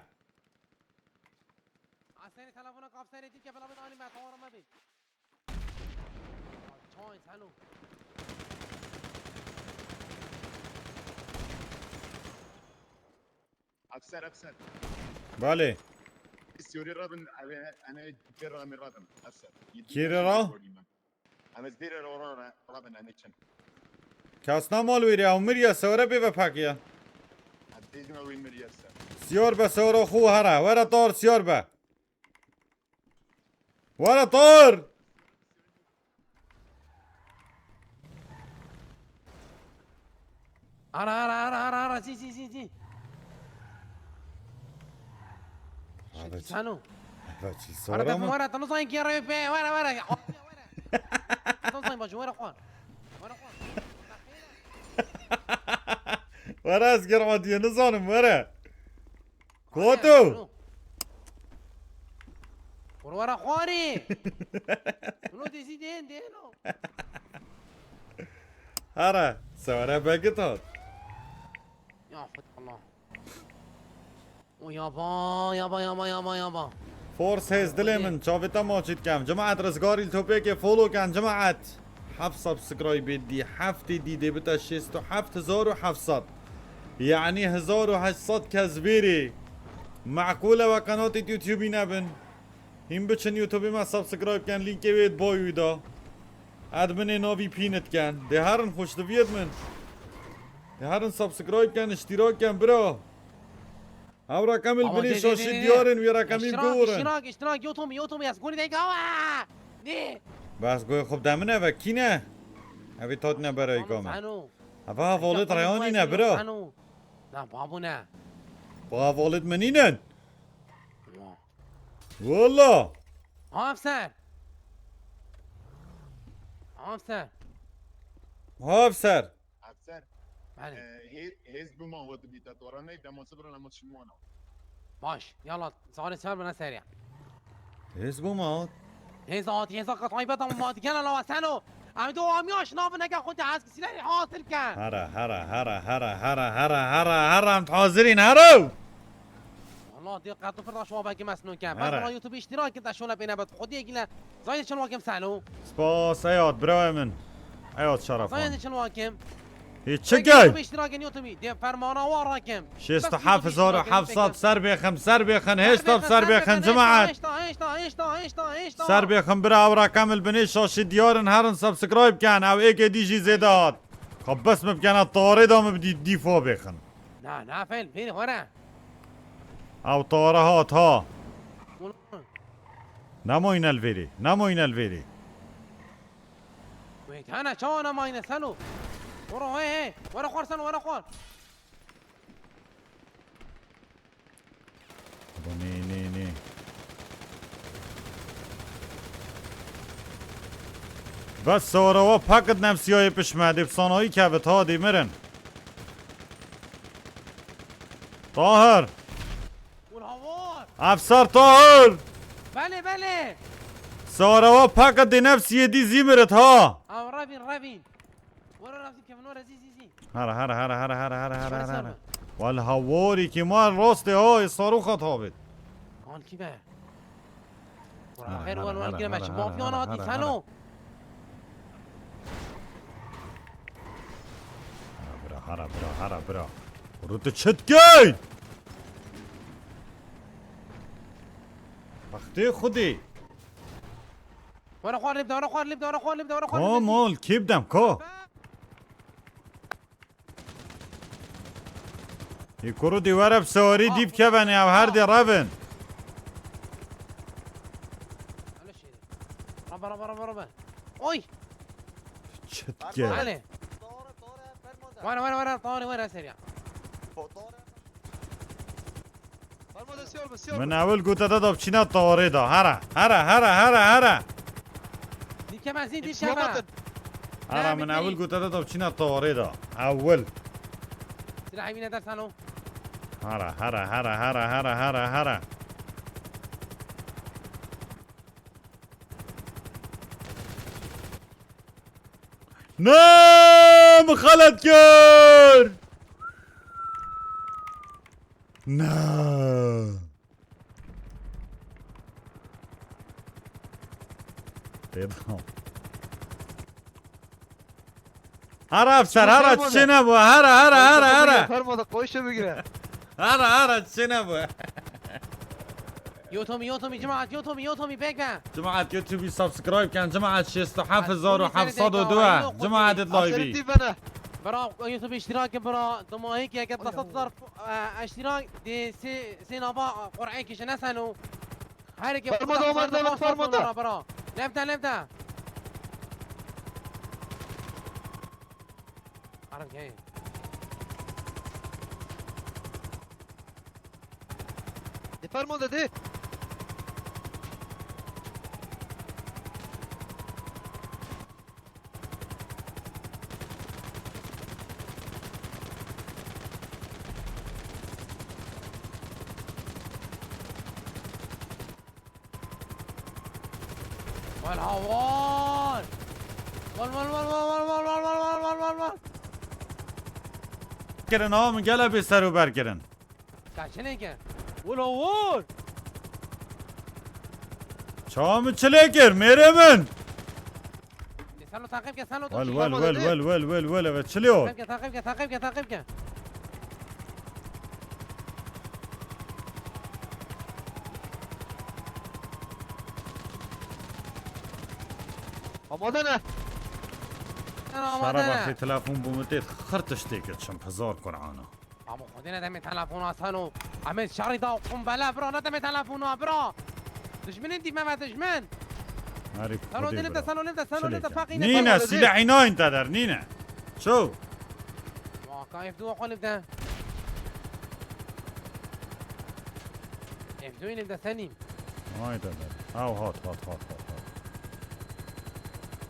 Aserê telefona kaf serê dî ke bela bit anî me tawara me bî. Çay sano. Efser, efser. Balê. Siyori rabin, eve, ene, kera mi rabin, efser. Kêre ra? Em ez dêre ra, ra, ra, rabin, ene çin. Kasna mal wêrê, ew miriye, sewre bê ve pakiye. Em têzin ew miriye ser. Siyar be sewra xu here, were tar siyar be. Were tar! Ara, ara, ara, ara, ara, si, si, si, si. Ara, Şekil çi- Sano. Ara, çi Ara, sora mı? Wara, tanu zayn ki ara, pe, wara, wara. Tanu zayn bacı, wara, kuan. Wara, kuan. Wara, ez ger adiye nizanim, wara. Koto! Kur were xwarî! Ulo dizî dên dên o. Hara, sewere begit hat. Ya Xwed Allah. O yaba, yaba, yaba, yaba, yaba. Force hêz dilê min, çavê te maçî dikem. Cemaet rizgarî li topêkê follow ken, cemaet. Heft subscribe dî, heftê dî dê bite şêst û heft hezar û heft sed. Yanî hezar û heşt sed kes vêrê. Meqûl e we qenatê YouTube nebin. Hîn biçin YouTube me subscribe ken, lînkê wê di bayoyê de. Adminê navî pînit ken. Dê herin xweştiviyet min. Dê herin subscribe ken, iştîrak ken, bira. Ew reqemî li binê şaşî diyar in, wê reqemî bigorin. İştirak, iştirak, YouTube, YouTube, yaz, guri de gawa. Ne? Bes goy xub de min eve, kî ne? Evî tat ne berayî ka min. Eva hevalêt reyanî ne, bira. Na, babu ne? Ba hevalêt min nînin. Walla. Afser. Afser. Afser. Afser. Belê. E, hê-, hêz bima we dibîte, dora ney, dema sibir, dema şimwana. Baş, yala, sarê ser bine seriya. Hêz bima. Hêz hat, hêz hat, taybet ama ma dikene la seno. Em do amiya şinavin neke xwe te ez ki silerî hasil ke. Hara, hara, hara, em hazirîn, haro. Wallah, dê qet û firda şuwa belkî mesnûn ke. Bes Here. Bana YouTube iştirak kir, te şole pêne bet. Xwediyê gîle. Zayê çil wakim selo. Spas, eyad, birayê min. Eyad şerefan. Zayê çil wakim. Hê çi gel? YouTube iştirak in YouTube. Dê fermana wa rakim. Şêst û heft hezar û heft sed ser bêxin, ser bêxin, hêşta ser bêxin, cemaet. Hêşta, hêşta, hêşta, hêşta, hêşta. Ser bêxin, bira, ew reqem li binê şaşî diyar in, herin subscribe ken, ew êkê dî jî zêde hat. Ka bes min bikene tarê da min bidî dîfa bêxin. Na, na, fel, vêrê xwe re. Ew tara hat ha. Ulan. Nemayîne li vêrê. Nemayîne li vêrê. Wê, hene çawa nemayîne selo? Were, hey, hey. Were xwar selo, were xwar. Nê, nê, nê. Bes sewara we pakit nemsiyayê pişt me. Dê bi sanayî kevit ha, dê mirin. Tahir. Ula wa, Efsar Tahir! Belê, belê! Sarawa peka di nefsiyê dî zî mirit ha! Aw, revîn, revîn! Were revîn kevin, were zî, zî, zî! Hara, hara, hara, hara, hara, hara, hara, hara, hara. Wal haworî ki mal rastê ha, ê saroxa tabit. Kan kî be? Were her wan wan kire me çi mafya na dî selo. Hara bira, hara bira, hara bira. Rû tu çi dikey? Bextê Xwedê. Were xwar lêbde, were xwar lêbde, were xwar lêbde, were xwar lêbde. Ko mol, kê bidem, ko? Ê kuru dî were bi sewarî dî bikevenê ew her dê revin. Raba, raba, raba, raba. Oy! Çitke. Hadi. Were, were, were, tawari were seriya. Min ewil gote te da biçîna tawarê da. Here, here, here, here, here. Dîkeme zî, dîkeme. Here, min ewil gote te da biçîna tawarê da. Ewil. Silahê wî ne der salo. Here, here, here, here. Ne, min xelet kir. Ne. Têda. Hara efser, hara çi nebû, hara, hara, hara, hara. Ferma da koşa bigire. Hara, hara çi nebû. Yo Tommy, yo Tommy, cemaat, yo Tommy, yo Tommy, bekle. Cemaat, YouTube'u subscribe ken, cemaat, şêst û heft hezar û heft sed û dua. Cemaat, it live'i. Bira, YouTube iştirak, bira, dumahik ya, get basat zar. Eştira de se, se nava Qur'an kişine seno. Her ki fermada, fermada, fermada. Bra, bra. Levde, levde. Arın gel. De fermada de. Wal hawan! Wal, wal, wal. Kirin ha, min gele bê ser û ber kirin. Kaçine ke? Wal hawan! Çawa min çilê kir, mêrê min? Salo, taqib ke, salo, tu. Wel, wel, wel, wel, wel, wel, wel, evet, çilê o. Taqib ke, taqib ke, taqib ke, taqib ke. Amade ne? Amade ne? Şeref axê telefon bû min tê xir tiştê kir, çim hezar Qur'ana. Amo Xwedê nedemê telefona salo. Em ê şerî da qumbele bira, nedemê telefona bira. Dijminên dî me ve dijmin. Herî Salo, Xwedê dê limde, bira. Salo, limde, salo, limde, Çilêke. Faqî ne, Nîne, Salo, dê. Silahî nayên te der, nîne. Ço? Waka F du xwe limde. F du limde senîm. Ay te der. Ew hat, hat, hat, hat, hat.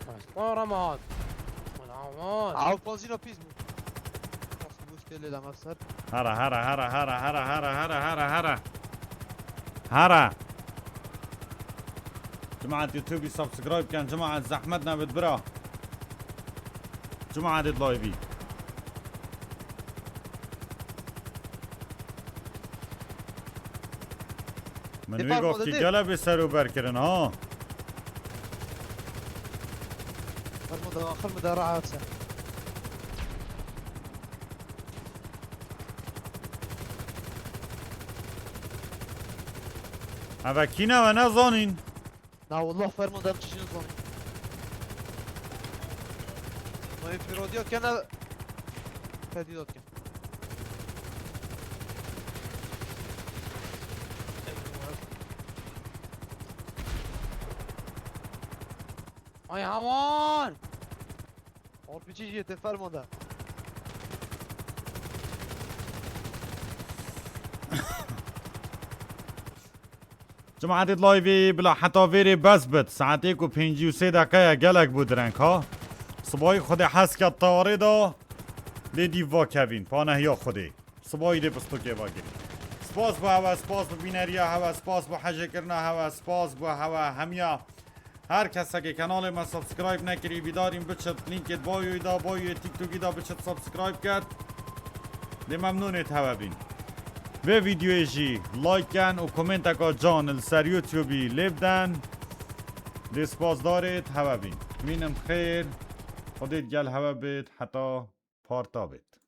Başka ramat. Ramat. Ew pazîna pîs bû. Hara, hara, hara, hara. Hara. Cemaat, YouTube'u subscribe ken, cemaat, zehmet nebit bira. Cemaat, it live'i. Min wî goftî gele bê ser û ber kirin ha. Fermo da, axir min da rahat se. Eve kî ne ve nezanîn. Na wallah fermo da em çi jin zanîn. Ma enfîradiya kene tedîdat ken. Ay hawan! R P G jê te fermanda. Cemaetê live'ê bila heta vêrê bes bit. Saetê ku pêncî û sê deqeye gelek bû direng ha. Sibayî Xwedê hez ket tewarê da. Lê dîv va kevîn. Panehiya Xwedê. Sibayî dê pistokê va girî. Spas bo hewe, spas bo bîneriya hewe, spas bo hejêkirina hewe, spas bo hewe hemiya. Her kesekê kanalê me subscribe nekirî, bîdarîn biçit linkê bayoyê da, bayoyê TikTokî da biçit subscribe ket. Dê memnûnêt hewe bîn. Vê vîdyoyê jî like ken û komenteka can li ser YouTubeî lê biden. Dê spasdarêt hewe bîn. Mînim xêr. Xwedê digel hewe bêt heta parta bêt.